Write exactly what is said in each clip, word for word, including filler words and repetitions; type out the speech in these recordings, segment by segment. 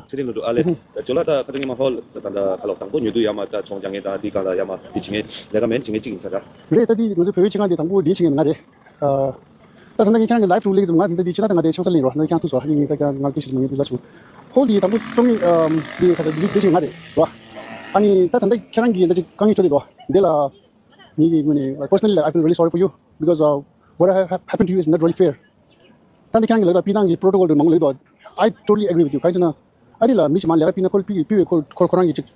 ཚེ་རིང་ལུ་འགྲོ་ཨ་ལེ། ཇོ་ལགས་ད་ཁ་ཐུག་ངེ་མ་ཧོལ་ད་ད་ཁ་ལོ་དང་པོ་ཉོ་དུས་ཡ་མ་ད་ཚོང་རྒྱག་ངེ་ད་དེ་ག་ལ་ཡ་མ་དེ་བྱེད་ངེ་ལས་ཀ་མེད་བྱེད་ངེ་གཅིག་ཡིན་ས་ར། རེད། ད་དེ་ང་ཚོ་བོད་ཡིག་ཆེད་ཁང་དེ་དང་པོ་ཌིལ་བྱེད་ངེ་ང་རེད། ད་ད་ལྟ་ཁྱེད་རང་གི་ལའིབ་རུ་ལེགས་འདུག་ང་ད་ལྟ་དེ་ཕྱི་ནང་ད་ང་དེ་ཆང་ས་ལེན་རོགས་ང་ཁྱེད་རང་ཐུག་སོ་ཨ་ནི་ད་ཁྱེད་རང་ང་སྐད་ཆ་མ་ངེ་དེ་ལ་ཞུ། ཧོལ་དེ་དང་པོ་ཚོང་ངེ་དེ་ཁ་ས་ཌིལ་བྱེད་ངེ་ང་རེད་རོ། ཨ་ནི་ད་ད་ལྟ་ཁྱེད་རང་གི་ད་ཅིག་དཀའ་ངལ་ཆོ་དེ་འདུག་དེ་ལ་ངེ་གི་ངོས་ནས་like personally, like, I feel really sorry for you because uh, what ha- happened to you is not really fair. ད་འདི་ཁྱེད་རང་གི་ལབ་ད་པི་ཏང་གི་པྲོ་ཊོ་ཀོལ་དུ་མང་ལབ་དོ། I totally agree with you. གང་ཡིན་ཟེར་ན་ཨ་རི་ལ་མི་ཞིག་མ་ལས་ཀ་ཕུལ་ན་ཁོ་ལ་པི་པི་བའི་ཁོ་ཁོ་ཁོ་རང་གི་ཅིག་ད་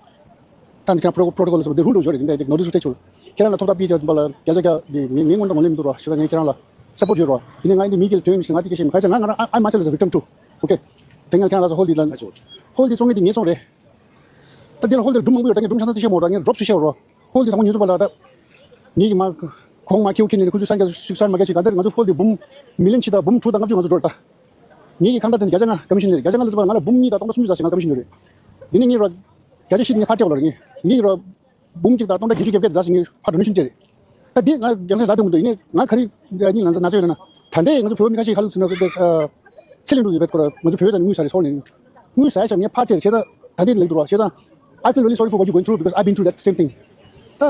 འདི་ཁྱེད་རང་པྲོ་ཊོ་ཀོལ་ཟེར་བ་འདི་རུལ་འགྲོ་ཞོར་རེད། འདི་འདི་ནོ་ཊིས་སྤྲད་ཆོག་ཁྱེད་རང་ལ་ཐོབ་ཐང་པི་ཅག་པ་ལ་བརྒྱ་ཆ་བརྒྱ་འདི་ངས་ངས་སྔོན་དང་ངོ་ལེན་མི་འདུག་ར། ཞེ་ད་ངས་ཁྱེད་རང་ལ་སཔོར་ཊི་ཡོད་ར། ཡིན་ནའི་ང་འདི་མི་གིས་དོན་ཞིག་ང་འདི་སྐད་ཆ་མེད། གང་ཡིན་ཟེར་ན་ང་རང་I myself is a victim too. Okay. དེ་ངས་ཁྱེད་རང་ལ་ཧོལ་འདི་ལ་ཧོལ་འདི་བཙོང་མཁན་འདི་ངས་བཙོང་རེད། ད་འདི་ལ་ཧོལ་འདིར་སྒྲུང་མང་པོ་ཡོད། ད་ངས་སྒྲུང་ཆ་ཚང་ཅིག་བཤད་མ་རོགས། ད་ངས་རོབ་ཙམ་བཤད་རོགས། ཧོལ་འདི་དང་པོ་ཉོས་ཚུགས་པ་ལ་ད། ངེད་ཀྱིས་མ། གོང་མ་ཁེའུ་ཁྱེར་ནས་ཁོ་ཚོས་ས་ཆ་ཞིག་ས་མ་རྒྱ་ཞིག་ག་འདིར་ང་ཚོ་ཧོལ་འདི་འབུམ་མི་ལི་ཡོན་གཅིག་དང་འབུམ་དྲུག་དང་ལྔ་བཅུ་ང་ཚོ་འགྲོ་རེད་ད། ངེད་ཀྱི་ཁང་གྲངས་ཚན་བརྒྱ་ཆ་ལྔ་ཀོ་མི་ཤན་རེད། བརྒྱ་ཆ་ལྔ་ལ་ཚུད་པ་ང་ལ་འབུམ་གཉིས་དང་སྟོང་ཕྲག་སུམ་ཅུ་ཙམ་ཞིག་ང་ལ་ཀོ་མི་ཤན་ཡོད་རེད། འདི་ནི་ངེད་རོ། བརྒྱ་ཆ་བཞི་འདི་ངས་ཕར་སྤྲད་པ་ལ་རེད། ངེད་ངེད་རོ། འབུམ་གཅིག་དང་སྟོང་ཕྲག་བརྒྱད་ཅུ་གྱ་བརྒྱད་ཙམ་ཞིག་ངས་ཕར་ཌོ་ནེ་ཤན་སྤྲད་རེད། ད་འདི་ང་རྒྱལ་སྲས་ལ་དེ་མི་འདུག་ཡིན་ནའི་ང་ག་རེ་གཉིས་ལ་ན་ཚ་ཡོད་ན། ད་ལྟའི་ང་ཚོ་བོད་མི་ཁ་ཤས་ཁ་ལུ་ཚུད་ན་ཚེ་རིང་འདུག་ཡོད་པའི་སྐོར་ང་ཚོ་བོད་ས་ནས་དངུལ་ཟ་རེད་སོགས་ནས། དངུལ་ཟ་ཡ་ཞབས་ངས་ཕར་སྤྲད་རེད། བྱས་ཙང་ད་འདི་ལེགས་འདུག་རོ། བྱས་ཙང་I feel really sorry for what you're going through because I've been through that same thing. ད་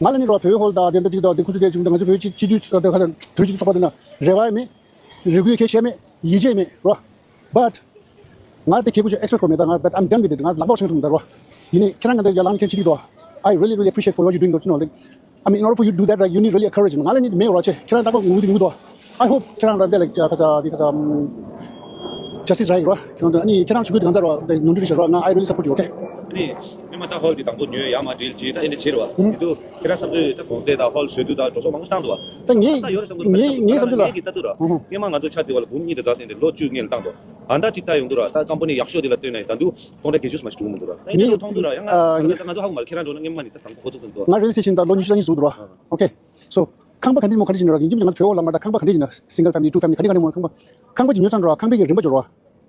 ང་ལ་ནི་རོ་བོད་ཧོལ་དང་དེ་འདྲ་ཅིག་དང་དེ་ཁུ་ཚུར་དེ་བྱུང་དང་ང་ཚོ་བོད་སྤྱི་སྤྱི་འཐུས་དང་དེ་ཁ་དང་དོན་སྤྱི་འཐུས་ཚོགས་པ་དེ་ན་རེ་བ་ཡང་མེད། རེ་སྐུལ་གལ་ཆེ་མེད། ཡིད་ཆེས་མེད་རོ། But ང་དེ་ཁེ་པོ་ཞིག་ཨེག་སི་པེག་གོ་མེད། ད་ང་but I'm done with it. ང་ལག་པ་ཆང་འཐུང་ད་རོ། ཡིན་ནའི་ཁྱེད་རང་ང་འདིར་ཡར་ལངས་མཁན་ཅིག་དོ། I really really appreciate for what you're doing, you know, like, I mean, in order for you to do that, right, you need really a courage. ང་ལ་ནི་མེད་རོ་ཆེ། ཁྱེད་རང་རྟག་པར་ངུ་དུ་ངུ་དོ། I hope ཁྱེད་རང་རང་འདི་ལ་ཁ་ས་འདི་ཁ་ས་ཇ་སི་ཊི་ར་ཡིག་རོ། ཁྱེད་རང་ཨ་ནི་ཁྱེད་རང་ཆུ་ཁུལ་དེ་གང་ཚར་རོ། འདི་ནོར་འཁྲུལ་རེད་ཤག་རོ། ང་I really support you, okay? ཨ་ནི་ངས་མ་ད་ཧོལ་འདི་དང་པོ་ཉོས་ཡ་མ་འགྲིལ་ཅི་ད་ཨེ་འདྲ་བྱེད་རོ། འདི་དུ་ཁྱེད་རང་བསམ་ཚུལ་ད་གོང་ཚད་དང་ཧོལ་བཟོས་དུས་དང་འགྲོ་སོང་མང་པོ་བཏང་འདུག་ད་ངས་ད་ཡོད་རེད་བསམ་གི་འདུག་ངས་ངས་བསམ་ཚུལ་ལ་ངས་ཀྱི་ལྟ་དུས་ར། ངས་མ་ང་ཚོ་ཆ་དེ་བ་ལ་འབུམ་གཉིས་དང་རྩ་ཚན་དེ་ལོ་བཅུ་ངས་བཏང་འདུག་ཨ་ད་ཅིག་ལྟ་ཡོང་དུས་ར་ད་ཀམ་པ་ནི་ཡག་ཤོས་དེ་ལ་བལྟས་ན་ད་དུང་སྟོང་ཕྲག་བརྒྱད་ཅུ་མ་ཞིག་འགྲོ་གི་མི་འདུག་ར། ད་ཨེ་འདྲ་མཐོང་དུས་ར་ཡང་ང་ང་ཚོ་ཧ་གོ་མ་རེད། ཁྱེད་རང་འགྲོ་ན་ངས་མ་ནི་ད་དང་པོ་ཁོ་ཚོ་ཀུན་ཏུ། ང་རེལ་ཝེ་སི་ཊེ་ཤན་ད་ལོ་ཉི་ཤུ་རྩ་གཉིས་ཟུག་འདུག་ར། ཨོ་ཁེ། སོ། ཁང་པ་ག་འདྲ་ཡིན་མོ་ག་འདྲ་ཡིན་ར། ཡིན་གཅིག་མིན་གཅིག་ང་ཚོ་བོད་འོག་ལ་མ་རེད། ད་ཁང་པ་ག་འདྲ་ཡིན་ན་single family, two family ག་འདྲ་ག་འདྲ་མོ་ར། ཁང་པ་ཁང་པ་ཅིག་ཉོས་ཚར་འགྲོ་ར། ཁང་པའི་གི་རིན་པ་འབྱོར་ར།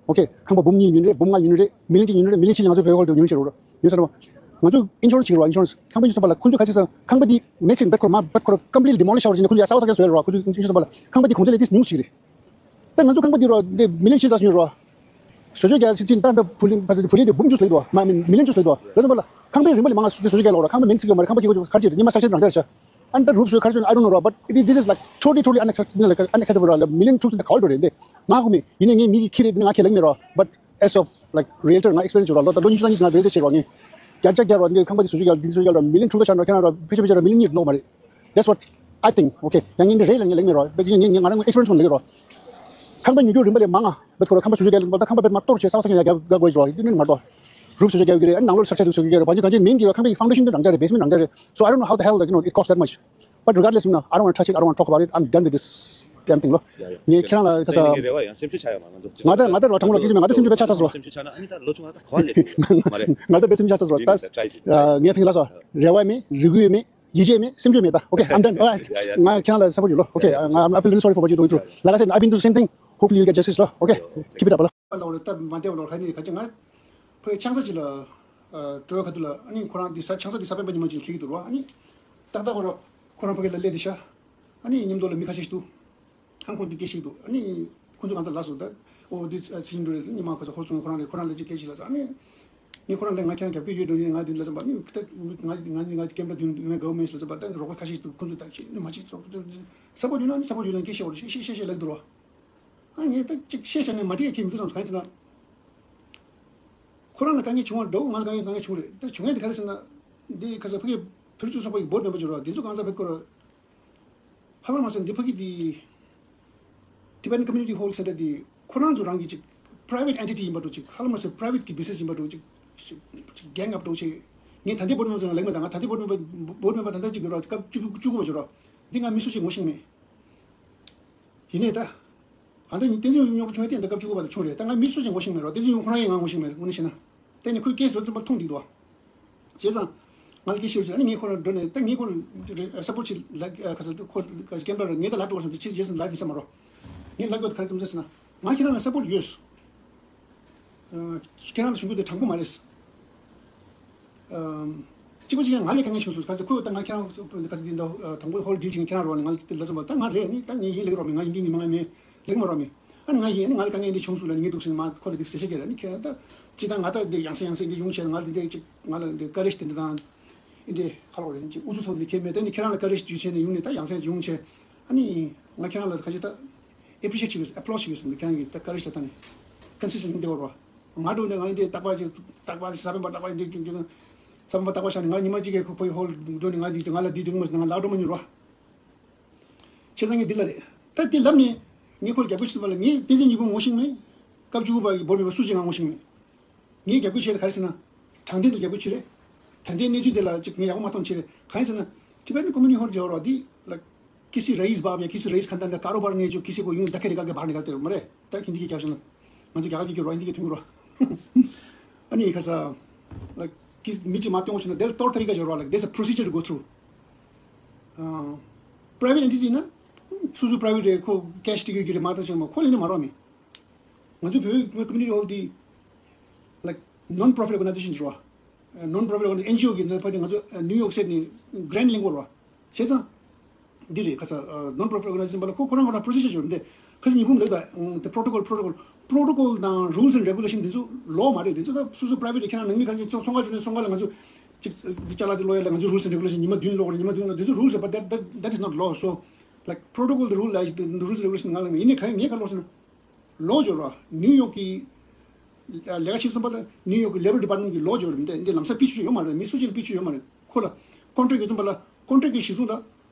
ཨོ་ཁེ། ཁང་པ་འབུམ་གཉིས་ཉོས་རེད། འབུམ་ལྔ་ཉོས་རེད། མི་ལི་ཡོན་གཅིག་ཉོས་རེད། མི་ལི་ཡོན་གཅིག་ང་ཚོ་བོད་འོག་ལ་ཉོས་ཤེས་ར། ཉོས་ཚར་ར། ང་ཚོ་ཨིན་ཤོ་རན་སི་བྱེད་ར། ཨིན་ཤོ་རན་སི། ཁང་པ་ཉོས་ཚར་བ་ལ་ཁོ་ཚོ་ག་ཚོད་ཟེར་ན་ཁང་པ་འདི་མེད་ཅིག་བེད་ཁོ་ར་མ་བེད་ཁོ་ར་completely demolish བྱས་ར། ཁོ་ཚོ་གསར་པ་ས་ཀྱང་བཟོས་ར། ཁོ་ཚོ་ཨིན་ཤོ་རན་སི་པ་ལ་ཁང་པ་འདི་གོང་ཚད་ལས་ཏིས་ཉུང་ཞིག་རེད། ད་ང་ཚོ་ཁང་པ་འདི་ར་འདི་མི་ལི་ཡོན་གཅིག་ཙམ་ཉོས་ར། བཟོ་བཅོས་རྒྱག་ཚིག་ཅིག་ད་ད་བུ་ལི་བ་ཚོ་བུ་ལི་དེ་འབུམ་བཅུ་ལེགས་འདུག་མ་མི་མི་ལི་ཡོན་བཅུ་ལེགས་འདུག་ལ་ཙམ་པ་ལ་ཁང་པའི་རིན་པ་ལས་མང་ང་བཟོ་བཅོས་རྒྱག་ལོག་ར། ཁང་པ་མེད་ཚིག་གི་མ་རེད། ཁང་པ་སྐྱེ་གོ་ཁར་ཅིག་རེད། ཉི་མ་ས་ཆ་རང་ཆ་རེད་ཤག་ཨ་ནི་ད་རུབ་བཟོས་ཁར་ཅིག I don't know ར། But it is, this is like totally totally unacceptable, like, unacceptable ར། མི་ལི་ཡོན་དྲུག་ཙམ་ད་ག་བ་འགྲོ་རེད་འདི། ང་ཧུ་མི་ཡིན་ནའི་ངའི་མི་གི་ཁྱི་རེད། འདི་ནི་ང་ཁས་ལེན་མེད་ར། But as of, like, realtor ང་ཨེག་སི་པི་རི་ཡན་སི་ཡོད་ར། ལོ་ད་ལོ་ཉི་ཤུ་རྩ་གཉིས་ང་རེལ་ཝེ་སི་ཊེ་ཤན་བྱས་ར། ངས་བརྒྱ་ཆ་བརྒྱ་ར་འདི་ཁང་པ་འདི་བཟོ་བཅོས་རྒྱག་འདི་བཟོ་བཅོས་རྒྱག་ར། མི་ལི་ཡོན་དྲུག་ལ་ཆ་འགྲོ། ཁྱེད་རང་ར་ཕལ་ཆེར་ཕལ་ཆེར་ར་མི་ལི་ཡོན་གཉིས་ལོག་མ་རེད། That's what I think. Okay. ཡང་ངས་འདི་རེད་ལ་ངས་ལེགས་མེད་རོ། ངས་ངས་ང་རང་ངོས་ཨེག་སི་པི་རི་ཡན་སི་ངོས་ལེགས་རོ། ཁང་པ་ཉོ་རྒྱུ་རིན་པ་ལས་མང་ང་བེད་ཁོ་ར། ཁང་པ་བཟོ་བཅོས་རྒྱག་ལ་ད་ཁང་པ་བེད་མ་གཏོར་བྱས་ས་ས་ཀྱང་ཡ་རྒྱ་དགའ་དགོས་རོ། འདི་ནི་མ་གཏོགས་རུབ་བཟོ་བཅོས་རྒྱག་གི་རེད། ཨ་ནང་ལོགས་structure དེ་བཟོ་གི་རེད། བང་ཆེན་གང་ཅི་མིན་གྱི་རོ། ཁང་པའི་foundation དེ་རང་འཇགས་རེད། basement རང་འཇགས་རེད། So I don't know how the hell, like, you know, it cost that much. But regardless, you know, I don't want to touch it. I don't want to talk about it. I'm done with this damn thing ལོ། ཡ་ཡ། ངས་ཁྱེད་རང་ལ་ཁ་ས། ངའི་རེ་བ་ཡང་སེམས་ཤུགས་ཆག་ཡ་མ་ང་ཚོ། ང་ད་ང་ད་རོ་དྲང་མོ་ལ་སྐད་ཆ་མེད། ང་ད་སེམས་ཤུགས་བས་ཆག་ཚར་སོང་། སེམས་ཤུགས་ཆག་ན་ཨ་ནི་ད་ལོ་ཆུང་ང་ད་གོ་ལེ་མ་རེད། ང་ད་བས་སེམས་ཤུགས་ཆག་ཚར་སོང་། ད་ངས་ཐེངས་ལ་སོ་རེ་བ་མེད། རེ་སྐུལ་མེད། ཡིད་ཆེས་མེད། སེམས་ཤུགས་མེད་ད། Okay, I'm done. Alright. ཡ་ཡ། ང་ཁྱེད་རང་ལ་support ཡོད་ལོ། Okay, ང་I feel really sorry for what you're going through. Like I said, I've been through the same thing. Hopefully you'll get justice ལོ། Okay, keep it up. ལ་འོ་རེད། ད་མ་བདེ་བ་ལོ་ཧ་ནི་ཁ་ཅིག་ང་ཕ་གི་ཆང་ས་ཅིག་ལ་འགྲོ་ཁ་ཐུག་ལ་ཨ་ནི་ཁོ་རང་འདི་ས་ཆང་ས་འདི་ས་པན་པ་ཉི་མ་ཅིག་ལ་འཁྱེར་གྱི་འདུག་རོ། ཨ་ནི་ཏག་ཏག་ཁོ་རང་ཁོ་རང་ཕ་གི་ལ་སླེབས་དེ་ཤ། ཨ་ནི་མཉམ་དུ་ལ་མི་ཁ་ཤས་ཤིག་འདུག་ཨ་ཁོང་དེ་སྐད་ཤིག་འདུག་ཨ་ནི་ཁོང་ཚོ་གང་ཚ་ལ་སོ་ད་འོ་འདི་ཚིག་འདུག་རེད། ཉི་མ་ཁ་ས་ཧོལ་ཚོང་ཁོ་རང་རེད། ཁོ་རང་ལ་ཅིག་སྐད་ཤིག་ལ་ས་ཨ་ནི་ངས་ཁོ་རང་ལ་ང་ཁྱེད་རང་རྒྱབ་ཀྱི་ཡོད་འགྲོ་ནི་ང་འདི་ལ་ཙམ་པ་ནི་ང་ང་ང་ང་ཀེམ་ར་དུ་ང་གའུ་མེས་ལ་ཙམ་པ་ད་རོགས་པ་ཁ་ཤས་ཤིག་འདུག་ཁོང་ཚོ་ད་ཁྱེད་ནི་མ་ཅིག་ཚོགས་ས་པོ་ཡོད་ན་ནི་ས་པོ་ཡོད་ན་སྐད་ཤིག་འོ་ཤིག་ཤིག་ཤིག་ལ་འདུག་རོ། ཨ་ངས་ད་ཅིག་བཤད་བྱས་ནས་མ་འགྲིག་ཡ་ཁྱེད་མི་འདུག་བསམ་སོང་། གང་ཡིན་ཟེར་ན། ཁོ་རང་ལ་དཀའ་ངལ་བྱུང་བ་འདྲ་བོ་ང་ལ་དཀའ་ངལ་དཀའ་ངལ་བྱུང་རེད། ད་བྱུང་ཡ་དེ་ག་རེ་ཟེར་ན། འདི་ཁ་ས་ཕ་གི་ཕུར་ཚུགས་ཚོགས་པ་ཡི་བོར་མེམ་བར་འབྱོར་བ་འདི་ཚོ་གང་ཟག་ཕེབས་སྐོར། ཧ་ལམ་མ་ཟད་འདི་ཕ་གི་འདི་Tibetan Community Hall Center འདི་ཁོ་རང་ཚོ་རང་གི་ཅིག་private entity ཡིན་པ་འདྲ་ཅིག་ཧ་ལམ་མ་ཟད་private གི་business ཡིན་པ་འདྲ་ཅིག་ཅིག་gang up འདྲ་ཅིག་ངས་ད་ལྟའི་བོར་མེམ་བར་ལེགས་མེད་དང་ང་ད་ལྟའི་བོར་མེམ་བར་བོར་མེམ་བར་ད་ལྟ་ཅིག་གི་རོགས་སྐབས་བཅུ་དགུ་བཅུ་དགུ་བར་འབྱོར་རོགས། འདི་ང་མི་སུ་ཞིག་ངོ་ཤེས་མེད། ཡིན་ནའི་ད། ད་ལྟ་ཡིན་བསྟན་འཛིན་ཡོངས་ཁྱོད་ཐེངས་འདི་སྐབས་བཅུ་དགུ་པ་ལ་བྱུང་རེད། ད་ང་མི་སུ་ཞིག་ངོ་ཤེས་མེད་རོགས། བསྟན་འཛིན་ཡོངས་ཁོ་རང་ཡིན་ང་ངོ་ཤེས་མེད་རེད་དངོས་གནས་བཤད་ན། དེ་ནས་ཁོའི་ཀེ་སི་ལོ་ཙམ་པ་མཐོང་འདུག་དོ། བྱས་ཙང་། ང་ལ་སྐད་ཆ་ཞུ་ཨ་ནི་ངས་ཁོ་ལ་འགྲོ་ནས་ད་ངས་ཁོ་ལ་ས་པོར་ཆེད་ལ་ཁ་ས་ཁོ་ཀེམ་ར་ངས་ད་ལབ་འགྲོ་བསམ་དུས་ཕྱིར་རྗེས་སུ་ལབ་མི་བསམ་མ་རོགས། ངས་ལབ་དགོས་ད་ག་རེ་ཀེམ་ཟེར་ཟེར་ན། ང་ཁྱེད་རང་ལ་ས་པོར་ཡོད། ཁྱེད་རང་ལ་ཞུ་རྒྱུ་དེ་དྲང་པོ་མ་རེད། གཅིག་པ་གཅིག་ཡང་ང་ལས་དཀའ་ངལ་བྱུང་སོང་། ག་ཚོད་ཁོས་ད་ང་ཁྱེད་རང་ག་ཚོད་འདི་འདྲ་དང་པོ་ཧོལ་ཌིལ་བྱེད་མཁན་ཁྱེད་རང་རོགས་ནས་ང་ལ་དེ་ལ་ཙམ་པ་ད་ང་རེད་ནི་ད་ངས་ཡིན་ལེགས་རོགས་མེད། ང་ཡིན་གྱི་ཉི་མ་ང་མེད་ལེགས་མ་རོགས་མེད། ཨ་ནི་ང་ཡིན། ཨ་ནི་ང་ལ་དཀའ་ངལ་འདི་བྱུང་སོང་ལབ་ནས་ངས་འདུག་སེ་མར་ཁོ་ལ་འདི་འགྲེལ་བཤད་རྒྱག་ར། ཨ་ནི་ཁྱེད་ད་ཅི་ད་ང་ད་འདི་ཡང་སེ་ཡང་སེ་འདི་ཡོང་བྱས་ང་ལ་འདི་འདི་ཅིག་ང་ལ་འདི་ཀ་རེཇ་དེ་འདི་དང་། ཨིན་དེ་ཁ་ལོ་རེ་ཅིག་ཨུ་ཚུགས་ཚོགས་དེ་ཁྱེད་མེད། ད་ནི་ཁྱེད་རང་ལ་ཀ་རེཇ་དུས་ཆེན་ནས་ཡོང་ནས་ད་ཡང་སེ་ཡོང་བྱས། ཨ་ནི་ང་ཁྱེད་རང་ལ་ཁ་ཅིག་ད་ཨེ་པི་རི་ཤི་ཨེཊ་བྱེད་ཀྱི་ཡོད། ཨེ་པི་ལོཌ་བྱེད་ཀྱི་ཡོད་སོང་། ཁྱེད་རང་གིས་ད་ཀ་རེཇ་ད་ད་ནི་ཀོན་སིས་ཊེན་ཊི་ཡོང་བསྡད་པ་རེད་བ། ང་འགྲོ་ནས་ང་ཨིན་དེ་རྟག་པར་ཅིག་རྟག་པར་ས་བོན་པ་རྟག་པར་འདི་ས་བོན་པ་རྟག་པར་བཞག་ནས་ང་ཉི་མ་གཅིག་གི་ཁོ་ཕ་གི་ཧོལ་འགྲོ་ནས་ང་འདི་ང་ལ་འདི་འདི་མ་ཟེར་ན་ང་ལག་འགྲོ་མ་ཉུལ་བ། བྱས་ཙང་ངས་འདི་ལ་རེད། ད་འདི་ལབ་ནས་ངས་ཁོ་ལ་རྒྱབ་སྐྱོར་བྱེད་ཐུབ་པ་ལ་ངས་བསྟན་འཛིན་ཉི་འབུམ་ངོ་ཤེས་མེད། སྐབས་བཅུ་དགུ་པ་གི་འབོར་མེད་པ་སུ་གཅིག་ང་ངོ་ཤེས་མེད། ངས་རྒྱབ་སྐྱོར་བྱས་ད་ག་རེ་ཟེར་ན། དྲང་བདེན་དེ་རྒྱབ་སྐྱོར་བྱེད་རེད། ད་ལྟའི་གནས་ཚུལ་དེ་ལ་ཅིག་ངས་ཡག་པོ་མ་མཐོང་བྱེད་རེད། གང་ཡིན་ཟེར་ན། Tibetan community ཧོར་རྒྱ་ཧོར་བ་འདི་ལ་किसी रईस बाप या किसी रईस खानदान का कारोबार नहीं है जो किसी को यूं धक्के निकाल के बाहर निकालते रहे། མ་རེད། ད་ཧིན་དི་གི་རྒྱབ་ཤོག་ན། ང་ཚོ་རྒྱ་གར་གྱི་རྒྱུ་རོགས་ཧིན་དི་གི་དོན་རོགས། ཨ་ནི་ཁ་ས། ལ་ཀི་མི་གཅིག་མ་སྟོན་དགོས་བྱུང་ན་དེར་ཏོར་ཐ་རི་ཀ་བྱེད་རོགས། ལ་there's a procedure to go through. ཨ། private entity ན་སོ་སོ་private རེད། ཁོ་cash སྤྲད་དགོས་རྒྱུ་རེད། མ་ལྟ་ཞིག་མ་ཁོ་ལ་ནི་མ་རོགས་མི། ང་ཚོ་བོད་community hall འདི་like non profit organization རེད་བ། non profit organization ཨེན་ཇི་ཨོ་གི་ནང་ཕ་དེ་ང་ཚོ་ནིའུ་ཡོག་སི་ཊེཊ་ནས་grant ལེན་དགོས་རེད་བ། བྱས་ཙང་འདི་རེད། ཁ་ཚ་non profit organization པ་ལ་ཁོ་ཁོ་རང་ཁོ་རང་procedure ཡོད་རེད། ཁ་ཚ་ཉི་འབུམ་ལབ་ད་the protocol protocol protocol དང་rules and regulation འདི་ཚོ་ལོག་མ་རེད། འདི་ཚོ་ད་སོ་སོ་private རེད། ཁྱེད་རང་ནང་མི་ག་རེ་ཚོང་ཁང་བྱུང་ནས་ཚོང་ཁང་ལ་ང་ཚོ་ཅིག་འདི་ཅ་ལག་འདི་ལོག་ཡ་ལ་ང་ཚོ་rules and regulation ཉི་མ་བདུན་ལོག་རེད། ཉི་མ་བདུན་ལ་འདི་ཚོ་rules རེད། but that that that is not law. So like protocol the rule ལ་rules and regulation ང་ལ་ཡིན་ནའི་ག་རེ་ངས་ག་ལོག་ཟེར་ན། ལོ་སྦྱོར་བ་ནིའུ་ཡོག་གི་ལས་ཀ་བྱེད་སོང་པ་ལ་ནིའུ་ཡོག་གི་Labor Department གི་ལོ་སྦྱོར་འདི་འདི་ལམ་སང་ཕུལ་ཆོག་ཡོད་མ་རེད། མི་སུ་གཅིག་ལ་ཕུལ་ཆོག་ཡོད་མ་རེད། ཁོ་ལ་contract ཡོད་སོང་པ་ལ་contract གི་གཞི་བཟུང་ད་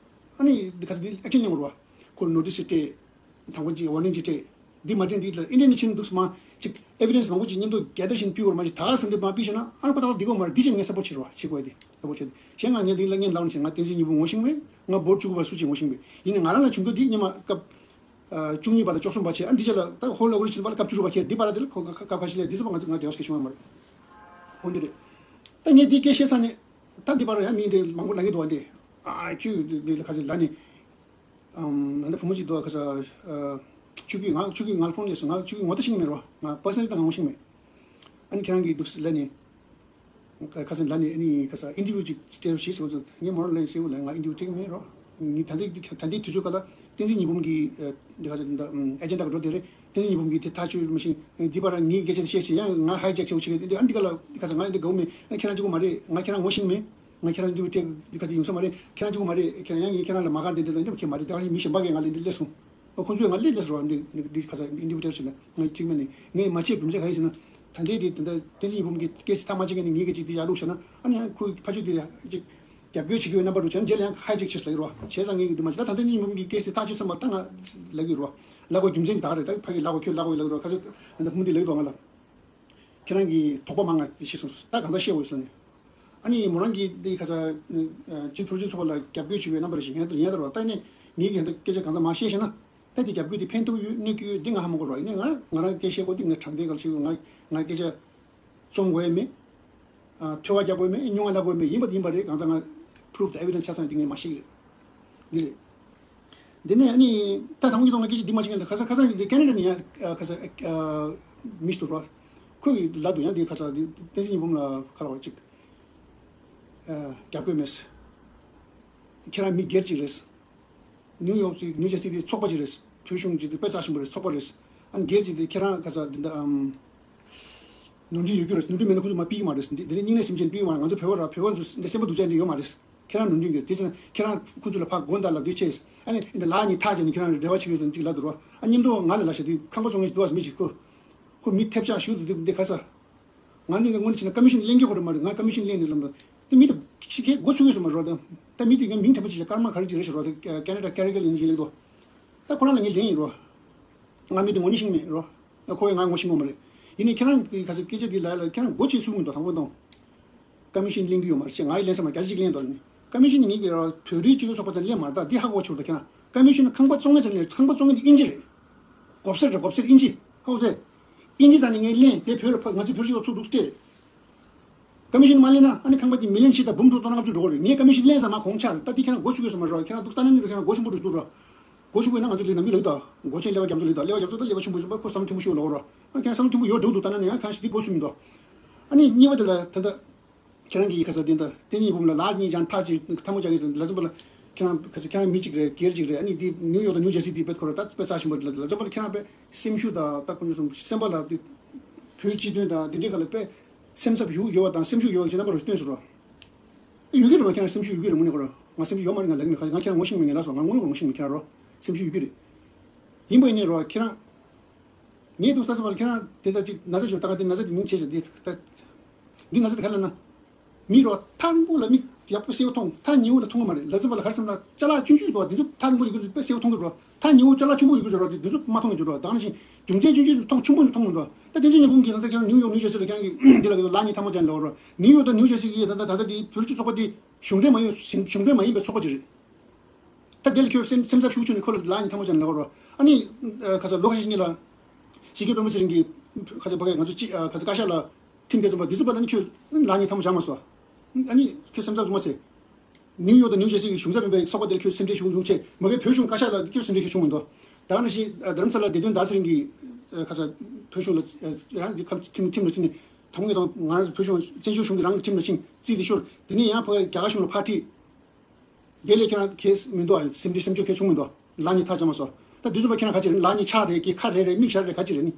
ཨ་ནི་འདི་ག་ཚོད་འདི་action གནང་དགོས་རེད་བ། ཁོ་ལ་notice ཅིག་སྤྲད། དང་པོ་ཅིག་warning ཅིག་སྤྲད། འདི་མ་སྤྲད་འདི་ལ་ཨིན་ཊར་ནེ་ཤན་ནལ་འདུག་སེ་མ་ཅིག་evidence མང་པོ་ཅིག་མཉམ་དུ་gather བྱས་ནས་ཕུལ་དགོས་རེད། མ་གཞི་ད་ག་ཟེར་འདི་མ་ཕུལ་ཤེ་ན་ཨ་ནི་ཁོ་ད་འདི་དགོས་མ་རེད། འདི་བྱས་ངས་support བྱེད་རེད་བ། བྱེད་དགོས་འདི་support བྱེད་འདི་བྱས་ང་ངས་འདི་ལ་ངས་ལབ་ནས་བྱས་ང་བསྟན་འཛིན་ཉི་འབུམ་ངོ་ཤེས་མེད། ང་འབོར་བཅུ་དགུ་པ་སུ་གཅིག་ངོ་ཤེས་མེད། ཡིན་ནའི་ང་རང་ལ་བྱུང་རྒྱུ་འདི་སྔོན་མ་སྐབས། བཅུ་གཉིས་པ་དང་བཅུ་གསུམ་པ་བྱས། ཨ་འདི་ཆ་ལ་ད་ཧོལ་ཨོ་རི་ཇི་ནལ་པ་ལ་སྐབས་བཅུ་དྲུག་པ་ཁྱེར། འདི་པ་ལ་དེ་ལ་ཁོ་སྐབས་ཁ་ཤས་ལས་འདི་ཚོ་པ་ང་ཚོ་ང་འབྲེལ་བ་ཞིག་བྱུང་བ་མ་རེད། འོ་འདི་རེད། ད་ངས་འདི་སྐད་བཤད་ཚར་ནས་ད་འདི་པར་ཡང་མི་འདི་མང་པོ་ལབ་ཀྱི་འདུག་བ། འདི་ཨ་ཁྱོད་འདི་ལ་ཁ་ཤས་ལབ་ནས། ཨམ་ད་བུ་མོ་ཅིག་འདུག་ཁ་ཤས། ཨ་ཆུ་གི་ང་ཆུ་གི་ང་ལ་ཕོན་སླེབས་སོང་། ང་ཆུ་གི་ངོ་ད་ཤེས་ཀྱི་མེད་རོ། ང་personally ད་ང་ངོ་ཤེས་ཀྱི་མེད། ཨ་ནི་ཁྱེད་རང་གིས་འདུག་ལབ་ནས། ཁ་སང་ལ་ནི་ཨ་ནི་ཁ་སང་ཨིན་ཊར་བིའུ་ཅིག་སྤྲད་རོགས་ཞེས་ཟེར་བ་ཚོ་ངས་མོ་རང་ལན་ཟེར་བ་ལ་ང་ཨིན་ཊར་བིའུ་སྤྲད་ཀྱི་མེད་རོ། ངས་ད་ལྟའི་ད་ལྟའི་དུས་ཚོད་ཁ་ལ་བསྟན་འཛིན་ཉི་འབུམ་གྱི་ཨ་འདི་ཁ་ས་འདི་ཨེ་ཇེན་ཌ་ག་འགྲོ་དེ་རེད། བསྟན་འཛིན་ཉི་འབུམ་གྱིས་དེ་ཐག་གཅོད་མ་ཤེས། འདི་པར་ངའི་སྐད་ཆ་དེ་བཤད་བྱས་ཡང་ང་hijack བྱེད་བྱེད་ཀྱི་འདི་ཨ་འདི་ག་ལ་ཁ་ས་ང་འདི་དགའ་བོ་མེད། ཨ་ཁྱེད་རང་གཅིག་པོ་མ་རེད། ང་ཁྱེད་རང་ངོ་ཤེས་མེད། ང་ཁྱེད་རང་ཨིན་ཊར་བིའུ་སྤྲད་འདི་ཁ་ས་ཡོང་ས་མ་རེད། ཁྱེད་རང་གཅིག་པོ་མ་རེད། ཁྱེད་རང་ཡང་ངས་ཁྱེད་རང་ལ་མ་ག་འདི་འདི་ལ་འདི་ཁྱེད་མ་རེད། ད་ག་ནང་བཞིན་མི་གཞན་པ་གིས་ང་ལ་འདི་སླེབས་སོང་། ཁོང་ཚོས་ང་སླེབས་སླེབས་སོང་། འདི་འདི་འདི་ཁ་ས་ཨིན་ཊར་བིའུ་བྱས་ན་ང་གཅིག་མ་ནི་ངས་མ་བྱེད་རྒྱུ་མཚན་གང་ཡིན་ཟེར་ན། ད་ལྟའི་འདི་ད་ལྟ་བསྟན་འཛིན་ཉི་འབུམ་གྱི་སྐད་ཆ་ཐག་མ་བཅད་མཁན་ནི་ངའི་སྐད་ཆ་འདི་ཡར་བླུགས་བཞག་ན། ཨ་ནི་ཡང་ཁོའི་ཕ་ཆོས་འདི་ཡང་ཅིག་རྒྱབ་སྐྱོར་བྱེད་ཀྱི་ཡོད་རྣམ་པ་འདྲ་བྱས་ན་རྗེས་ལ་ཡང་hijack བྱེད་ཟེར་ལབ་ཀྱི་རེད་བ། བྱས་ཙང་ངས་འདི་མ་བྱེད། ད་ད་བསྟན་འཛིན་ཉི་འབུམ་གྱི་སྐད་ཆ་ཐག་གཅོད་ཚར་བ་ད་ང་ལབ་ཀྱི་རེད་བ། ལབ་དགོས་རྒྱུ་མཚན་ད་ག་རེད། ད་ཕ་གི་ལབ་དགོས་ཁྱོད་ལབ་དགོས་ལབ་ཀྱི་རེད་བ། ཁ་ཚོད་ད་ལྟ་ཕུ་མུ་འདི་ལབ་ཀྱི་འདུག་ང་ལ། ཁྱེད་རང་གིས་དོགས་པ་མང་ང་ཤེས་སོང་། ད་གང་ལྟར་བཤད་འོས་སོང་ནས། ཨ་ནི་མོ་རང་གིས་འདི་ཁ་ས་ཅིག་ཕུར་ཅིག་ཚོགས་པ་ལ་རྒྱབ་སྐྱོར་བྱེད་པའི་རྣམ་པ་རེ་ཞིག་ཡིན་ཡང་ད་རེད། ད་ནི་ངེད་ཀྱིས་ད་སྐད་ཆ་གང་ཙམ་མང་བཤད་ཤེས་ན། ད་འདི་རྒྱབ་སྐྱོར་འདི་ཕན་ཐོགས་ཡོད་གནོད་ཀྱི་ཡོད་འདི་ང་ཧ་མ་གོ་རོགས། ཡིན་ནའི་ང་ང་རང་སྐད་བཤད་དགོས་འདི་ང་དྲང་བདེན་ག་ལ་ཞིག་ང་ང་སྐད་ཆ་རྩོམ་དགོས་ཡ་མེད། ཨ་ཐོལ་བ་རྒྱག་དགོས་མེད། རྙོག་དྲ་ལབ་དགོས་མེད། ཡིན་པ་ཡིན་པ་རེད། གང་ཙམ་ང་proof དང་evidence ཆ་ཚང་འདི་ངས་མ་བཤད་ཀྱི་རེད། འདི་རེད། འདི་ནས་ཨ་ནི་ད་དང་པོ་ཉིད་དུ་ང་སྐད་ཆ་འདི་མ་བཤད་ཀྱི་ཡིན། ད་ཁ་སང་ཁ་སང་འདི་ཁེ་ན་ཌ་ནས་ཡང་ཁ་སང་མི་ཞིག་འདུག་རོགས། ཁོས་ལབ་འདུག་ཡང་འདི་ཁ་སང་འདི་བསྟན་འཛིན་ཉི་འབུམ་ལ་ཁ་ལ་བ་ཅིག་རྒྱབ་སྐྱོར་མེད། ཁྱེད་རང་མི་སྒེར་ཅིག་རེད། ནིའུ་ཡོག་སི་ནིའུ་ཇར་སི་དེ་ཚོགས་པ་ཅིག་རེད། བོད་གཞུང་གི་དཔེ་རྩ་ཆེན་པོ་རེད། ཚོགས་པ་རེད། ཨ་ནི་སྒེར་གྱི་དེ་ཁྱེད་རང་ག་ས་འདི་འདྲ་ཨམ། ནོར་འཁྲུལ་ཡོད་རྒྱུ་རེད། ནོར་འཁྲུལ་མེད་ན་ཁོ་ཚོ་མ་ཕུད་ཀྱི་མ་རེད། འདི་འདི་སྙིང་ནད་སེམས་ཅན་ཕུད་ཀྱི་མ་རེད། ང་ཚོ་བོད་པ་ར་བོད་པ་ཚོ་འདི་སེམས་པ་སྡུག་ཅག་འདི་ཡོད་མ་རེད། ཁྱེད་རང་ནོར་འཁྲུལ་ཡོད་དེ་ཚོ་ཁྱེད་རང་ཁོ་ཚོ་ལ་ཕར་དགོངས་དག་ལབ་དུས་ཆེ། ཨ་ནི་འདི་ལག་གཉིས་ཐག་བཅད་ནས་ཁྱེད་རང་རེ་བ་བྱེད་ཀྱི་ཡོད་ཟེར་ཅིག་ལབ་འདུག་ར། ཨ་མཉམ་དུ་ང་ལ་ལབ་ཤག་དེ་ཁང་པ་བཙོང་མཁན་ཞིག་འདུག་ཨ་མི་ཞིག་ཁོ། ཁོ་མི་ཐེབས་ཆག་ཞུ་འདུག་འདི་ག་ས། ང་ནི་དངོས་གནས་བྱས་ན་ཀ་མི་ཤན་ལེན་རྒྱུ་ཁོ་རང་མ་རེད། ང་ཀ་མི་ཤན་ལེན་ནས་ལབ་ན་དེ་མི་དེ་ཕྱི་ཁའི་མགོ་ཚུགས་ཡོད་ས་མ་རེད་ད། མི་དེ་ང་མིང་དྲན་པ་ཅིག་ཀརྨ་ག་རེ་ཅིག་རེད་ཤག་རོ། དེ་ཁེ་ན་ཌ་ཀེ་རི་ཀལ་ཡིན་ཞིག་ལེགས་དོ། ད་ཁོ་རང་ལ་ངས་ལེན་ཡིན་རོ། ང་མི་དེ་ངོ་ནི་ཤེས་མེད་རོ། ཁོ་ཡི་ང་ངོ་ཤེས་ངོ་མ་རེད། ཡིན་ནའི་ཁྱེད་རང་གི་ཁ་སང་སྐད་ཆ་དེ་ལ་ལ་ཁྱེད་རང་མགོ་ཆེ་ཚུགས་མི་འདུག་དང་པོ་དང་། ཀ་མི་ཤན་ལེན་གི་ཡོད་མ་རེད་ཅེས་ང་ཡི་ལེན་ས་མ་རྒྱ་ཅིག་ལེན་དོ་ནི། ཀ་མི་ཤན་ནི་ངེད་ཀྱི་བོད་རིགས་སྤྱི་མཐུན་ཚོགས་པ་ཚོ་ལེན་མ་རེད། ད་འདི་ཧ་གོ་ཆོག་ད་ཁྱེད་རང་ཀ་མི་ཤན་ནི་ཁང་པ་བཙོང་མཁན་ཚོ་ལེན། ཁང་པ་བཙོང་མཁན་དེ་ཨིན་ཇི་རེད། སྒོ་སེར་རེད། སྒོ་སེར་ཨིན་ཇི། ཧ་གོ་སོང་། ཨིན་ཇི་ཚང་ནི་ངས་ལེན་དེ་བོད་ལ་ཕ་ང་ཚོའི་བོད་སྤྱི་ཚོགས་ཚུགས་འདུག་སྤྲད། ཀ་མི་ཤན་མ་ལེན་ན་ཨ་ནི་ཁང་པ་དེ་མི་ལེན་ཕྱིར་ད་འབུམ་དྲུག་སྟོང་ལྔ་བཅུ་འགྲོ་གི་རེད། ངས་ཀ་མི་ཤན་ལེན་ས་མ་གོང་ཆག་རེད། ད་འདི་ཁྱེད་རང་མགོ་ཚུགས་ཡོད་ས་མ་རེད། ཁྱེད་རང་འདུག་ལྟ་ན་ནི་ཁྱེད་རང་མགོ་ཆེན་པོ་འདུག་འདུག་ར། མགོ་ཆེན་པོ་ཡིན་ན་ང་ཚོ་ལས་ནམ་རྒྱུན་ལས་ད་མགོ་ཆེན་ཀླད་པ་རྒྱ་མཚོ་ལས་ད་ཀླད་པ་རྒྱ་མཚོ་ད་ཀླད་པ་ཆེན་པོ་ཡོད་ས་པ་ཁོ་བསམ་ཐུན་མོང་ཤོས་ལོག་ར། ཨ་ཁྱེད་རང་བསམ་ཐུན་མོང་ཡོད་འགྲོ་འདུག་ལྟ་ན་ནི་ཡང་ཁ་ཤས་འདི་མགོ་ཚུགས་མི་འདུག་ཨ་ནི་གཉིས་པ་དེ་ལ་ད་ལྟ། ཁྱེད་རང་གིས་ཁ་ས་དེ་འདྲ་དེ་གཉིས་འབུམ་ལ་ལག་གཉིས་ཀྱང་ཐག་ཅིག་ཐལ་མོ་སྦྱར་གྱི་ཟེར་ལ་ཙམ་པ་ལ། ཁྱེད་རང་ག་ཚོད་ཁྱེད་རང་མི་གཅིག་རེད། སྒེར་གཅིག་རེད། ཨ་ནི་འདི་ནིའུ་ཡོག་དང་ནིའུ་ཇར་སི་འདི་དཔེ་ཁོ་ར་ད་དཔེ་རྩ་ཆེན་པོ་རེད་ལ། ལ་ཚོ་པ་ལ་ཁྱེད་རང་དཔེ་སེམས་ཤུགས་དང་ད་ཁོ་ཚོ་སེམས་པ་ལ་འདི་བོད་སྤྱི་དོན་དང་འདི་འདྲའི་སྒང་ལ་དཔེ་སེམས་འཚབ་ཡོད་ཡོད་པ་དང་སེམས་ཤུགས་ཡོད་པ་ཅིག་རྣམ་པ་རུ་སྟོན་སོང་རོགས། ཡོད་ཀྱི་རེད་རོགས། ཁྱེད་རང་སེམས་ཤུགས་ཡོད་ཀྱི་རེད། དངོས་གནས་ཁོ་ར་ང་སེམས་ཤུགས་ཡོད་མ་རེད། ང་ལབ་མི་ཁ་ང་ཁྱེད་རང་ངོ་ཤེས་མི་ངས་ལབ་སོང་། ང་དངོས་གནས་ངོ་ཤེས་མི་ཁྱེད་རང་རོགས། སེམས་ཤུགས་ཡོད་ཀྱི་རེད། ཡིན་པ་ཡིན་ནའི་རོགས་ཁྱེད་རང་ངས་དུ་ས་ས་བར་ཁྱེད་རང་དེ་ལྟ་ཅིག་ན་ཚ་ཞིག་ད་ག་དེ་ན་ཚ་དེ་མིང་བྱས་ཤག་འདི་ད་འདི་ན་ཚ་དེ་ག་ལ་ན། མི་རོ་ཐག་རིང་པོ་ལ་མིག་ཡག་པོ་གསལ་པོ་མཐོང་། ཐག་ཉེ་བོ་ལ་མཐོང་གི་མ་རེད། ལ་ཚོ་པ་ལ་ག་རེ་བསམ་ན་ཅ་ལག་ཆུང་ཆུང་ཡོད་པ་འདི་ཚོ་ཐག་རིང་པོ་ཡོད་ཀྱི་དཔེ་གསལ་པོ་མཐོང་གི་རོ། ཐག་ཉེ་བོ་ཅ་ལག་ཆུང་པོ་ཡོད་ཀྱི་རོ། འདི་ཚོ་མ་མཐོང་གི་རོ། ད་ནང་བཞིན་རྒྱུ་མཚན་ཆུང་ཆུང་མཐོང་ཆུང་པོ་མཐོང་མི་འདུག་ད་དེ་ཚོ་ཉིན་གུང་གི་ད་ལྟ་ཁྱེད་རང་ནིའུ་ཡོག་ནིའུ་ཇར་སི་ལ་ཁྱེད་རང་གི་འདི་ལ་གི་ལ་ཉི་ཐ་མ་ཅན་ལ་རོ། ནིའུ་ཡོག་དང་ནིའུ་ཇར་སི་གི་ད་ལྟ་ད་ལྟ་དེ་བོད་སྤྱི་ཚོགས་པ་དེ་གཞུང་འབྲེལ་མ་ཡིན་གཞུང་འབྲེལ་མ་ཡིན་པའི་ཚོགས་པ་ཅིག་རེད། ད་དེ་ལ་ཁྱོད་སེམས་སེམས་འཚབ་ཤུགས་ཆུང་ནས་ཁོ་ལ་ལ་ཉི་ཐ་མ་ཅན་ལ་གོ་རོ། ཨ་ནི་ཁ་ཚ་ལོ་ཁ་ཤས་གཉིས་ལ་སྲིད་སྐྱོང་སྤེན་པ་ཚེ་རིང་གིས་ཁ་ཚ་ཕ་གིར་ང་ཚོ་ཅི་ཁ་ཚ་བཀའ་ཤག་ལ་ཁྲིམས་འགལ་བཙོང་པ་འདི་ཚོ་པ་ལ་ནི་ཁྱོད་ལ་ཉི་ཐ་མ་བཞག་མ་སོང་། ཨ་ནི་ཁྱོད་སེམས་འཚབ་བཙོང་མ་ཟེར། ནིའུ་ཡོག་དང་ནིའུ་ཇར་སི་གི་གཞུང་ཚབ་མིན་པའི་ཚོགས་པ་དེ་ལ་ཁྱོད་སེམས་ཁྲལ་བྱུང་བྱུང་ཆེ། མ་གིའི་བོད་གཞུང་བཀའ་ཤག་ལ་ཁྱོད་སེམས་ཁྲལ་ཁྱོད་བྱུང་མི་འདུག་ད་ག་ནང་བཞིན་རྡ་རམ་ས་ལ་བདེ་དོན་ཟླ་ཚེ་རིང་གིས་ཁ་ཚ་བོད་གཞུང་ལ་ཡང་ཁྲིམས་ཁྲིམས་ལ་ཕྱིན་ནས་དམ་གྱི་དང་ང་རང་བོད་གཞུང་བཙན་བྱོལ་གཞུང་གི་རང་གི་ཁྲིམས་ལ་ཕྱིན་རྩིས་དེ་ཤོར། དེ་ནས་ཡང་ཕ་གིར་རྒྱ་གར་གཞུང་ལ་ཕར་ཁྲིད། དེ་ལས་ཁྱེད་རང་གིས་མི་འདུག་ཨ། སེམས་ཁྲལ་སེམས་ཤུགས་ཁྱོད་བྱུང་མི་འདུག་ལ་ཉི་ཐག་བཅད་མ་སོང་། ད་དུས་ཚོད་པ་ཁྱེད་རང་ག་ཅི་རེད། ལ་ཉི་ཆ་རེད་ཀྱི་ཁ་རེ་རེད་མིག་ཞར་རེད་ག་ཅི་རེད་ནི།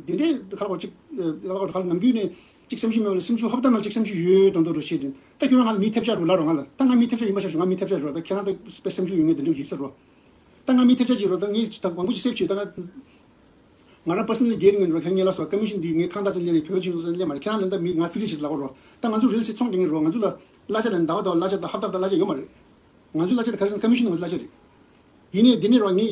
འདི་འདྲའི་ཁ་ལ་གཅིག་ལ་ཁ་ལ་ནམ་རྒྱུན་ནས་གཅིག་སེམས་ཤུགས་མེད་པ་ལ་སེམས་ཤུགས་ཧོབ་ཏ་མ་གཅིག་སེམས་ཤུགས་ཡོད་དོན་དུ་རུ་བྱེད་དུས་ད་ཁྱོད་རང་ང་ལ་མི་ཐེབས་ཆག་རུ་ལ་རོ། ང་ལ་ད་ང་མི་ཐེབས་ཆག་ཡིན་པ་ཤ་ཤུ་ང་མི་ཐེབས་ཆག་རོ། ད་ཁྱེད་རང་ད་དཔེ་སེམས་ཤུགས་ཡོད་ངེས་འདི་འདྲ་ཡིན་ས་རོ། ད་ང་མི་ཐེབས་ཆག་ཅིག་རོ། ད་ངས་ད་མང་པོ་ཞིག་སེབ་བྱེད་ད་ང་། ང་རང་པར་སོ་ནལ་སྒེར་ངོས་ནས་ཁ་ངེས་ལ་སོགས་ཀ་མི་ཤོན་འདི་ངས་ཐང་ད་ཙམ་ལས་ནས་བོད་ཆུང་ཚོ་ལས་མ་རེད། ཁྱེད་རང་ལ་ད་མི་ང་ཕི་ལི་ཞིག་ལ་གོ་རོགས། ད་ང་ཚོ་རིལ་ཞིག་ཚོང་རྒྱག་ངེས་རོགས། ང་ཚོ་ལ་གླ་ཆ་ལ་ཟླ་བ་ཟླ་བ་གླ་ཆ་དང་ཧབ་ཏ་ཧབ་ཏ་གླ་ཆ་ཡོད་མ་རེད། ང་ཚོ་གླ་ཆ་དེ་ག་རེ་ཟེར་ན་ཀ་མི་ཤོན་ང་ཚོ་གླ་ཆ་རེད། ཡིན་ནའི་འདི་ནས་རོགས་ངས་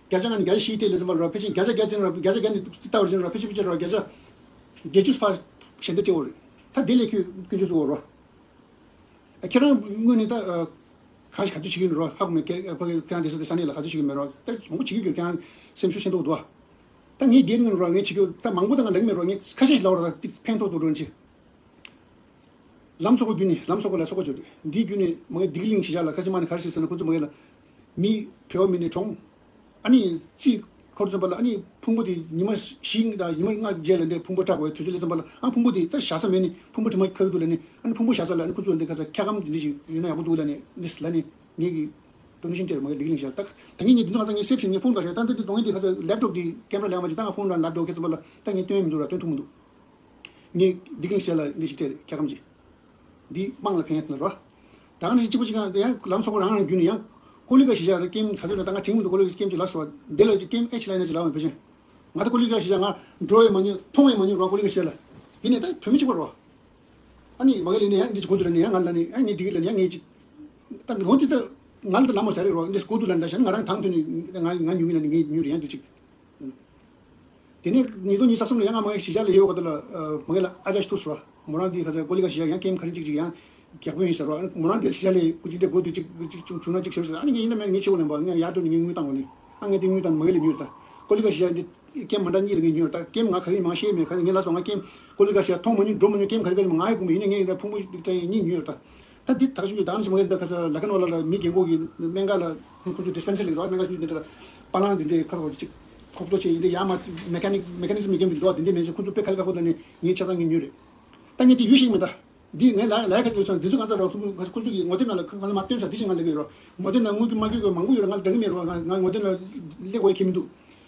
བརྒྱ་ཆ་ང་ནས་བརྒྱ་ཆ་བཞི་སྤྲད་ལས་ཙམ་པ་རོགས། ཕལ་ཆེར་བརྒྱ་ཆ་བརྒྱ་ཙམ་རོགས། བརྒྱ་ཆ་བརྒྱ་ནས་ལྟ་བར་ཕྱིན་རོགས། ཕལ་ཆེར་ཕལ་ཆེར་རོགས་བརྒྱ་ཆ་བརྒྱད་ཅུ་ཕར་ཞལ་འདེབས་སྤྲད་འོ་རེད། ད་དེ་ལས་ཁྱོད་ཀུན་སྤྱོད་བཟོ་འོ་རོགས། ཁྱེད་རང་ངོས་ནས་ད་གང་ཞིག་ག་ཚོད་བྱེད་ཀྱི་ཡོད་རོགས། ཧ་གོ་མེད། ཁྱེད་རང་དེ་ས་དེ་ས་གནས་ལ་ག་ཚོད་བྱེད་ཀྱི་མེད་རོགས། ད་མང་པོ་བྱེད་ཀྱི་ཡོད། ཁྱེད་རང་སེམས་ཤུགས་ཆེན་པོ་འདུག་ད་ངས་སྒེར་ངོས་རོགས་ངས་བྱེད་ཀྱི་ཡོད། ད་མང་པོ་ད་ང་ལབ་ཀྱི་མེད་རོགས། ངས་ཁ་ཤས་ཤིག་ལབ་རོགས། ད་ཕན་ཐོགས་འདུག་རོགས་ཅི། ལམ་སོགས་པ་བརྒྱུད་ནས་ལམ་སོགས་པ་ལ་སོགས་པ་བརྗོད་དེ་འདིའི་བརྒྱུད་ནས་མ་གི་སྡིག་གླིང་ཞེས་བྱ་ལ་ཁ་ཆེ་མ་ནི་ག་རེ་ཞིག་ཟེར་ན་ཁོ་ཚོ་མ་གི་ལ། མི་བོད་མི་ནི་གྲོངས། ཨ་ནི་རྩིས་འཁོར་ཙམ་པ་ལ་ཨ་ནི་ཕུང་པོ་དེ་ཉི་མ་བཞི་དང་ཉི་མ་ལྔ་རྗེས་ལ་འདྲེ་ཕུང་པོ་བཀྲག་པའི་དུས་ཚོད་ལས་ཙམ་པ་ལ་ཨ་ཕུང་པོ་དེ་ད་བཞག་ས་མེད་ནི་ཕུང་པོ་དྲི་མ་ཁ་ཐུག་ལ་ནི་ཨ་ནི་ཕུང་པོ་བཞག་ས་ལ་ཨ་ནི་ཁོ་ཚོ་འདི་ཁ་ས་འཁྱག་སྒམ་འདི་འདྲ་ཞིག་ཡོད་ན་ཡག་པོ་འདུག་ལ་ནི་ནིས་ལ་ནི་ངེད་ཀྱི་དོ་ནུ་ཤིན་ཅེར་མ་གི་སྡིག་གླིང་བཞག་ད་ད་ངེད་ཉིད་འདི་ཚོ་ཁ་ས་ངེད་སེབ་ཞིག་ངེད་ཕུང་ད་ཞག་ད་འདི་འདི་གདོང་ངེད་འདི་ཁ་ས་ལེབ་ཊོབ་འདི་ཀེམ་ར་ལེགས་མ་ཅིག་ད་ང་ཕོན་ར་ལེབ་ཊོབ་ཁེ་ཙམ་པ་ལ་ད་ངེད་སྟོན་མི་འདུག་ར་སྟོན་ཐུབ་མི་འདུག་ངས་འདི་གིན་བཤད་ལ་འདི་ཞིག་སྤྲད་རེད་ཁྱ་གམ་གྱིས། འདི་དམངས་ལ་ཕན་ཡོད་ལ་རོ། ད་ག་ནང་བཞིན་གཅིག་པ་གཅིག་ཡང་ཡང་ལམ་ཚོགས་པ་རང་རང་བརྒྱུད་ནས་ཡང་ཀོ་ལི་ག་གཞིས་ཆགས་ལ་ཀེམ་ག་ཚོད་ལ་ད་ང་དྲན་མི་འདུག་ཀོ་ལི་ག་ཀེམ་གཅིག་ལ་སོ་བ་འདི་ལ་ཅིག་ཀེམ་ཨེཆ་ལ་ཡིན་ན་ཅིག་ལ་བ་བེ་ཅན། ང་ད་ཀོ་ལི་ག་གཞིས་ཆགས་ང་འགྲོ་ཡི་མ་མྱོང་མཐོང་ཡི་མ་མྱོང་རོ་ཀོ་ལི་ག་གཞིས་ཆགས་ལ། ཡིན་ནས་ད་བོད་མི་གཅིག་པ་རོ། ཨ་ནི་མ་གི་ལ་ནི་ཡང་འདི་ཅིག་གོ་འདུག་ལ་ནི་ཡང་ང་ལ་ནི་ཨ་ནི་འདི་གི་ལ་ནི་ཡང་ངས་ཅིག་ད་ལོ་འདི་ད་ང་ལ་ད་ལ་མོ་ཟ་རེད་རོ་འདི་གོ་འདུག་ལ་འདྲ་ཤ་ང་རང་དང་དུ་ནི་ང་ང་ཉུང་ངི་ལ་ནི་ངས་ཉུང་རེད་ཡང་འདི་ཅིག་དེ་ནས་ཉིས་སྟོང་ཉི་ཤུ་རྩ་གསུམ་ལ་ཡང་ང་མ་གཞིས་ཆགས་ལ་ཡོད་པ་དེ་ལ་མ་གི་ལ་ཨ་ཅག་ཐུག་སོང་ར་མོ་རང་འདི་ཁ་ཚ་ཀོ་ལི་ག་གཞིས་ཆགས་ཡང་ཀེམ་ག་རེ་ཅིག་ཅིག་ཡང་རྒྱག་པོ་ཡིན་ཟེར་ར་མོ་རང་འདི་གཞིས་ཆགས་ལ་ཀུ་ཅིག་འདྲ་དགོས་དུས་ཅིག་ཅིག་བྱུང་ན་ཅིག་ཟེར་ཟེར་ཨ་ནི་ངས་ཡིན་ན་མེད་ངས་ཆེ་བོ་ལེན་པ་ངས་ཡར་འགྲོ་ནི་ངས་དངུལ་བཏང་བ་ལེན་ཨ་ངས་དེ་དངུལ་བཏང་མ་གི་ལ་ཉོས་ར་ད་ཀོ་ལི་ག་གཞིས་ཆགས་འདི་ཀེམ་མ་འདྲ་གཉིས་ལ་ངས་ཉོས་ར་ད་ཀེམ་ང་ག་རེ་མང་ཤེས་མེད་ག་ངས་ལ་སོང་ང་ཀེམ་ཀོ་ལི་ག་གཞིས་ཆགས་མཐོང་མ་མྱོང་འགྲོ་མ་མྱོང་ཀེམ་ག་རེ་ག་རེ་མང་ང་ཡི་གུ་མ་ཡིན་ན་ངས་ཡིན་ན་ཕུང་པོ་ཅིག་ཅིག་གཉིས་ཉོས་ར་ད། ད་འདི་ཐག་ཆོད་ཀྱི་ད་ནི་མ་གི་ད་ཁ་ས་ལ་ཁ་ནོ་ལ་ལ་མི་རྒན་གོག་གི་སྨན་ཁང་ལ་ཁོ་ཚོ་ཌི་སྤེན་སར་ལ་ཡོད་སྨན་ཁང་ཅིག་འདི་འདྲ་པ་ལང་འདི་འདྲའི་ཁ་ཁོ་ཅིག་ཁོག་ཏོ་ཆེ་ཡིན་འདི་ཡ་མ་མེ་ཀ་ནིག་མེ་ཀ་ནི་ཛམ་མི་རྒན་པའི་འདུག་འདི་འདྲའི་མེད་ཚེ་ཁོ་ཚོ་དཔེ་ཁ་ལ་ཁ་ཁོ་ལ་ནི་ངའི་ཆ་ཚང་གི་ཉོས་རེད། ད་ངས་དེ་ཡུལ་ཤེས་མེད་ད། འདི་ངས་ལ་ལ་ཁ་ཅིག་ལ་སོང་འདི་ཚོ་གང་ཚ་རོགས་ཁོ་ཚོ་ཁོ་ཚོ་གི་ངོ་དེབ་ནང་ལ་ཁ་ཁ་ལ་མ་སྟོན་ས་འདི་ཞིག་ང་ལ་གི་རོགས་ངོ་དེབ་ནང་དངུལ་གྱི་མ་གི་གི་མང་པོ་ཡོད་ར་ང་ལ་འདྲ་གི་མེད་རོགས་ང་ངོ་དེབ་ནང་སླེབས་དགོས་ཡ་ཁྱེད་མི་འདུག་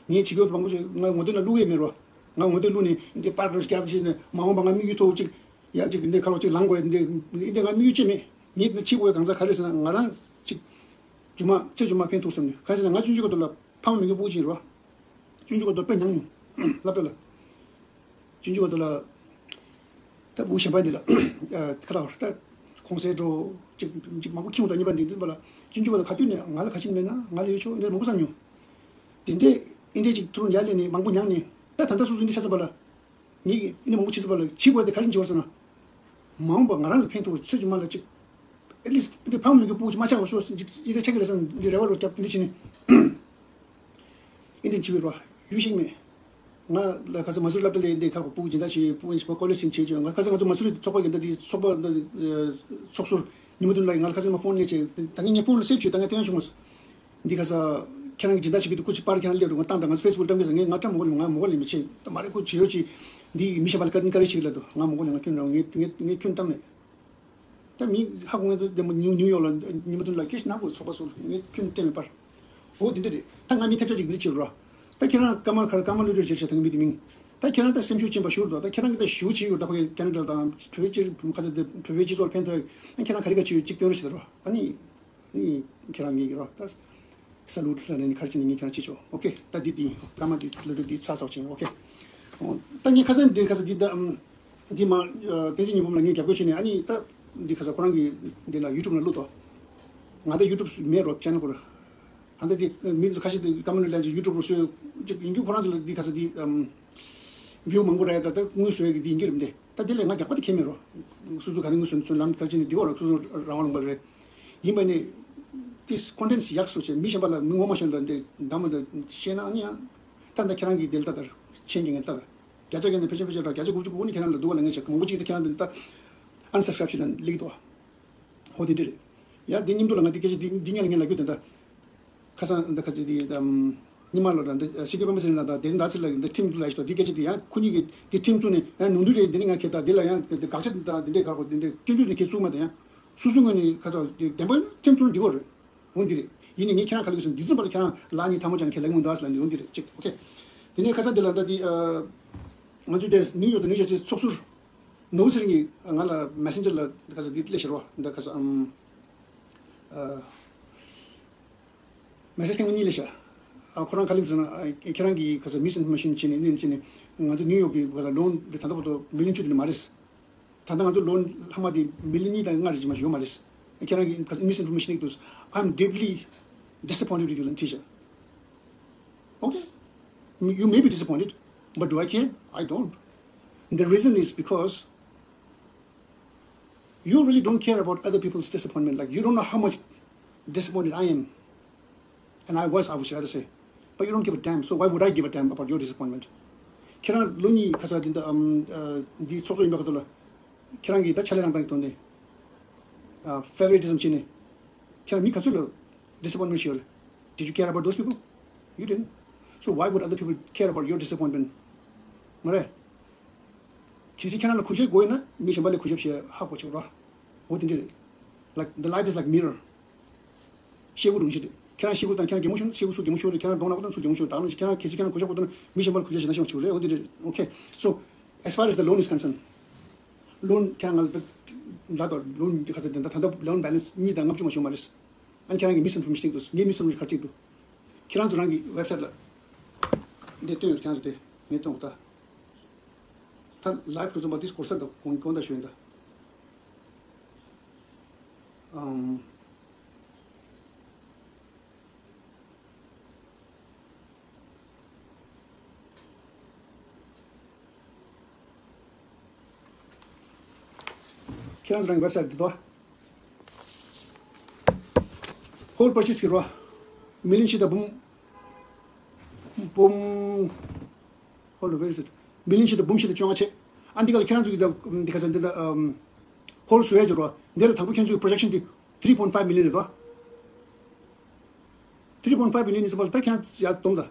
ངས་བྱེད་དགོས་མང་པོ་ཞིག་ང་ངོ་དེབ་ནང་བླུག་ཡས་མེད་རོགས་ང་ངོ་དེབ་བླུག་ནས་འདི་པར་རོ་སྐྱབས་ཞིག་ནས་མ་འོངས་པ་ང་དམིགས་ཡུལ་ཐོག་ཅིག་ཡ་གཅིག་འདི་ཁ་ལོ་གཅིག་ལངས་དགོས་འདི་འདི་ང་དམིགས་ཡུལ་ཅི་མེད། ངས་འདི་ཕྱི་དགོས་གང་ཟག་ག་རེ་ཟེར་ན་ང་རང་གཅིག་རྒྱུ་མ་ཚེ་རྒྱུ་མ་ཕན་ཐོགས་བསམ་ནས་ག་ཟེར་ན་ང་ཆུང་ཆུང་ག་དུ་ལ་ཕ་མ་མི་གི་སྤུ་གུ་ཅིག་རོ། ཆུང་ཆུང་ག་དུ་དཔེ་མྱངས་མྱོང་སློབ་གྲྭ་ལ། ཆུང་ཆུང་ག་དུ་ལ་ད་སྤུ་གུ་གཞན་པ་འདི་ལ་ཁ་ལག་ད་གོང་སའི་འགྲོ་གཅིག་གཅིག་མང་པོ་ཁྱིམ་དང་གཉིས་པ་འདི་འདི་པ་ལ་ཆུང་ཆུང་ག་དུ་ག་དུས་ནས་ང་ལ་ག་ཅིག་མེད་ན་ང་ལ་ཡོད་ཆོག་འདི་མང་པོ་བསམ་མྱོང་། དེ་འདྲས་ཨིན་འདྲས་ཅིག་ཐུར་ཡར་ལེན་ནས་མང་པོ་མྱངས་ནས་ད་ད་ལྟ་སོ་སོ་འདི་ཆ་ཚང་པ་ལ། ངེད་ཀྱིས་ཨ་ནི་མང་པོ་བྱེད་ཐུབ་པ་ལ་བྱེད་དགོས་དེ་ག་རེ་བྱེད་དགོས་ཟེར་ན། མ་འོངས་པ་ང་རང་ལ་ཕན་ཐོགས་ཚོད་ཀྱི་མ་ལ་གཅིག་ཨེ་ལིས་འདི་ཕ་མ་མི་གི་སྤུ་གུ་ཅིག་མ་ཆགས་པ་ཤོག་ཅིག་ཨི་འདྲ་ཆགས་ཀྱི་རེད་བསམ་འདི་རེ་བ་རོ་བརྒྱབ་འདི་འདྲ་བྱས་ནས་ཨི་འདྲ་བྱེད་པའི་རོ་ཡུལ་ཤེས་མེད། ང་ལ་ཁ་སང་མ་སུར་སློབ་གྲྭ་ལས་འདི་ཁ་སྤུ་གུ་སྦྱིན་བདག་བྱེད་སྤུ་གུ་ཡིན་ཞིག་པ་ཀོ་ལེ་ཇི་ཕྱིན་བྱེད་བྱེད་ང་ཁ་སང་ང་ཚོ་མ་སུར་ཚོགས་པ་གི་འདི་འདི་ཚོགས་པ་འདི་ཚོགས་ཟུར་ཉི་མ་བདུན་ལ་ང་ལ་ཁ་སང་མ་ཕོན་ལས་བྱེད་ད་ངས་ངས་ཕོན་ལ་སེབ་བྱེད་ད་ངས་སྟོན་བྱུང་མ་སོང་། འདི་ག་ས། ཁྱེད་རང་གི་སྦྱིན་བདག་བྱེད་ཀྱི་འདུག་ཁུ་ཅི་པར་ཁྱེད་རང་སླེབས་འདུག་ང་བཏང་དང་ང་ཚོ་ཕེ་སི་བུག་བཀྲམ་གི་ཟེར་ངས་ང་བཀྲམ་མ་གོ་ལེ་ང་མ་གོ་ལེ་མི་བྱེད་ད་མ་རེད་ཁུ་བྱེད་རོགས་གྱིས། འདི་མི་ཤེས་པ་ལ་བཀའ་དྲིན་བཀའ་རེ་ཞིག་ལ་འདུག་ང་མ་གོ་ལེ་ང་ཁྱོད་རང་ངས་ངས་ངས་ཁྱོད་བཀྲམ་མེད། ད་མི་ཧ་གོ་ངེས་ཚོ་བདེ་མོ་ཉུང་ཉུང་ཡོད་ལ་ཉི་མ་བདུན་ལ་སྐད་ཆ་ནག་པོ་ཚོགས་པ་སོགས་ངས་ཁྱོན་སྤྲད་མེད་པར། འོ་དེ་འདྲ་རེད། ད་ང་མི་ཐབས་ཆག་ཅིག་འདི་བྱེད་རོགས། ད་ཁྱེད་རང་སྐར་མ་ཁར་སྐར་མ་བློ་གྲོས་བྱེད་བྱེད་ཐང་མི་དེ་མིན། ད་ཁྱེད་རང་ད་སེམས་ཤུགས་ཅན་པ་ཞུ་རོགས། ད་ཁྱེད་རང་གི་ད་ཞུ་བྱེད་ཡོད་ད་ཕ་གི་ཀེ་ན་ཌ་དང་བོད་ཕྱིར་ཁ་ཚ་དེ་བོད་པའི་སྤྱི་ཚོགས་ལ་ཕན་ཐོགས་ཡ། ཁྱེད་རང་ག་རེ་ག་བྱེད་ཡོད་ཅིག་སྟོན་རོགས་བྱེད་ད་རོགས། ཨ་ནི། ཨ་ནི་ཁྱེད་རང་ངེད་ཀྱི་རོགས་ད། ས་ལུགས་ལ་ནས་ཁར་ཕྱིན་ནས་ངས་ཁྱེད་རང་བྱེད་ཆོག་ཨོ་ཁེ། ད་འདི་འདི་སྐར་མ་འདི་ལ་འགྲོ་འདི་ཚ་ཚ་ཕྱིན་ཨོ་ཁེ། ད་ངས་ཁ་སང་འདི་ཁ་སང་འདི་ད། འདི་མ། བསྟན་འཛིན་ཉི་འབུམ་ལ་ངས་རྒྱབ་སྐྱོར་བྱས་ནས་ཨ་ནི་ད། འདི་ཁ་སང་ཁོ་རང་གི་འདི་ལ་ཡུ་ཊུབ་ལ་བླུགས་ཏོ། ང་ད་ཡུ་ཊུབ་མེད་རོགས་ཅེ་ནལ་ཁོ་ར། ད་ལྟ་འདི་མི་ཚོ་ཁ་ཤས་འདི་ཀ་མེན་ཊ་ལ་ཡུ་ཊུབ་རུ་སོས་ཅིག་ཡིན་རྒྱུ་ཁོ་རང་ཚོ་ལ་འདི་ཁ་སང་འདི། བིའུ་མང་པོ་རག་ཡ་ད་ད་དངུལ་བཟོ་ཡ་གི་འདི་ཡིན་རྒྱུ་རེད་མི་འདི། ད་དེ་ལས་ང་རྒྱག་པ་དེ་ཁྱད་མེད་རོ། སོ་སོ་ག་རེ་དངུལ་བཟོ་བཟོ་ལམ་ག་རེ་བྱས་ནས་འདི་བ་རོ་སོ་སོ་རང་དབང་ལུང་པ་རེད། ཡིན་པ་ནི། ཏིས་ཀོན་ཊེན་ཊི་ཡག་སུ་བྱས་མི་གཞན་པ་ལ་མི་ངོ་མ་ཤོད་ད་འདི་འདྲ་མོ་འདི་བཤད་ན་ཨ་ནི་ཡང་། ད་ད་ཁྱེད་རང་གི་དེ་ལ་ལྟ་ད་མཆན་གྱི་ངན་ལྟ་ད། བརྒྱ་ཆ་གན་ནས་ཕལ་ཆེར་ཕལ་ཆེར་བརྒྱ་ཆ་དགུ་བཅུ་གོ་དགུ་ནི་ཁྱེད་རང་ལ་འདུག་བ་ལ་ངས་བྱས་མང་པོ་ཅིག་ད་ཁྱེད་རང་འདི་ལྟ། ཨན་སབ་སི་ཀ་རའིབ་བྱེད་ན་ལེགས་འདུག་བ། ཧོ་དེ་འདྲ་རེད། ཡ་འདི་མཉམ་དུ་ལ་ང་འདི་སྐད་ཆ་འདི་འདི་ཉལ་ངན་ལ་རྒྱུ་དེ་ད། ཁ་སང་འདི་ཁ་ཅིག་དེ་དམ། ཉི་མ་ལོ་ར་འདི་ཤི་ཀི་པ་མ་ཟེར་ན་ད་དེ་འདི་ཚེ་ལ་འདི་ཁྲིམས་འདི་ལ་ཤི་ཏོ་འདི་སྐད་ཆ་དེ་ཡང་ཁོ་གཉིས་ཀྱི་འདི་ཁྲིམས་བཙུགས་ནས་ཡང་ནོར་འཁྲུལ་རེད། འདི་ནི་ང་ཁྱེད་ད་འདི་ལ་ཡང་འདི་དགག་བྱ་འདི་ད་འདི་འདྲས་གར་གོ་འདི་འདྲས་སྐྱོན་བརྗོད་འདི་ཁྱེད་བཙུགས་མ་དང་ཡང་སོ་སོ་ངོས་ནས་ཁ་ཚ་འདི་བདེན་པ་ཁྲིམས་བཙུགས་འདི་གོ་རེད། འོ་འདི་རེད། ཡིན་ནི་ངས་ཁྱེད་རང་ག་ལ་གི་སོང་འདི་ཚོ་པ་ལ་ཁྱེད་རང་ལ་ནི་ཐ་མ་ཅང་ཁྱེད་ལ་མུ་འདུག་ཨ་ལ་འདི་འོ་འདི་རེད་ཅིག་ཨོ་ཁེ། དེ་ནས་ཁ་ས་འདི་ལ་ད་འདི་ང་ཚོ་དེ་ནིའུ་ཡོག་ཏུ་ནིའུ་ཇར་སི་ཚོགས་ཟུར། ནོ་སི་རིང་གིས་ང་ལ་མེ་སེན་ཇར་ལ་ག་ཚོད་འདི་སླེབས་ཤག་རོ། འདི་ག་ཚོད་ཨམ། ཨ། མེ་སེ་ཇ་ཐེངས་མ་གཉིས་སླེབས་ཤག་ཨ་ཁོ་རང་ག་ལེགས་ཟེར་ན་ཨ་ཁྱེད་རང་གིས་ག་ཚོད་མིས་ཨིན་ཕོར་མེ་ཤན་བྱས་ནས་གནོན་བྱས་ནས་ང་ཚོ་ནིའུ་ཡོག་གི་ག་ཚོད་ལོན་འདི་ད་ལྟ་བར་དུ་མི་ལི་ཡོན་བཅུ་དེ་ནས་མ་རེད། ད་ལྟ་ང་ཚོ་ལོན་ལྷག་མ་དེ་མི་ལི་ཡོན་གཉིས་དང་ལྔ་རེ་ཅིག་མ་ཞིག་ཡོད་མ་རེད། ཁྱེད་རང་གིས་མིས་ཨིན་ཕོར་མེ་ཤན་ནི་འདུག I'm deeply disappointed with you, Teacher. Okay? You may be disappointed, but do I care? I don't. The reason is because you really don't care about other people's disappointment. Like, you don't know how much disappointed I am. And I was, I would rather say. But you don't give a damn. So why would I give a damn about your disappointment? ཁྱེད་རང་ལོ་གཉིས་ཁ་ཚ་འདི་འདི་ཨམ་འདི་ཚོགས་གཙོ་ཡིན་པའི་ཁ་ཐུག་ལ། ཁྱེད་རང་གིས་ད་ཕྱག་ལས་རང་དབང་གི་ཐོག་ནས། ཨ་favoritism་བྱས་ནས། ཁྱེད་རང་མི་ག་ཚོད་ལ་disappointment་ཞིག་ཡོད་རེད། Did you care about those people? You didn't. So why would other people care about your disappointment? མ་རེད། གལ་སྲིད་ཁྱེད་རང་ལ་གུས་ཞབས་དགོས་ཡོད་ན་མི་གཞན་པ་ལ་གུས་ཞབས་བྱེད་ཧ་གོ་ཆོག་རོགས། འོ་དེ་འདྲ་རེད། Like, the life is like mirror. ཤེལ་སྒོ་འདྲ་ཞིག་རེད། ཁྱེད་རང་ཤེལ་སྒོ་དང་ཁྱེད་རང་གད་མོ་ཤོར་ན་ཤེལ་སྒོ་སུ་གད་མོ་ཤོར་རེད། ཁྱེད་རང་གདོང་ནག་པོ་དང་སུ་གད་མོ་ཤོར་རེད། ད་ནང་བཞིན་ཁྱེད་རང་གལ་སྲིད་ཁྱེད་རང་གུས་ཞབས་དགོས་འདུག་ན་མི་གཞན་པ་ལ་གུས་ཞབས་བྱེད་ན་ཤེས་ཆོག་རེད། འོ་དེ་འདྲ་རེད། Okay. So, as far as the loan is concerned, loan ཁྱེད་རང་ང་ལ་ད་ལྟ་loan་འདི་ག་ཚོད་འདི་ད་ད་ལྟ་loan balance་གཉིས་དང་ལྔ་བཅུ་མ་ཞིག་ཡོད་མ་རེད། ཨ་ནི་ཁྱེད་རང་གིས་མིས་ཨིན་ཕོར་མེ་ཤན་ཅིག་འདུག་ངས་མིས་ཨིན་ཕོར་མེ་ཤན་ག་ཅིག་འདུག་ཁྱེད་རང་ཚོ་རང་གི་ཝེབ་སའིཊ་ལ་འདི་སྟོན་ཡོད། ཁྱེད་རང་ཚོ་དེ་ངས་སྟོན་འོང་ད། ད་ལའིབ་ཁོ་ཚོ་མ་དེ་སྐོར་ས་ད་གོང་གོང་ད་ཞུ་ཡིན་ད། ཨམ། ཁྱེད་རང་ཚོ་རང་གི་ཝེབ་སའིཊ་འདི་དོ། ཧོལ་པར་ཆེས་ཀྱི་རོ། མི་ལི་ཡོན་ཕྱེད་དང་འབུམ། འབུམ། Hold on, where is it? མི་ལི་ཡོན་ཕྱེད་དང་འབུམ་བཞི་དང་བཅོ་ལྔ་བྱས། ཨ་འདི་ག་ལ་ཁྱེད་རང་ཚོ་གི་ད་འདི་ག་ས་འདི་ད་ཨམ། ཧོལ་བཟོ་ཡ་ཅིག་རོ། འདི་ལ་དང་པོ་ཁྱེད་ཚོའི་པོ་རོ་ཇེག་ཤན་འདི་three point five million་རེད་དོ། Three point five million་ནི་ཙམ་པ་ལ་ད་ཁྱེད་རང་ཡ་སྡོམ་ད།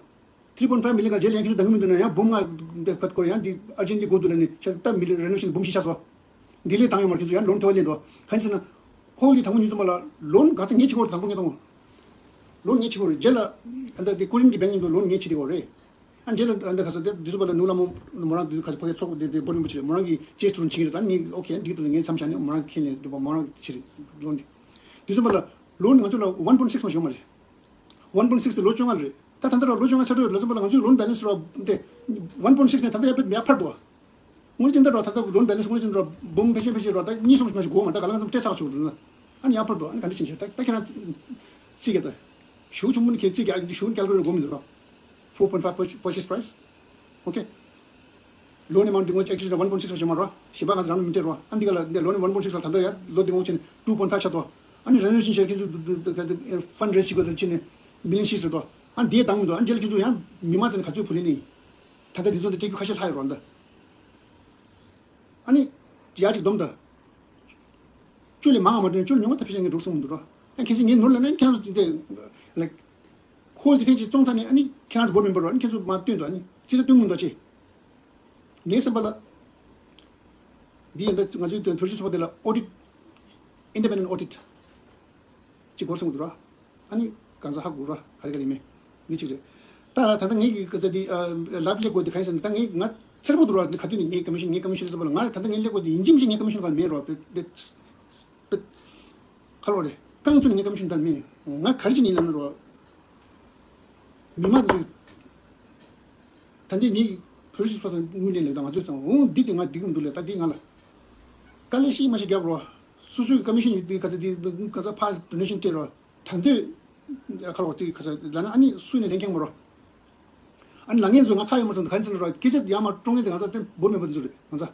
Three point five million་ག་རྗེས་ལ་ཡང་ཁྱེད་ཚོ་འདང་གི་མི་འདུག་ན་ཡང་འབུམ་ལྔ་འདི་ཁ་སྐོར་ཡང་འདི་ཨར་ཇེན་ཊི་དགོས་འདུག་ན་ནི་ཁྱེད་ད་མི་ལི་རེ་ནོ་ཝེ་ཤན་འབུམ་བཞི་ཆགས་སོ། འདི་ལས་བཏང་ཡོད་མ་རེད། ཁྱེད་ཚོ་ཡང་ལོན་ཐོབ་པ་ལེན་འདུག་གང་ཡིན་ཟེར་ན། ཧོལ་འདི་དང་པོ་ཉིད་ཙམ་པ་ལ་ལོན་ག་ཚོད་ངས་བྱེད་དགོས་རེད། དང་པོ་ངས་གཏོང་། ལོན་ངས་བྱེད་དགོས་རེད། རྗེས་ལ་ཨ་ད་དེ་ཀོ་རིན་གྱི་བེང་ཡིན་འདུག་ལོན་ངས་བྱེད་དགོས་རེད། ཨ་རྗེས་ལ་ཨ་ད་ག་ཚོད་དེ་འདི་ཚོ་པ་ལ་ནུ་ལ་མོ་མོ་རང་འདི་ག་ཚོད་ཕ་གི་ཚོགས་དེ་དེ་བོ་རིན་པོ་ཆེ་མོ་རང་གིས་ཅེས་ཐུར་བྱེད་ཀྱི་རེད། ད་ངས་ཨོ་ཁེ་འགྲིག་འདུག་ངས་མཚམས་བཞག་ནས་མོ་རང་ཁས་ལེན་འདུག་པ་མོ་རང་བྱེད་རེད། ལོན་འདི་འདི་ཚོ་པ་ལ་ལོན་ང་ཚོ་ལ་one point six་མ་ཞོག་མ་རེད། One point six་དེ་ལོ་བཅོ་ལྔ་རེད། ད་ད་ལྟ་ར་ལོ་བཅོ་ལྔ་ཆགས་འགྲོ་ལ་ཙམ་པ་ལ་ང་ཚོའི་ལོན་བེ་ལེན་སི་ར་དེ་one point six་ནས་ད་ལྟ་ཡར་ཕར་ཡར་འཕར་འདུག་དངུལ་ཅན་ད་ར་ད་ལྟ་ལོན་བེ་ལེན་སི་དངུལ་ཅན་ར་འབུམ་ཕལ་ཆེར་ཕལ་ཆེར་ར་ད་གཉིས་གསུམ་ཞིག་མ་ཞིག་འགོར་མ་ད་ག་ལ་ང་ཚོ་སྤྲད་ཚར་ཆོག་རེད་ན། ཨ་ནི་ཡར་འཕར་འདུག་ཨ་ནི་ག་འདྲ་ཕྱིན་ཆད་ད་ད་ཁྱེད་རང་རྩིས་ཀྱི་ད་ཞུ་ཆུང་མོ་ནི་ཁྱེད་རྩིས་ཀྱི་ཞུ་ཀལ་ཀུ་ལེ་ཊར་དགོས་མི་འདུག་ར། Four point five purchase price. Okay. ལོན་ཨེ་མའུན་ཊི་འདི་ངོ་ཅེག་ཅིག་བྱས་ན་one point six་བྱས་མ་རོ། ཞིབ་པ་གང་ཟག་རང་མི་སྤྲད་རོ། ཨ་འདི་ག་ལ་འདི་ལོན་one point six་ལ་ད་ལྟ་ཡ་ལོ་འདི་ངོ་ཕྱིན་two point five་ཆགས་ཏོ། ཨ་ནི་རེ་ནོ་ཝེ་ཤན་བྱས་ཁྱེད་ཚོ་ཕན་རེ་ཟི་གོ་ད་ཕྱིན་ནས་མི་ལི་ཡོན་བཞི་ཟེར་ཏོ། ཨ་འདི་བཏང་མི་འདུག་ཨ་འདི་ལ་ཁྱེད་ཚོ་ཡང་མི་མང་ཚོ་ནས་ག་ཚོད་བུ་ལེན་ནི། ད་ལྟ་འདི་ཚོ་འདི་སྤྲད་རྒྱུ་ཁ་ཤས་ལྷག་ཡོད་རོ་འདི། ཨ་ནི་ཡ་ཅིག་སྡོམ་ད། བཅུ་ལས་མང་བ་མ་སྤྲད་ན་བཅུ་ལས་ཉུང་བ་ད་ཕལ་ཆེར་ངས་འགྲོ་གསུང་མི་འདུག་རོ། ཨ་གལ་སྲིད་ངས་ནོར་ལ་ན་ཁྱེད་ཚོ་འདི་ལའིཀ་ཁོལ་དེ་ཐེངས་ཅིག་བཙོང་ཚར་ནས་ཨ་ནི་ཁྱེད་རང་ཚོ་བོར་མེམ་བར་རོ། ཨ་ནི་ཁྱེད་ཚོ་མ་བཏོན་དོ། ཨ་ནི་ཅི་ལྟར་བཏོན་མི་འདུག་ཅེས། ངའི་བསམ་པ་ལ། འདི་ཡིན་ད་ང་ཚོའི་བོད་ཕྱི་ཚོགས་པ་དེ་ལ་ཨོ་ཌི་ཊི་ independent audit ཅིག་སྒོར་སོང་འདུག་ར། ཨ་ནི་གང་ཟག་ཧ་གོ་ར་ག་རེ་ག་རེ་མེད། འདི་གཅིག་རེད། ད་ད་ལྟ་ངའི་གི་ཀ་ཙ་འདི་ལབ་ལས་དགོས་འདི་གང་ཡིན་ཟེར་ན། ད་ངས་ང་འཚེར་པོ་འདུག་ར། འདི་ག་དུས་ནས་ངའི་ཀ་མི་ཤན་ངའི་ཀ་མི་ཤན་ཟེར་བ་ལ། ང་ད་ལྟ་ངའི་ལས་དགོས་འདི་ཡིན་གཅིག་མིན་གཅིག་ངའི་ཀ་མི་ཤན་ག་མེད་ར། ཁ་ལོ་རེད། རྐང་བཙུགས་ནས་ངའི་ཀ་མི་ཤན་ད་མེད། ང་ག་རེ་བྱས་ནས་ཡིན་ན་ར། མི་མང་དེ་ཚོས་ད་ལྟའི་ངའི་བོད་རིགས་ཚོ་དངུལ་ལེན་ལས་དང་ང་ཚོས་ཙང་འོང་འདི་དེ་ང་འགྲིག་གི་མི་འདུག་ལས། ད་འདི་ང་ལ་དཀའ་ལས་ཤིག་མ་ཤིག་རྒྱབ་རོགས། སོ་སོའི་ཀ་མི་ཤན་ཡོད་དུས་ག་ཚོད་འདི་ག་ཚོད་ཕར་ཌོ་ནེ་ཤན་སྤྲད་རོགས། ད་འདོད་ཁ་ལོ་དེ་ག་ཚོད་ལ་ན་ཨ་ནི་སུ་ནས་ལེན་མཁན་མ་རོགས། ཨ་ནི་ལ་ངན་ཚོ་ང་ཁ་ཡོད་མ་སོང་དུ་ག་ཚོད་རོགས་སྐད་ཆ་ཡར་མར་སྤྲོད་མཁན་དེ་ག་ཚོད་དེ་བོར་མེད་པ་འདི་ཚོ་རེད་ག་ཚོད།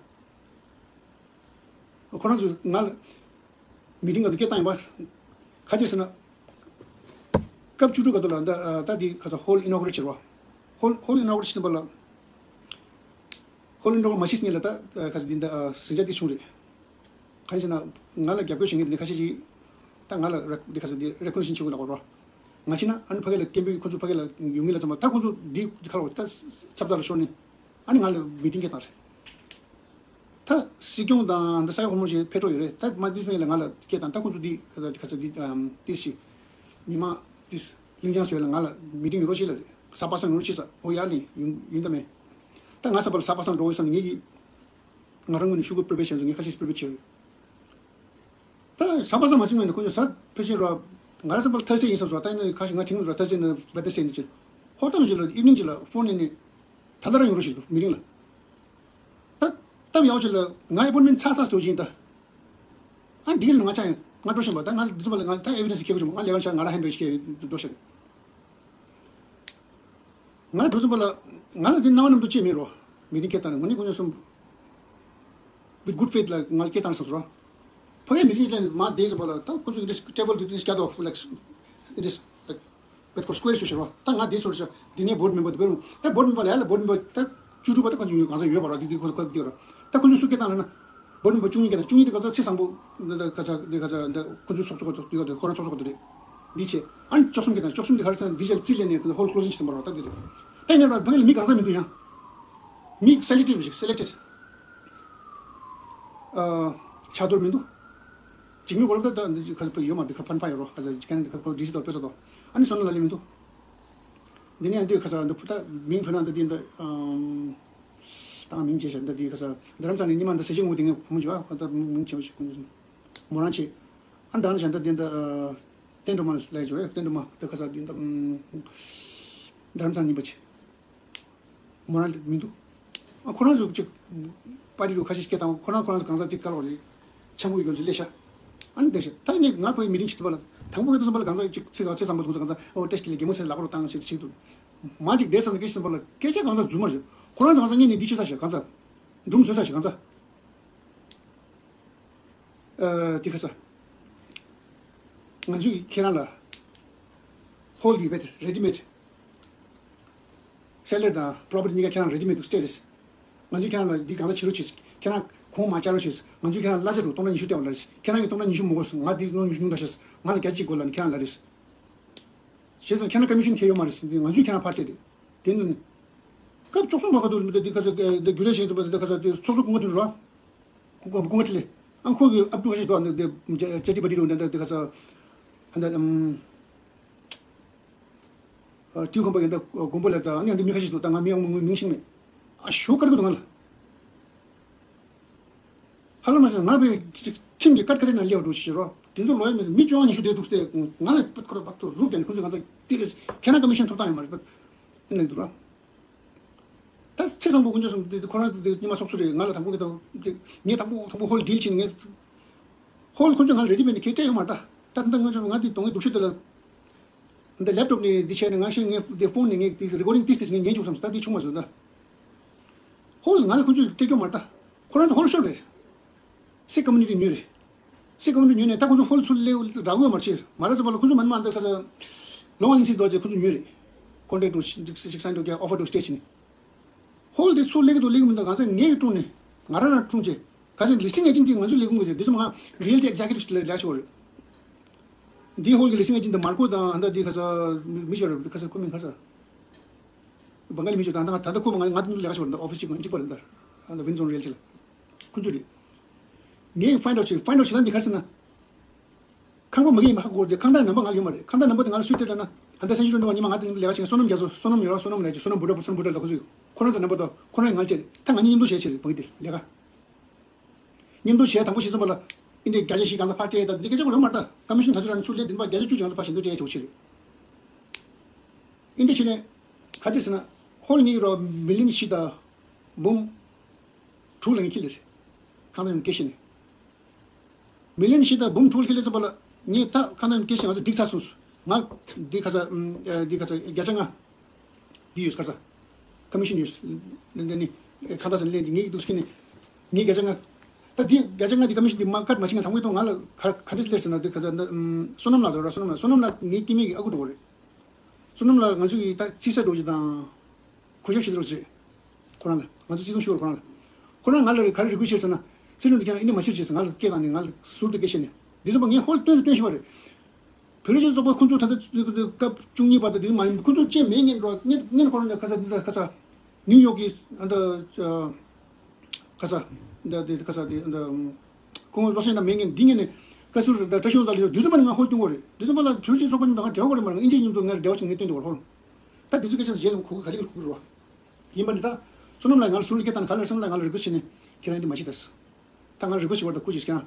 ཁོ་རང་ཚོས་ང་ལ་མི་ཊིང་ག་དུ་སྐད་བཏང་ཡིན་པ། ག་ཅི་ཟེར་ན། སྐབས་བཅུ་དྲུག་ག་དུ་ལ་ད་ད་དེ་ག་ཚོད་ཧོལ་ཨིན་ཨོ་གུ་རེ་ཊི་བྱེད་རོགས། ཧོལ་ཧོལ་ཨིན་ཨོ་གུ་རེ་ཊི་བྱེད་པ་ལ། ཧོལ་ཨིན་ཨོ་གུ་རེ་ཊི་མ་བྱས་སྔོན་ལ་ད་ག་ཚོད་འདི་འདི་ཟིང་ཆ་འདི་བྱུང་རེད། ག་ཅི་ཟེར་ན། ང་ལ་རྒྱབ་སྐྱོར་བྱེད་མཁན་དེ་ནས་ཁ་ཤས་ཤིག་ད་ང་ལ་རེ་འདི་ག་ཚོད་འདི་རེ་ཀོ་ནི་ཤན་བྱེད་དགོས་ལ་གོ་རོགས། ང་བྱས་ན་ཨ་ནི་ཕ་གི་ལ་སྐད་འབོད་ཁོ་ཚོ་ཕ་གི་ལ་ཡོང་གི་ལ་ཚང་མ་ད་ཁོ་ཚོ་འདི་འདི་ཁ་ལོ་ད་ཚབ་ཚ་ལ་ཤོར་ནས། ཨ་ནི་ང་ལ་མི་ཊིང་སྐད་བཏང་རེད། ད་སྲིད་སྐྱོང་དང་འདི་ས་ཡ་ཧོར་མོ་ཞིག་ཕེབས་འགྲོ་ཡོད་རེད། ད་མ་འདི་སྨན་ལ་ང་ལ་སྐད་བཏང་། ད་ཁོ་ཚོ་འདི་ག་ཚོད་ག་ཚོད་འདི་ཨམ་ཏིས་ཞིག་མི་མང་ཏིས་ལིང་ཅང་ཟོས་ལ་ང་ལ་མི་ཊིང་ཡོད་རོགས་ཞིག་ལ་རེད། གཟའ་པ་སངས་ཡོད་རོགས་ཞིག་ས་འོ་ཡ་ལི་ཡུན་ཡུན་ད་མེད། ད་ང་གཟའ་པ་ལ་གཟའ་པ་སངས་འགྲོ་འོས་སམ་ངེད་ཀྱི་ང་རང་ངོས་ནས་ཤུ་གུ་པི་རི་པེར་བྱས་སོང་། ངས་ཁ་ཤས་ཤིག་པི་རི་པེར་བྱས་ཡོད། ད་གཟའ་པ་སངས་མ་ཟིན་ངོས་ནས་ཁོ་ཚོ་གཟའ་ཕལ་ཆེར་རོ། ང་རང་གཟའ་པ་ལ་ཐར་སི་ཌེ་ཡིན་བསམ་སོང་། ད་ཡིན་ན་ཁ་ཤས་ང་དྲན་གི་མི་འདུག་ཐར་སི་ཌེ་ནས་ཝེ་ནེ་སི་ཌེ་འདི་ཅིག་ཧོབ་ཏམ་ཅིག་ལ་ཨིབ་ནིང་ཅིག་ལ་ཕོན་ནས་ནས་ད་ལྟ་རང་ཡོང་རོགས་ཞིག་འདུག་མི་རིང་ལ། ད་སྟབས་ཡག་ཅིག་ལ་ང་ཨེ་པོན་མེན་ཊི་ཚར་ཚར་བཟོ་བཞིན་ད། ཨ་འགྲིག་ལ་ང་ཅག་ཡང་ང་འགྲོ་བཞིན་པ། ད་ང་འདི་ཚོ་པ་ལ་ང་ད་ཨེ་ཝི་ཌེན་སི་ཁྱེར་དགོས་བྱུང་། ང་ལས་ཀ་བྱ་ང་རང་ཧན་འགྲོ་ཞིག་འགྲོ་ཞིག་ང་འགྲོ་ཙམ་པ་ལ་ང་ལ་དེ་སྣང་བ་རྣམ་དུ་ཅི་མེད་རོ། མི་རིང་སྐད་བཏང་ནས་ངོ་ནི་ཁོ་ཚོ་གསུམ། With good faith ལ་ང་ལ་སྐད་བཏང་སོང་རོ། ཕ་གིའི་མི་རིང་ལ་མ་བསྡད་ཙམ་པ་ལ་ད་ཁོ་ཚོ་ཨིན་ཌི་ཊེ་བལ་དེ་དེ་སྐྱ་དོ་ལེགས་ཨིན་ཌི་ལེགས་བེད་ཁོ་སྐོར་ཞུ་ཞེས་རོ། ད་ང་དེ་ཚོར་ཤ་དེ་ནས་བོར་མེམ་བར་དེ་བེད་རུང་ད་བོར་མེམ་བར་ལ་ཡ་ལ་བོར་མེམ་བར་ད་བཅུ་དྲུག་པ་ད་གང་ཚོད་ཡོད་གང་ཚོད་ཡོད་པ་རོ། དེ་དེ་ཁོ་ཁོ་དེ་རོ། ད་ཁོ་ཚོ་སུ་སྐད་བཏང་ལ་ན། བོར་མེམ་བར་བཅུ་གཉིས་སྐད་བཏང་། བཅུ་གཉིས་དེ་ག་ཚོད་ཚེ་བཟང་པོ་འདི་ག་ཚོད་འདི་ག་ཚོད་འདི་ཁོ་ཚོའི་ཚོགས་གཙོ་ག་དུ་དེ་ག་དུ་ཁོ་རང་ཚོགས་གཙོ་ག་དུ་རེད། འདི་བྱས། ཨ་ནི་བཅུ་གསུམ་གྱི་དང་བཅུ་གསུམ་འདི་ག་རེ་ཟེར་ན་འདི་ཅག་རྩིས་ལེན་ནས་ཧོལ་ཀློ་ཟིང་ཞིག་དང་པོ་རང་ལྟ་འདི་རེད། ད་ཡིན་ན་ར་བོད་ལ་མི་གང་ཚང་མི་འདུག་ཡང་། མི་སེ་ལེག་ཊིབ་ཞིག་སེ་ལེག་ཊེཌ། ཆགས་རྡོར་མི་འདུག་འཇིགས་མེད་གོ་ལ་ད་ད་འདི་ཁ་ཡོད་མ་འདི་ཁ་ཕན་པ་ཡོད་རོ། ཁ་ཁ་ནི་འདི་ཁ་ཁ་ཌི་སི་དོ་དཔེ་ས་དོ། ཨ་ནི་སོ་ན་ལ་ལི་མི་འདུག་འདི་ནས་འདི་ཁ་ས་འདི་ཕུ་ད་མིང་ཕུ་ན་འདི་འདི་འདི་ད་མིང་ཆེ་ཤ་འདི་འདི་ཁ་ས་རྡ་རམ་ས་ནས་ཉི་མ་འདི་ཟེར་ཅིག་ངུ་འདི་ངས་ཕུ་མ་བྱུང་ཨ། ཁ་ད་མིང་ཆེ་བ་ཞིག་ཁུངས་སོང་། མོ་རང་ཆེ། ཨ་ད་ནི་ཞན་ད་དེ་འདྲ་ཨ། བསྟན་སྒྲོལ་མ་ལ་ཡོད་རེད། བསྟན་སྒྲོལ་མ་དེ་ཁ་ས་དེ་འདྲ་ཨམ། རྡ་རམ་ས་ལ་ཡིན་པ་ཆེ། མོ་རང་མི་འདུག་ཨ་ཁོ་རང་ཚོ་ཅིག་པར་ཊི་རུ་ཁ་ཤས་སྐད་བཏང་། ཁོ་རང་ཁོ་རང་ཚོ་གང་ཟག་ཅིག་དཀར་བ་རེད། ཆང་བུ་ཡོད་ཚོ་ལས་ཤ། ཨ་ནི་དེ་ཤ་ད་ནི་ང་བོད་མི་རིང་ཞིག་ཐུབ་པ་ལ་དང་པོ་ག་དུས་ཙམ་པ་ལ་གང་ཟག་ཅིག་ཚེ་ག་ཚེ་བཟང་པོ་དུང་ས་གང་ཟག་ཨོ་ཏེ་ཤ་དེ་ལས་གད་མོ་ཚེ་ལག་པ་རུ་བཏང་ཞིག་ཅིག་འདུག་མ་ཅིག་བསྡད་ས་འདི་སྐད་ཤ་ཙམ་པ་ལ་སྐད་ཆ་གང་ཟག་རྫུན་མ་རེད། ཁོ་རང་ཚོ་གང་ཟག་སྙིང་ནས་འདི་ཆོས་ས་ཤ་གང་ཟག་འབྲུམ་བཟོས་ས་ཤ་གང་ཟག་ཨ། དེ་ཁ་ས། ང་ཚོས་ཁྱེད་རང་ལ་ཧོལ་དེ་བེད་རེ་ཌི་མེད་སེ་ལར་དང་པོ་རོ་པར་ཊི་གཉིས་ཀ་ཁྱེད་རང་རེ་ཌི་མེད་དུ་སྤྲད་རེད། ང་ཚོས་ཁྱེད་རང་ལ་འདི་གང་ལ་བྱེད་རོགས་བྱེད། ཁྱེད་རང་གོང་མ་བཅའ་རོགས་བྱེད། ང་ཚོས་ཁྱེད་རང་གླ་ཆ་རུ་སྟོང་ཕྲག་ཉི་ཤུ་སྤྲད་པ་ལ། ཁྱེད་རང་གིས་སྟོང་ཕྲག་ཉི་ཤུ་མི་དགོས། ང་འདི་སྟོང་ཉི་ཤུ་མི་འདྲ་བྱེད། ང་ལ་བརྒྱ་གཅིག་དགོས་ལབ་ནས་ཁྱེད་རང་ལ་རེད། བྱས་ཙང་ཁྱེད་རང་ཀ་མི་ཤན་ཁྱེར་ཡོད་མ་རེད་ཟེར་དུས་ང་ཚོས་ཁྱེད་རང་ཕར་སྤྲད་དེ། དེ་ནི། སྐབས་བཅུ་གསུམ་བར་ཁ་ཐུག་ལ་མི་འདུག་འདི་ཁ་ཚ་འདི་རྒྱུ་ལས་བཞིན་དུ་འདི་ཁ་ཚ་འདི་ཚོགས་གཙོ་སྐུ་ངོ་དེ་རུ་ར། སྐུ་ངོ་སྐུ་ངོ་ཁྲི་ལེ། ཨང་ཁོ་གི་ཨབ་ཏུ་ཁ་ཤས་འདུག་འདི་འདི་ཅ་ཅ་ཏི་པ་ཏི་རུ་འདི་འདི་ཁ་ཚ། ཧ་འདི་ཨམ། ཨ་ཏི་ཁོམ་པ་ཡིན་ད་དགོན་པ་ལ་ད་ཨ་ནི་འདི་མི་ཁ་ཤས་འདུག་ད་ང་མི་ཨང་མི་མིང་ཤེས་མེད། ཨ་ཞུ་དཀར་གི་འདུག་ང་ལ། ཧ་ལམ་མ་ཟད་ང་བས་ཁྲིམས་ཀྱི་ཀ་ཏི་ཀ་རི་ནང་སླེབས་འགྲོ་ཞེས་རོ། དེ་ཚོ་ལོ་ཡ་མི་མི་བཅོ་ལྔ་ཉི་ཤུ་དེ་འདུག་སྟེ་ང་ལ་པད་ཁོ་ར་བག་ཏུ་རུབ་ཀྱང་ཁོ་ཚོས་ང་ཚོ་དེ་རེད། ཁྱེད་རང་ཀ་མི་ཤན་ཐོབ་ཐང་ཡོད་མ་རེད་པད། ཨེ་ལེགས་འདུག་ར། ད་ཚེ་བཟང་པོ་དཀོན་མཆོག་གསུམ་དེ་ཁོ་རང་དེ་སྔོན་མ་སོག་སོ་རེད། ང་ལ་དང་པོ་གི་དང་དེ་ངས་དང་པོ་དང་པོ་ཧོལ་ཌིལ་བྱས་ནས་ངས་ཧོལ་ཁོ་ཚོས་ང་ལ་རེ་ཌི་མེད་ནས་ཁྱེད་སྤྲད་ཡོད་མ་རེད། ད་ད་ལྟ་ང་ཚོ་ང་དེ་གདོང་གི་སྡུག་ཤོས་དེ་ལ་འདི་ལེབ་ཊོབ་ནས་འདི་བྱས་ནས་ང་ཤེས་ངས་དེ་ཕོན་ནས་ངས་དེ་རི་ཀོར་ཌིང་ཏིས་ཏིས་ངས་ཉན་བཅུག་བསམ་སོང་། ད་དེ་བྱུང་མ་སོང་ད། ཧོལ་ང་ལ་ཁོ་ཚོས་སྤྲད་རྒྱུ་མ་རེད་ད། ཁོ་རང་ཚོ་ཧོལ་ཤོར་རེད། སི་ཀོ་མུ་ནི་ཊི་ཉོས་རེད། སི་ཀོ་མུ་ནི་ཊི་ཉོས་ནས་ད་ཁོ་ཚོ་ཧོལ་ཚུར་སླེབས་རག་གི་མ་རེད། མ་རེད་ཟེར་བ་ལ་ཁོ་ཚོ་མ་ནི་མ་འདི་ཁ་ཚ་ལོང་ཨ་ལིང་སི་རྡོ་རྗེ་ཁོ་ཚོ་ཉོས་རེད། ཀོན་ཊེག་ཊུ་ཤིག་སའིན་འགྲོ་གི་ཨོ་ཕར་འགྲོ་སྤྲད་བྱས་ནས། ཧོལ་དེ་ཚུར་སླེབས་ཀྱི་འདུག་སླེབས་ཀྱི་མི་འདུག་གང་ཟག་ངས་ཀྱིས་སྤྲུངས་ནས་ང་རང་རང་སྤྲུངས་བྱས། ག་ཚོད་ལི་སི་ཊིང་ཨེ་ཇེན་ཊི་ང་ཚོའི་ལས་ཁུངས་ཀྱི་འདི་ཚོ་མ་རི་ཡལ་ཊི་ཨེག་ཛེ་ཀེ་ཊིབ་ལ་ལས་ཤོར་རེད། འདི་ཧོལ་གྱི་ལི་སི་ཊིང་ཨེ་ཇེན་ཊི་འདི་མར་ཀོ་དང་ཧ་འདྲ་འདི་ཁ་ཚ་མི་ཤོར་རེད། ཁ་ཚ་ཁོ་མིང་ཁ་ཚ། བང་ག་ལི་མི་ཤོར་དང་ད་ད་ཁོ་མ་ང་ང་དང་ལས་ཀ་ཤོར་འདི་ཨོ་ཕི་སི་གཅིག་མ་གཅིག་པ་རེད་འདི། ཨ་ད་ཝིན་ཛོན་རི་ཡལ་ཊི་ལ་ཁོ་ཚོ་རེད། ངས་ཕའིན་ཌ་ཨའུཊ་བྱས། ཕའིན་ཌ་ཨའུཊ་བྱས་ན་འདི་ག་རེ་ཟེར་ན། ཁང་པ་མ་གི་ཡིན་པ་ཧ་གོ་དེ་ཁང་བདག་ནམ་པ་ང་ལ་ཡོད་མ་རེད། ཁང་བདག་ནམ་པ་དེ་ང་ལ་སུས་སྤྲད་ལབ་ན། ད་ལྟ་སེང་ཆུང་ཀྲོང་ནམ་པ་ཉི་མ་ང་དེ་ནས་ལས་ཀ་བྱེད་མཁན་བསོད་ནམས་རྒྱ་མཚོ། བསོད་ནམས་ཡོད་ར། བསོད་ནམས་ལས་ཀྱི་བསོད་ནམས་བུ་ཏྲ་བུ་བསོད་ནམས་བུ་ཏྲ་ལ་ཁོ་ཚོ་ཡོད། ཁོ་རང་ཚོ་ནམ་པ་དང་ཁོ་རང་ང་ལ་སྤྲད་རེད། ད་ང་གཉིས་མཉམ་དུ་བྱས་བྱས་རེད་བ་གི་དེ་ལས་ཀ། མཉམ་དུ་བྱས་དང་པོ་ཞིག་ཙམ་པ་ལ། ཨིན་དེ་བརྒྱ་ཆ་བཞི་གང་ཚ་ཕར་སྤྲད་ད་འདི་སྐད་ཆ་གོ་ལོ་མ་ད་ཀ་མི་ཤན་ང་ཚོ་རང་ཚུར་ལས་འདི་པ་བརྒྱ་ཆ་བཅུ་ཅང་ཚོ་ཕར་ཞིག་འདུ་སྤྲད་ཆོག་ཆེ་རེད། ཨིན་དེ་བྱས་ནས་ག་ཚོད་ཟེར་ན་ཧོལ་གཉིས་རོ་མི་ལི་ཡོན་བཞི་དང་འབུམ་དྲུག་ལ་ངས་ཁྱེར་ལེ་རེད། ཁང་བདག་ནམ་པ་སྐད་བཤད་ནས། མི་ལི་ཡོན་བཞི་དང་འབུམ་དྲུག་ལ་ཁྱེར་ལེ་ཙམ་པ་ལ་ངས་ད་ཁང་བདག་ནམ་པ་སྐད་བཤད་ང་ཚོ་འགྲིག་ཚར་སོང་། ང་འདི་ག་ཚ་འདི་ག་ཚ་བརྒྱ་ཆ་ལྔ། འདི་ཡོད་ག་ཚ། ཀ་མི་ཤན་ཡོད། འདི་ནི་ཁང་བདག་ཟེར་ལས་ངས་འདུག་ཁྱེར་ནས། ངས་བརྒྱ་ཆ་ལྔ། ད་འདི་བརྒྱ་ཆ་ལྔ་འདི་ཀ་མི་ཤན་འདི་མ་ཀར་མ་བྱེད་ང་དང་པོའི་ཐོག་ང་ལ་ག་ག་འདྲ་སླེབས་ཟེར་ན་འདི་ག་ཚ་འདི་བསོད་ནམས་ལགས་འདུག་ར། བསོད་ནམས་ལགས་བསོད་ནམས་ལགས་ངའི་སྐྱེ་དམན་གྱི་ཨ་ཁུ་འདྲ་བོ་རེད། བསོད་ནམས་ལགས་ང་ཚོ་ཡི་ད་རྩིས་ས་འགྲོ་ཅིག་དང་། གུས་ཞབས་ཞེ་དྲག་བྱེད། ཁོ་རང་ལ་ང་ཚོ་བརྩི་མཐོང་ཞུ་བར་ཁོ་རང་ལ། ཁོ་རང་ང་ལ་ག་རེ་རེ་སྐུལ་བྱས་ཟེར་ན། ཚེ་རིང་དུ་ཁྱེད་རང་ཨིན་དྲ་མ་བྱེད་བྱས་ཟེར་ང་ལ་སྐད་བཏང་ནས་ང་ལ་ཟུར་དུ་སྐད་བཤད་ནས། འདི་ཚོ་པ་ངས་ཧོལ་སྟོན་སྟོན་ཤེས་པ་རེད། བོད་རིགས་སྤྱི་ཚོགས་པ་ཁོང་ཚོ་ད་ལྟ་སྐབས་བཅུ་གཉིས་པ་དང་དེ་མ་ཡིན་ཁོང་ཚོ་ཅེས་མེད་ངན་འགྲོ་ངན་ངན་ཁོ་རང་ནས་ཁ་ཚ་འདི་ཚ་ཁ་ཚ། ནིའུ་ཡོག་གི་ཨ་ད། ཁ་ཚ། འདི་འདི་ཁ་ཚ་འདི་འདི། ཁོང་བློ་སེང་ན་མེད་ངན་འདི་ངན་ནས་བཀའ་ཟུར་དང་བཀྲ་ཤིས་དང་ལས་དུས་ཚོད་མ་ནི་ང་ཧོལ་སྟོན་གོ་རེད། དུས་ཚོད་མ་ལ་བོད་སྤྱི་ཚོགས་པ་ནི་ང་འབྲེལ་བ་གོ་རེད་མ་ང་ཨིན་ཇི་མཉམ་དུ་ངར་འབྲེལ་བ་ཞིག་ངས་སྟོན་དུ་བར་ཧོལ། ད་འདི་ཚོ་སྐད་ཆ་རྗེས་ལ་ཁོ་ག་ལེ་ག་ལེ་གོ་རོ། ཡིན་པ་ནི་ད། བསོད་ནམས་ལ་ང་ལ་ཟུར་ལ་སྐད་བཏང་ག་ལེར་བསོད་ནམས་ལ་ང་ལ་རེ་སྐུལ་བྱས་ནས་ཁྱེད་རང་འདི་མ་བྱེད་ད། ད་ང་རེ་སྐུལ་བྱེད་བར་ད་སྐུ་མཁྱེན་ཁྱེད་རང་།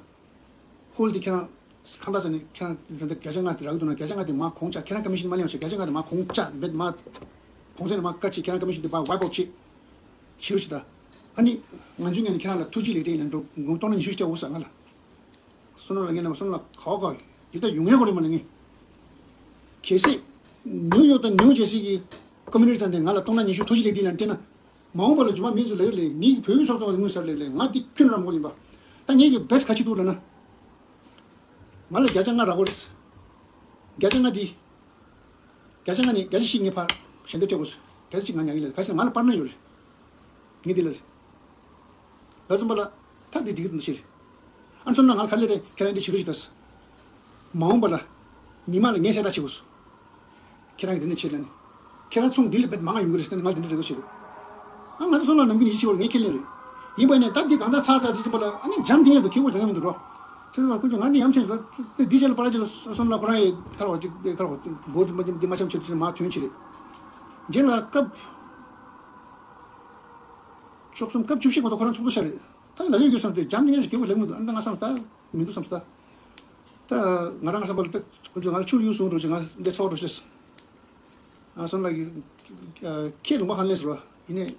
ཧོལ་འདི་ཁྱེད་རང་། ཁང་བདག་ཟེར་ནས་ཁྱེད་རང་ད་ལྟ་བརྒྱ་ཆ་ལྔ་དེ་རག་གི་འདུག་ན་བརྒྱ་ཆ་ལྔ་དེ་མ་གོང་ཆ་ཁྱེད་རང་ཀ་མི་ཤན་མ་ལེན་བ་བྱས་བརྒྱ་ཆ་ལྔ་དེ་མ་གོང་ཆ་མེད་མ། གོང་ཚད་ནས་མ་བཀར་བྱས་ཁྱེད་རང་ཀ་མི་ཤན་དེ་མ་ཝའི་པ་ཨོབ་བྱས། ཤི་རུ་ཅི་ད། ཨ་ནི། ང་ཚོའི་ངོས་ནས་ཁྱེད་རང་ལ་ཐུགས་རྗེ་ལེགས་འགྲེལ་ལན་འགྲོ་དགོངས་སྟོང་ན་ཉི་ཤུ་སྤྲད་འོ་ས་ང་ལ། བསོད་ནམས་ལ་ངས་ན་བསོད་ནམས་ལ་ག་བ་ག་ཡི་ད་ཡོང་ཡ་གོ་རེ་མ་ལ་ངས། གལ་སྲིད། ནིའུ་ཡོག་དང་ནིའུ་ཇེ་སི་གི་ཀོ་མི་ནི་ཊི་ཚང་དེ་ང་ལ་སྟོང་ན་ཉི་ཤུ་ཐུགས་རྗེ་ལེགས་འགྲེལ་ལན་སྤྲད་ན། མ་འོངས་པ་ལ་ཇུ་མ་མི་ཚོ་ལས་ལས་ངེད་ཀྱི་བོད་མི་ཚོགས་གཙོ་བ་དངུལ་གསར་ལས་ལས་ང་འདི་ཁྱོན་རམ་གོ་ཡིན་པ། ད་ངེད་ཀྱི་བེ་སི་ག་ཅི་འདུག་ལ་ན། ང་ལ་བརྒྱ་ཆ་ལྔ་རག་གོ་རེད། བརྒྱ་ཆ་ལྔ་འདི། བརྒྱ་ཆ་ལྔ་ནས་བརྒྱ་ཆ་བཞི་ངས་ཕར་ཞལ་འདེབས་སྤྲད་དགོས། བརྒྱ་ཆ་གཅིག་ང་ཉག་གི་ལ་ག་ཞིག་ང་ལ་པར་ན་ཡོད་རེད། ངས་འདི་ལ་རེད། ལ་ཙུམ་པ་ལ་ད་འདི་འགྲིག་གི་འདུག་ཤེས་རེད། ཨ་ཙུམ་ན་ང་ལ་ག་ལེ་རེད་ཁྱེད་རང་འདི་བྱེད་རོགས་ཞིག་ད། མ་འོངས་པ་ལ། ཉི་མ་ལ་ངས་གསལ་བསྒྲགས་བྱེད་དགོས། ཁྱེད་རང་གི་འདི་ནས་བྱེད་ལ་ནི། ཁྱེད་རང་ཚོང་འདི་ལ་བེད་མང་ང་ཡོང་གི་རེད་ཟེར་ནས་ང་འདི་འདྲ་རེ་བ་བྱེད་རེད། ཨ་ང་ཚོ་སོང་ལ་ནམ་རྒྱུན་ཡིད་ཆེས་བོར་ངས་ཁས་ལེན་རེད། ཡིན་པ་ནས་ད་འདི་གང་ཚ་ཚ་ཚ་འདི་ཙམ་པ་ལ་ཨ་ནི་འཇམ་ཐིང་ཡ་འདུག་ཁྱེད་ཀོ་ལ་ངས་མི་འདུག་རོ། ཚེ་ཚེ་བར་ཀུན་ཀྱང་ང་འདི་ཡམ་ཆེན་ཟ་འདི་རྗེས་ལ་པར་ཅི་སོང་ལ་ཁོ་རང་ཡི་ཁ་ལ་བ་ཅིག་ཁ་ལ་བ་འདི་མ་འཆམ་ཆེ་མ་ཐོན་ཆེ་རེད། རྗེས་ལ་སྐབས་བཅུ་གསུམ་སྐབས་བཅུ་བཞི་གོ་ད་ཁོ་རང་ཚོགས་འདུ་ཤར་རེད། ད་ལ་ཡོད་རྒྱུ་བསམ་སྟེ་འཇམ་ནས་ཡང་ཞིག་སྐྱེ་བོ་ལེགས་མི་འདུག་ཨ་ད་ང་བསམ་ད་མི་འདུག་བསམ་ད། ད་ང་རང་བསམ་པ་ལ་ད་ཁོ་ཚོས་ང་ལ་ཆུར་གཡུག་སོང་འགྲོ་ཅིག་ང་འདི་ཚོགས་འགྲོ་ཤེས། ཨ་སོང་ལ་ཁྱེད་ལུང་པ་ཧན་ལས་སོ་ཡིན་ནས།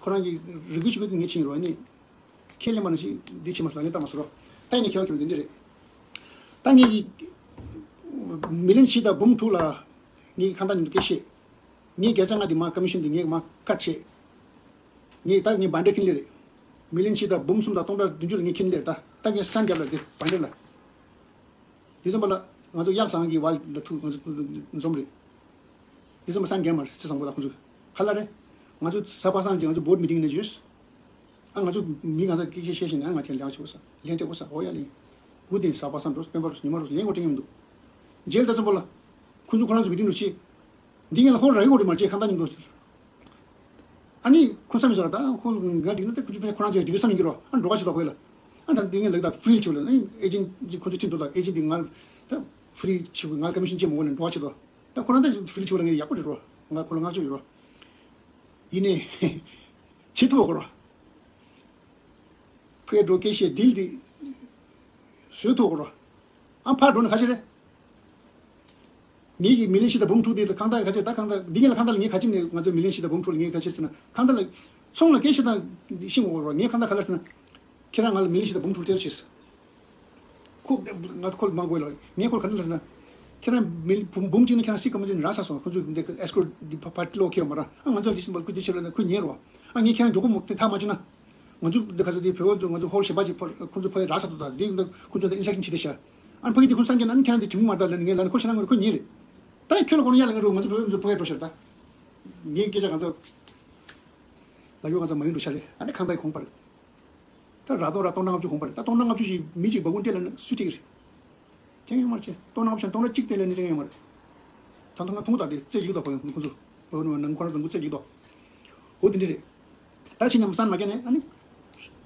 ཁོ་རང་གི་རིག་པའི་ཆུ་ཁ་ངས་ཕྱིན་རོ་ནི། ཁས་ལེན་པ་ནང་བཞིན་འདི་ཕྱི་མ་ལག་ལེན་བསྟར་མ་སོང་རོ། ད་ཡིན་ནའི་ཁྱེད་ཀྱི་འདི་འདི་རེད། ད་ངས་ཀྱི་མི་ལན་བཞི་དང་འབུམ་དྲུག་ལ་ངས་ཁ་བརྡ་ཉིན་དུ་སྐད་བཤད། ངས་བརྒྱ་ཆ་ལྔ་འདི་མ་ཀ་མི་ཤན་འདི་ངས་མ་ཀ་བྱས། ངས་ད་ངས་བན་ཌེ་ཁིན་ལེ་རེད། མི་ལན་བཞི་དང་འབུམ་གསུམ་དང་སྟོང་ཕྲག་བདུན་ཅུ་ལ་ངས་ཁིན་ལེ་རེད་ད་ད་ངས་སན་རྒྱབ་ལ་འདི་བན་ཌེ་ལ། དེ་ཙམ་པ་ལ་ང་ཚོ་གཡག་ཚང་གི་བལ་ལ་ཐུག་ང་ཚོ་འཛོམས་རེད། དེ་ཙམ་པ་སང་རྒན་མར་ཚེ་བཟང་པོ་དང་ཁོང་ཚོ་ག་ལ་རེད། ང་ཚོ་གཟའ་པ་སངས་ཀྱི་ང་ཚོ་བོར་མི་ཊིང་ནས་བརྗོད། ཨ་ང་ཚོ་མི་གང་ཚ་སྐད་ཆ་བཤད་བཞིན་ཨ་ང་ཁྱེད་ལས་ཆོག་ས་ལན་སྤྲད་དགོས་ས་ཨོ་ཡ་ལེ། དགུ་ལྡན་གཟའ་པ་སངས་འགྲོ་སྤེན་པ་རུ་ཉི་མ་རུ་ལེན་དགོས་དྲན་མི་འདུག་རྗེས་ལ་ད་ཙམ་པ་ལ་ཁོང་ཚོ་ཁོ་རང་ཚོ་མི་ཊིང་རུ་ཆེ། འདི་ངས་ལ་ཧོར་ར་ཡོད་རེད་མ་བྱས་ཁ་བརྡ་མཉམ་དུ། ཨ་ནི་ཁོ་བསམ་མི་ཟེར་ད་ཁོ་ང་འགྲིག་ན་ད་ཁོ་ཚོ་ཕན་ཁོ་རང་ཚོ་འགྲིག་བསམ་ཡིན་གྱི་རོ་ཨ་འགྲོ་བ་ཆེ་ཐོག་ཁོས་ལ། ཨ་ད་འདི་ངས་ལག་ད་ཧྥི་རི་ཆེ་བ་ལ་ཨ་ནི་ཨེ་ཇེན་ཁོ་ཚོ་ཁྲིད་འགྲོ་ད་ཨེ་ཇེན་འདི་ང་ད་ཧྥི་རི་ཆེ་བ་ང་ཀ་མི་ཤན་ཆེ་མོ་ལ་འགྲོ་བ་ཆེ་ཐོག་ད་ཁོ་རང་ད་ཧྥི་རི་ཆེ་བ་ལ་ངས་ཡག་པོ་རེད་རོ། ང་ཁོ་ལ་ང་ཚོ་ཡོད་རོ། ཡིན་ནའི། ཆེ་ཐོག་གོ་རོ། ཕ་གིར་འགྲོ་སྐད་བཤད་ཌིལ་འདི། བཟོས་ཐུབ་དགོས་རོ། ཨ་ཕར་འགྲོ་ན་ག་ཅི་རེད། ངེད་ཀྱི་མི་ལན་བཞི་དང་འབུམ་དྲུག་དེ་ལ་ཁང་བདག་ག་ཅི་ད་ཁང་བདག་འདི་ངེད་ལ་ཁང་བདག་ལ་ངས་ག་ཅི་ནས་ང་ཚོའི་མི་ལན་བཞི་དང་འབུམ་དྲུག་ལ་ངས་ག་ཅི་ཟེར་ན་ཁང་བདག་ལ་ཚོང་ལ་སྐད་བཤད་དང་ཤིང་འོར་བ་ངས་ཁང་བདག་ག་ལ་ཟེར་ན། ཁྱེད་རང་ང་ལ་མི་ལན་བཞི་དང་འབུམ་དྲུག་སྤྲད་ཤིག་ཁོ་ང་ཁོ་ལ་མ་དགོས་ལ་ངས་ཁོ་ལ་ག་ནས་ལ་ཟེར་ན། ཁྱེད་རང་མི་འབུམ་འབུམ་གཅིག་ནི་ཁྱེད་རང་སྲིད་ཀ་མ་ཅན་རག་ས་སོང་ཁོ་ཚོས་འདི་ཨེ་སི་ཀོ་འདི་ཕ་ཕ་ཏི་ལོ་ཁེ་མ་ར་ཨ་ང་ཚོ་འདི་ཤིན་པ་ཁོ་འདི་ཆེ་ལ་ནི་ཁོ་ཉེ་རོ། ཨ་ངས་ཁྱེད་རང་མགྱོགས་པོ་མོ་དེ་ཐག་མ་ཆོད་ན། ང་ཚོ་འདི་ག་ཚོད་དེ་བོད་པ་ཚོ་ང་ཚོ་ཧོལ་ཞེ་པ་ཅིག་ཕར་ཁོང་ཚོ་ཕ་གི་ར་ས་ཏོ་ད་འདི་འདི་ཁོང་ཚོ་ད་ཨིན་ཕེག་ཤན་ཅི་དེ་ཤ། ཨ་ཕ་གི་འདི་ཁོང་སང་གི་ན་ཁྱེད་རང་འདི་དྲི་མུ་མ་ད་ལ་ནི་ངས་ལ་ནི་ཁོ་ཤ་ན་ངོ་ཁོ་ཉེ་རེད། ད་ཁྱོད་ལ་ཁོང་ཡ་ལ་ང་རུ་ང་ཚོ་བོད་པ་ཚོ་ཕ་གི་འགྲོ་ཤར་ད། ངའི་སྐད་ཆ་ང་ཚོ་ལ་ཡོད་ང་ཚོ་མ་ཡིན་འགྲོ་ཤར་རེད་ཨ་ནི་ཁང་ད་ཁོང་པར། ད་ར་སྟོང་ར་སྟོང་ཕྲག་ལྔ་བཅུ་གོང་པ་རེད་ད་སྟོང་ཕྲག་ལྔ་བཅུ་ཞིག་མི་གཅིག་འབག་གོང་སྤྲད་ལ་ནི་སུས་སྤྲད་ཀྱི་རེད། དྲན་ཡོད་མ་རེད་ཅེ་སྟོང་ཕྲག་ལྔ་བཅུ་སྟོང་ཕྲག་གཅིག་སྤྲད་ལ་ནི་དྲན་ཡོད་མ་རེད། ད་ལྟ་ང་མཐོང་ད་དེ་རྩེ་ཡིག་ཐོག་པ་ཡང་ཁོང་ཚོ་འོ་ནི་ནང་ཁོ་རང་ཚོ་ནང་ཁུ་རྩེ་ཡིག་ཐོག་འོ་དེ་འདྲ་རེད། ད་ཕྱི་ཉམས་སང་མ་རྒྱ་ནས་ཨ་ནི།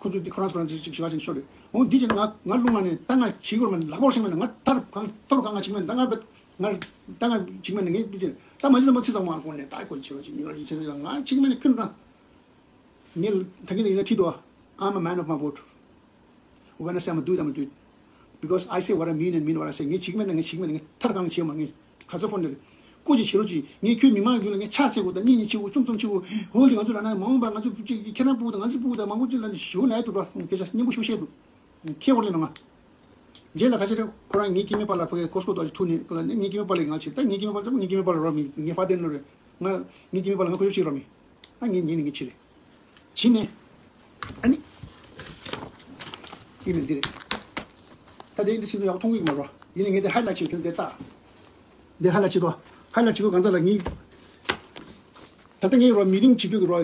ཁོ་ཚོས་འདི་ཁོ་རང་ཚོ་རང་ཚོས་ཅིག་ཞུ་བ་ཅིག་ཤོར་རེད། འོ་འདི་ཅིག་ང་ང་རླུང་ལངས་ནས་ད་ང་བྱེད་དགོས་མ་ལག་པར་ཤེས་མེད་ན་ང་ཐར་གང་ཐོར་གང་ང་བྱེད་མེད་ན་ད་ང་ང་ད་ང་བྱེད་མེད་ན་ངས་བྱེད་ད་མ་བྱེད་ཙམ་པ་ཚེ་ཚང་མ་ཁོང་ནས་ད་ཁོ་བྱེད་བ་ཅིག་མི་ང་རང་ཚོ་ང་བྱེད་མེད་ན་ཁྱོད་རང་ངས་ད་གིན་ཡིན་ན་ཁྲིད་དོ། I'm a man of my word. When I say I'm gonna do it, I'm gonna do it. Because I say what I mean and mean what I say. ངས་བྱེད་མེད་ན་ངས་བྱེད་མེད་ན་ངས་ཐར་གང་བྱེད་མ་ངས། ག་ཚོད་ཕོན་འདིར། ཀོ་ཅི་བྱེད་རོགས་ཅིག་ངས་ཁྱོད་མི་མང་རྒྱུད་ལ་ངས་ཕྱག་འཚལ་དགོས་དང་གཉེན་ཉེ་ཆེ་བོ་ཅུང་ཙམ་ཆེ་བོ། ཧོལ་དེ་ང་ཚོ་ར་ན་མ་འོངས་པ་ང་ཚོ་ཅིག་ཁྱེད་རང་ཕྲུ་གུ་དང་ང་ཚོ་ཕྲུ་གུ་དང་མང་པོ་ཅིག་ལ་ནི་ཞུ་ལ་ཡ་དུ་ར་སྐད་ཆ་སྙན་པོ་ཞུ་བཤད་འདུག་ཁྱེད་བོར་ལེ་ན་ང་། རྗེས་ལ་ཁ་ཤས་རེ་ཁོ་རང་ངའི་སྐྱེ་དམན་པ་ལ་ཕ་གི་ཀོ་སྐོ་དོ་ཅིག་ཐུག་ནས་ཁོ་ལ་ནི་ངའི་སྐྱེ་དམན་པ་ལ་ང་བྱེད་ད་ངའི་སྐྱེ་དམན་པ་ལ་ཚ་ངའི་སྐྱེ་དམན་པ་ལ་རོ་མི་ངའི་ཕ་དེ་ནོ་རེ། ང་ངའི་སྐྱེ་དམན་པ་ལ་ང་ཁོ་ཡོད་ཅིག་རོ་མི། ཨ་ངའི་ཉིན་ནི་ངའི་ཕྱིར། བྱིན་ནས། ཨ་ནི། ཨི་མེལ་འདི་རེད། ད་དེ་འདི་ཁྱེད་ཚོ་ཡག་མཐོང་གི་མ་རོ། ཡིན་ནའི་ངས་དེ་ཧའི་ལའིཊ་བྱེད་ཁྱོད་དེ་ལྟ། འདི་ཧའི་ལའིཊ་བྱེད་དོ། ཧའི་ལའིཊ་བྱེད་དགོས་གང་ཟག་ལ་ངའི། ད་ལྟ་ངའི་རོ་མི་ཏིང་བྱེད་དགོས་ཀྱི་རོ།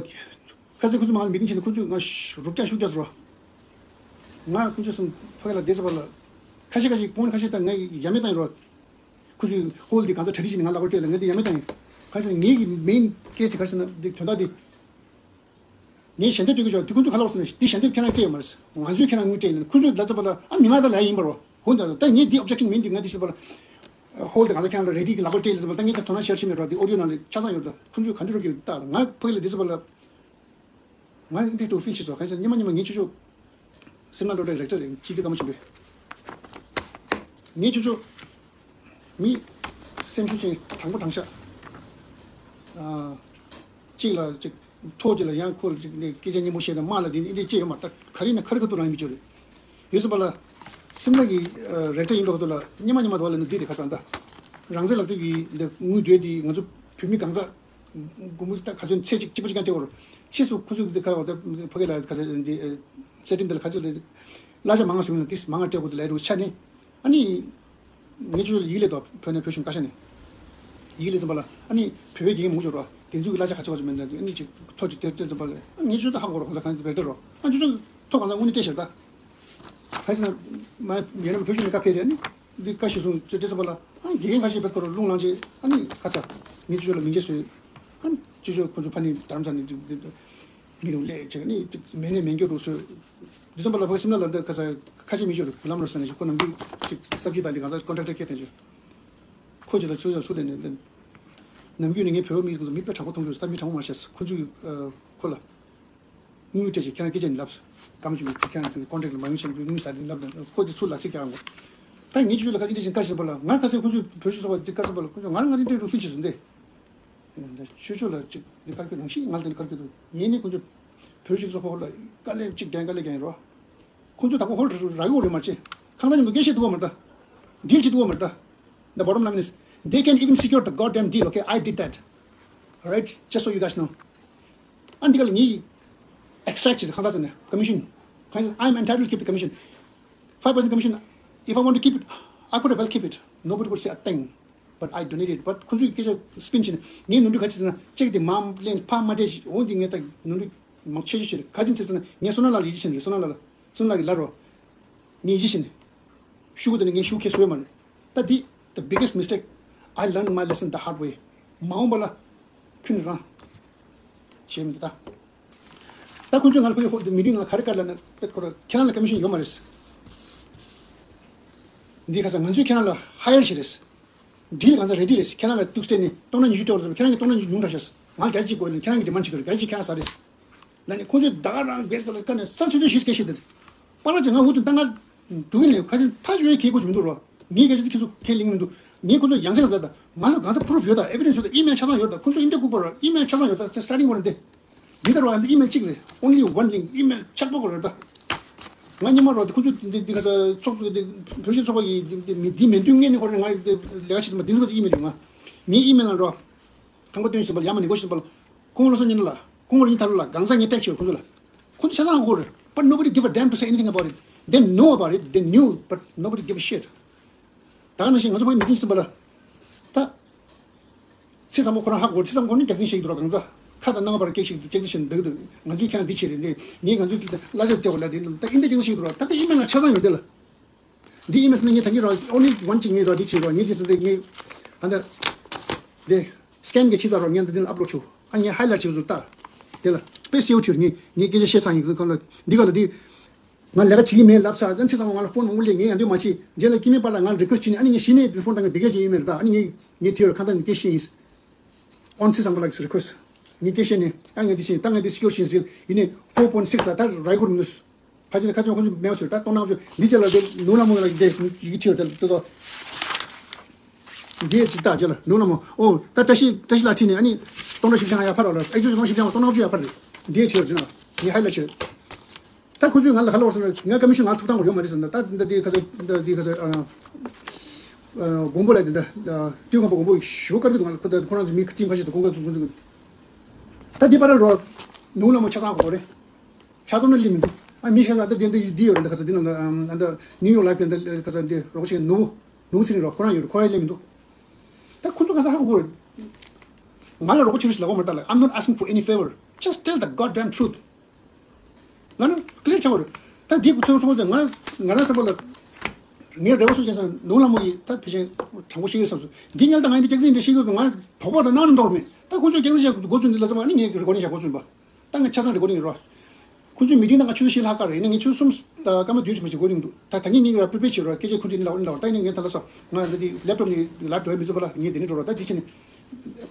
ཁ་སང་ཁོ་ཚོ་མང་མི་ཏིང་བྱེད་ནས་ཁོ་ཚོས་ང་རུབ་རྒྱག་ཤུགས་རྒྱག་སོ་རོ། ང་ཁོ་ཚོ་སུམ་ཕ་གི་ལ་བསྡད་ས་བ་ལ། ཁ་ཤས་ཁ་ཤས་པོན་ཁ་ཤས་ད་ངས་ཡ་མེད་བཏང་ཡིན་རོ། ཁོ་ཚོས་ཧོལ་འདི་གང་ཟག་གྲ་སྒྲིག་བྱེད་ནས་ང་ལ་བར་སྤྲད་ལ་ངས་འདི་ཡ་མེད་བཏང་ཡིན། ཁ་ཤས་ངའི་གི་མེན་ཀེ་སི་དེ་ག་རེ་ཟེར་ན་འདི་དོན་དག་འདི། ངས་ཞལ་འདེབས་སྤྲད་ཀྱི་ཆོག་འདི་ཁོ་ཚོས་ག་ལ་བར་ཟེར་ན་འདི་ཞལ་འདེབས་ཁྱེད་རང་སྤྲད་ཡོད་མ་རེད། ང་ཚོས་ཁྱེད་རང་དངུལ་སྤྲད་ཡིན་ཁོ་ཚོས་ལབ་ཙམ་པ་ལ་ཨ་མི་མང་ད་ལ་ཡ་ཡིན་པ་རོ། ཧོན་ད་ད་ངས་འདི་ཨོབ་ཇེག་ཤན་མིན་འདི་ང་འདི་ཟེར་བ་ལ། ཧོལ་དེ་གང་ལ་ཁྱེད་རང་ལ་རེ་ཌི་གི་ལག་པ་སྤྲད་ལ་ཟེར་བ་ལ་ད་ངས་ད་དོ་སྣང་ཤར་ཕྱིན་མེད་རོ། འདི་ཨོ་ཌི་ཡོ་ནང་ལ་ཆ་ཚང་ཡོད་ད་ཁོ་ཚོས་ག་འདྲ་རོ་གི་ད་ང་ཕ་གི་ལ་འདི་ཟེར་བ་ལ། ང་འདི་ཏུ་ཕིལ་ཤི་སོ་གང་ཟེར་ཉི་མ་ཉི་མ་ངས་ཆུ་ཆུ། སེམས་ནང་འགྲོ་གྲས་རེག་ཏྲ་རེད་ཅི་སྟེ་ཀ་མ་བྱུང་བས། ངས་ཆུ་ཆུ། མི། སེམས་ཤུགས་ཅན་དྲང་པོ་དྲང་བཞག་ཨ། གཅིག་ལ་གཅིག་ཐོག་གཅིག་ལ་ཡང་ཁོ་ལ་གཅིག་ནས་སྐད་ཆ་སྙན་མོ་བཤད་ན་དམག་ལ་དེ་ནི་ཨེ་འདྲས་ཅི་ཡོད་མ་རེད། ད་ག་རེ་ན་ཁ་རི་ཁ་ཐུག་རང་ཡིན་མི་ཆོག་རེད། ཡོད་ཙམ་པ་ལ། སེམས་ནང་གི་རེག་ཏྲ་ཡིན་པ་ཁ་ཐུག་ལ་སྙན་མ་སྙན་མ་དོ་ལ་ནི་འདི་རེད་ཁ་སང་ད། རང་བཙན་ལག་དེབ་ཀྱི་འདི་དངུལ་འདོད་དེ་ང་ཚོ་བོད་མི་གང་ཟག་སྒོར་མོ་ད་ག་ཚོད་ཚད་གཅིག་གཅིག་པ་གཅིག་གང་སྤྲད་བར། ཕྱིས་སུ་ཁོ་ཚོས་ཁ་བ་ད་ཕ་གི་ལ་ག་ཚོད་འདི་སེ་ཏིང་འདི་ལ་ག་ཚོད་ལ་གླ་ཆ་མང་ང་བཟུང་ལ་ཏིས་མང་ང་སྤྲད་དགོས་འདུག་ལས་རུ་ཆ་ནི། ཨ་ནི། ངས་ཁྱོད་ཡིག་ལས་དོ་བོད་ནས་བོད་གཞུང་བཀའ་ཤག་ནས། ཡིག་ལས་ཙམ་པ་ལ་ཨ་ནི་བོད་པའི་རྒྱལ་ཁབ་མང་ཆོག་རོ། དེ་ཚོའི་གླ་ཆ་ག་ཚོད་ག་ཚོད་མེད་ན་ཨ་ནི་ཅིག་ཐོ་ཅིག་སྤྲད་སྤྲད་ཙམ་པ་ལ་ཨ་ངས་ཁྱོད་ད་ཧ་གོ་རོ་གང་ཟག་གང་ཚོད་བེད་སྤྲད་རོ། ཨ་ཁྱོད་ཚོ་ཐོ་གང་ཟག་དངོས་གནས་སྤྲད་ཤར་ད། ག་ཚོད་ན་མ་ཡིན་ན་བོད་གཞུང་ནས་བཀའ་ཕེབས་རེད་ཨ་ནི། འདི་བཀའ་ཞིག་སོང་ཚོད་སྤྲད་ཙམ་པ་ལ། ཨ་དགེ་རྒན་ཁ་ཤས་བེད་ཁོ་རོ་རླུང་ལངས་ཆེ་ཨ་ནི་ཁ་ཚ། ངས་ཁྱོད་ཚོ་ལ་མིང་ཆད་བཟོས། ཨ་ནི་ཁྱོད་ཚོ་ཁོ་ཚོ་ཕ་ནི་དྷ་རམ་ས་ནི་འདི་འདི་འདི། མི་རུ་ལས་བྱས་ནི་མེད་ནས་མེད་རྒྱུ་རུ་བཟོས། འདི་ཙམ་པ་ལ་ཕ་སིམ་ལ་ལ་འདི་ཁ་ས་ཁ་ཆེ་མི་ཤོར་བུ་ལམ་རུ་སོང་ནས་ཁོ་ནམ་རྒྱུན་ཅིག་སབ་ཇི་དང་འདི་གང་ས་ཀོན་ཊེག་ཊར་སྐད་བསྟན་བྱས། ཁོ་ཅི་ལ་ཚུར་ཡང་ཚུར་ལས་ནས་འདི། ནམ་རྒྱུན་ནས་ངའི་བོད་མི་ཚོ་མི་དཔེ་དྲང་པོ་མཐོང་རྒྱུ་ད་མི་དྲང་པོ་མ་བཤད་ཁོ་ཚོས་ཁོ་ལ། དངུལ་སྤྲད་ཅིག་ཁྱེད་རང་སྐད་ཆ་ནི་ལབ་སོང་། ཀམ་ཅུ་མི་ཁྱེད་རང་ཚོའི་ཀོན་ཊེག་ལ་མ་ཡོང་ཕྱིན་དངུལ་ཟ་རིན་ལབ་ནས་ཁོ་ཚོས་ཚུར་ལ་སིག་ཀྱང་གོ། ད་ངའི་ཆུ་ཆུ་ལ་ཁ་ཅིག་ཅིག་ཀ་ཞིག་སོང་བ་ལ་ང་ཁ་སའི་ཁོ་ཚོས་བོད་ཤིག་སོང་བ་ཅིག་ཀ་སོང་བ་ལ་ཁོ་ཚོས་ང་རང་ང་རིན་ཏེ་རུ་ཕིལ་ཞིག་སོང་སྟེ། ཆོས་ཕྱོགས་ལ་གཅིག་འདི་དཀར་སྐྱོ་ནང་བཞིན་ང་ལ་འདི་དཀར་སྐྱོ་འདུག་ངས་ནི་ཁོང་ཚོ་བོད་སྤྱི་ཚོགས་ཁོག་ལ་དཀའ་ལས་གཅིག་འགན་དཀའ་ལས་འགན་རོ། ཁོང་ཚོ་དང་པོ་ཧོལ་ར་ཡོད་རེད་མ་རེད། ཁང་ཁང་ཉིན་མོ་སྐད་བཤད་འདུག་བ་མ་རེད་ད། ཌིལ་བྱེད་འདུག་བ་མ་རེད་ད། The bottom line is, they can't even secure the goddamn deal, okay? I did that. Alright? Just so you guys know. ཨ་འདི་ག་ལ་ངས་extract བྱེད་ཁང་ཁང་ཟེར་ནས་commission. I'm entitled to keep the commission. Five percent commission. If I want to keep it, I could have well keep it. Nobody would say a thing. But I donated. But ཁོང་ཚོས་སྐད་ཆ་སྤིན་བྱས་ནས་ངས་ནོར་འཁྲུལ་ག་ཅི་ཟེར་ན་ཅེག་དེ་མར་ལེན་ཕར་མ་སྤྲད་ཞིག་འོ་འདི་ངས་ད་ནོར་འཁྲུལ་མང་ཆེ་ཆེ་ཆེ་རེད། ག་ཅི་ཟེར་ན་ངས་བསོད་ནམས་ལགས་ལ་ཡིད་ཆེས་བྱས་ནས་རེད། བསོད་ནམས་ལགས་ཀྱིས་ལབ་རོགས། ངས་ཡིད་ཆེས་བྱས་ནས་ཤུ་གུ་དེ་ནས་ངས་ཤུ་གུ་ཁྱེར་སོ་ཡོད་མ་རེད། ད་འདི་the biggest mistake. I learned my lesson the hard way. མ་འོངས་པ་ལ་ཁྱོད་ནས་རང་བྱས་མི་འདུག་ད། ད་ཁོང་ཚོས་ང་ལ་ཕ་གི་ཧོ་མི་ཏིང་ནང་ལ་ག་རེ་བཀའ་ལབ་ན་དཔེ་ཁོ་ར་ཁྱེད་རང་ལ་ཀ་མི་ཤོན་ཡོད་མ་རེད། འདི་ཁ་སང་ང་ཚོས་ཁྱེད་རང་ལ་ཧ་ཡར་བྱས་རེད། ཌིལ་གང་ཚ་རེ་ཌི་རེད། ཁྱེད་རང་ལ་གཏུག་སྤྲད་ནས་སྟོང་ཕྲག་ཉི་ཤུ་སྤྲད་པ་ཙམ་ཁྱེད་རང་གིས་སྟོང་ཕྲག་ཉི་ཤུ་ཉུང་དྲགས་ཤག་ང་བརྒྱ་གཅིག་དགོས་ལ་ཁྱེད་རང་གིས་དེ་མ་བྱེད་དགོས་རེད། བརྒྱ་གཅིག་ཁྱེད་རང་ཟ་རེད། ལ་ནི་ཁོང་ཚོས་ད་ག་རང་བེས་པ་ལ་ཀ་ནས་ས་ཚོད་དུ་ཞིག་སྐད་ཆ་དེ་རེད། པ་ལ་ཅིག་ང་འུ་དུ་ད་ང་འགྲོ་གི་ནས་ཁ་ཅིག་ཐག་ཆོད་ཁེ་གོ་ཅིག་མི་འདུག་རོ། ངའི་སྐད་ཆ་དེ་ཁྱེད་ཚོ་ཁས་ལེན་གི་མི་འདུག་ངས་ཁོང་ཚོ་ཡང་སེ་ཟ་ད་ང་ལ་གང་ཚ་པུ་རུབ་ཡོད་ད། ཨེ་བི་ཌེན་སི་ཡོད་ད། ཨི་མེལ་ཆ་ཚང་ཡོད་ད། ཁོང་ཚོ་ཨིན་ཏྲ་ཀུ་པར་ཨི་མེལ་ཆ་ཚང་ཡོད་ད། དེ་སི་ཊར་ཊིང་ཝར་འདི། འདི་ལྟར་བ་འདི་ཨི་མེལ་གཅིག་རེད། Only one link. ཨི་མེལ་ཆག་པོ་གོ་རེད་ད། ང་སྙེ་མ་རོ་དེ་ཁོང་ཚོ་འདི་འདི་ག་ས་ཚོགས་གཙོ་འདི་བོད་གཞིས་ཚོགས་པ་གི་འདི་འདི་མི་འདི་མེད་དུས་ངས་ནི་ཁོ་རེ་ང་ལས་ཀ་བྱེད་དུ་མ་འདི་ཚོ་ཨི་མེལ་ཡོང་ང་། ངའི་ཨི་མེལ་ནང་རོ། ཁང་པ་སྟོན་བཞིན་པ་ལ་ཡ་མ་ནི་གོ་བཞིན་པ་ལ། ཁོང་ལོ་སོ་ཉིན་ལ་ཁོང་ལོ་ཉིན་ཐ་ལོ་ལ་གང་ཟག་ངས་ཏེག་བྱེད་ཁོང་ཚོ་ལ། ཁོང་ཚོ་ཆ་ཚང་གོ་རེད། But nobody give a damn to say anything about it. They know about it. They knew, but nobody give a shit. ད་ནང་བཞིན་ང་ཚོ་བོད་མི་ཏིང་ཟིན་པ་ལ། ད། ཚེ་ཚང་མ་ཁོ་རང་ཧ་གོ། ཚེ་ཚང་མ་ཁོ་ནི་རྒྱག་འཛིན་བྱེད་ཀྱི་འདུག་ར། གང་ཟག་ཁ་དང་རྣ་བར་སྐད་ཞིག་ཏུ་སྐད་ཆ་བཤད་འདུག་འདུག་ང་ཚོས་ཁྱེད་རང་འདི་བྱེད་རེད་འདི་ངས་ང་ཚོའི་གླ་ཆ་སྤྲད་པ་ལ་འདི་ད་ཨིན་འདྲ་རྒྱག་འཛིན་བྱེད་ཀྱི་འདུག་ར། ད་ལྟ་ཨི་མེལ་ལ་ཆ་ཚང་ཡོད་དེ་ལ། འདི་ཨི་མེལ་ནི་ངས་ད་གིན་ར་only one ཅིག་ངས་ར་འདི་བྱེད་ར་ངས་འདི་ད་འདི་ངས་ཨ་འདི་འདི་སི་ཀེན་གི་ཕྱི་ཚར་ར་ངས་འདི་འདི་ལ་ཨབ་ལོཌ་བྱུག་ཨ་ངས་ཧའི་ལའིཊ་བྱེད་ཟུར་ལྟ་དེ་ལ། དཔེ་གསལ་པོ་ཐོས། ངས་ངས་སྐད་ཆ་བཤད་ཚར་ཡིན། གང་ལ་འདི་ག་ལ་འདི། ང་ལས་ཀ་བྱེད་ཀྱི་མེད་ལབ་ཚར། ཨ་ནི་ཚེ་ཚང་མ་ང་ལ་ཕོན་མང་པོ་སླེབས། ངས་ཡང་འདོད་མ་བྱེད། རྗེས་ལ་སྐྱེ་དམན་པ་ལ་ང་ལ་རི་ཀུ་ཨེ་སི་བྱེད་ནས་ཨ་ནི་ངས་གཞི་ནས་འདི་ཕོན་བཏང་གི་འདི་གས་བྱེད་ཡོད་མེད་རེད་ད། ཨ་ནི་ངས་ངས་ཐོས་ཁ་བཏང་གི་སྐད་ཆ་ཡིན། ཨོན་ཚེ་བཟང་པོ་ལགས་རི་ཀུ་ཨེ་སི། ངས་སྐད་ཆ་ནས་ད་ངས་འདི་བྱེད་ད་ངས་འདི་སི་ཀུར་བྱེད་ཟེར་ཡིན་ནས་ཕོར་པོན་སིག་ལ་ད་རའི་གོ་རུ་ནུས། ཁ་ཆེ་ཁ་ཆེ་ཁོང་ཚོས་མེད་པ་ཚོས་ད་སྟོང་ནག་ཚོས་འདི་ཅི་ལ་འདི་ནུ་ལ་མོ་ལ་འདི་ཡིག་ཁྲིད་དེ་ཏོ་ཏོ། འདི་ཅི་ད་ཅི་ལ་ནུ་ལ་མོ་ཨོ་ད་བཀྲ་ཤིས་བཀྲ་ཤིས་ལགས་ཁྲིད་ནས་ཨ་ནི་སྟོང་ཕྲག་བཞི་བཅུ་ཡག་ཕར་རོགས་ལ་ཨེ་ཅོ་སྟོང་ཕྲག་བཞི་བཅུ་སྟོང་ནག་ཚོས་ཡག་ཕར་རེད། འདི་ཁྲིད་དེ་ན་ངས་ཧའི་ལ་ཆོད། ད་ཁོ་ཚོས་ང་ལ་ཧ་ལོ་ཟེར་ན་ང་ཀ་མི་ཤོན་ང་ལ་ཐུགས་དང་པོ་ཡོད་མ་རེད་ཟེར་ན། ད་འདི་འདི་ཁ་ཚ་འདི་འདི་ཁ་ཚ་ཨ་ཨ་མགོན་པོ་ལ་འདི་འདི་ཏུའུ་ཁང་པ་མགོན་པོ་ཞུ་དཀར་པོ་འདུག་ང་ལ་ཁོ་ད་ཁོ་རང་ཚོ་མི་ཁྲིམས་ཁ་ཤས་འདུག་ཁོང་ཁ་ཁོ་ཚོ་ད་འདི་པར་རོ་ནུ་ལ་མོ་ཆ་ཚང་གོ་རེད། ཆ་ཏོ་ན་ལི་མི་འདུག་ཨ་མི་ཤ་ད་འདི་འདི་འདི་ཡོད་འདི་ཁ་ཚ་འདི་ན་ཨ་འདི་ནིའུ་ཡོག་ལ་འདི་ཁ་ཚ་འདི་རོགས་ཆེ་ནུ་ནུ་ཚི་རོ་ཁོ་རང་ཡོད་ཁོ་རང་ལི་མི་འདུག་ད་ཁོ་ཚོ་ཁ་ཚ་ཧ་གོ་རེད། ང་ལ་རོགས་ཆེ་རིས་ལ་གོ་མ་ད་ལ། I'm not asking for any favor. Just tell the goddamn truth. ང་ནི་ཀི་ལེར་ཆགས་པ་རེད། ད་འདི་ཚོ་ཚོ་ང་ང་རང་བསམ་པ་ལ་ངའི་རེ་བ་སུ་ཀྱང་སང་ནུ་ལ་མོ་ཡིས་ད་ཕལ་ཆེར་དྲང་པོ་ཤེས་ཀྱི་བསམ་སོང་། འདི་ཉལ་ད་ང་ཡིན་འདི་སྐྱག་རྫུན་འདི་ཤེས་ཀྱི་འདུག་ང་དོགས་པ་དང་སྣང་ནས་མདོག་མེད། ད་ཁོང་ཚོས་སྐྱག་རྫུན་བཤད་དགོས་ཚུལ་འདི་ལ་ཙམ་ཨ་ནི་ངས་རི་ཀོར་ཌིང་བྱ་དགོས་ཚུལ་པ། ད་ང་ཆ་ཚང་རི་ཀོར་ཌིང་རོ། ཁོང་ཚོའི་མི་ཊིང་ད་ང་ཆུ་ཚོད་བཞི་ལྷག་ཀ་རེད། ཡིན་ན་ངས་ཆུ་ཚོད་གསུམ་ད་སྐར་མ་བདུན་ཙམ་ཞིག་རི་ཀོར་ཌིང་འདུག་ད་ད་ངས་ངས་ར་པི་པེར་བྱེད་རོ། སྐད་ཆ་ཁོང་ཚོས་ནི་ལ་འོ་ནི་ལ་འོ། ད་ཡིན་ན་ངས་ད་ལ་སོ་ང་ད་འདི་ལེབ་ཊོབ་ནི་ལ་འགྲོ་ཡ་མི་ཚུགས་པ་ལ་ངས་དེ་ནས་འགྲོ་རོ། ད་འདི་ཕྱིན་ནས་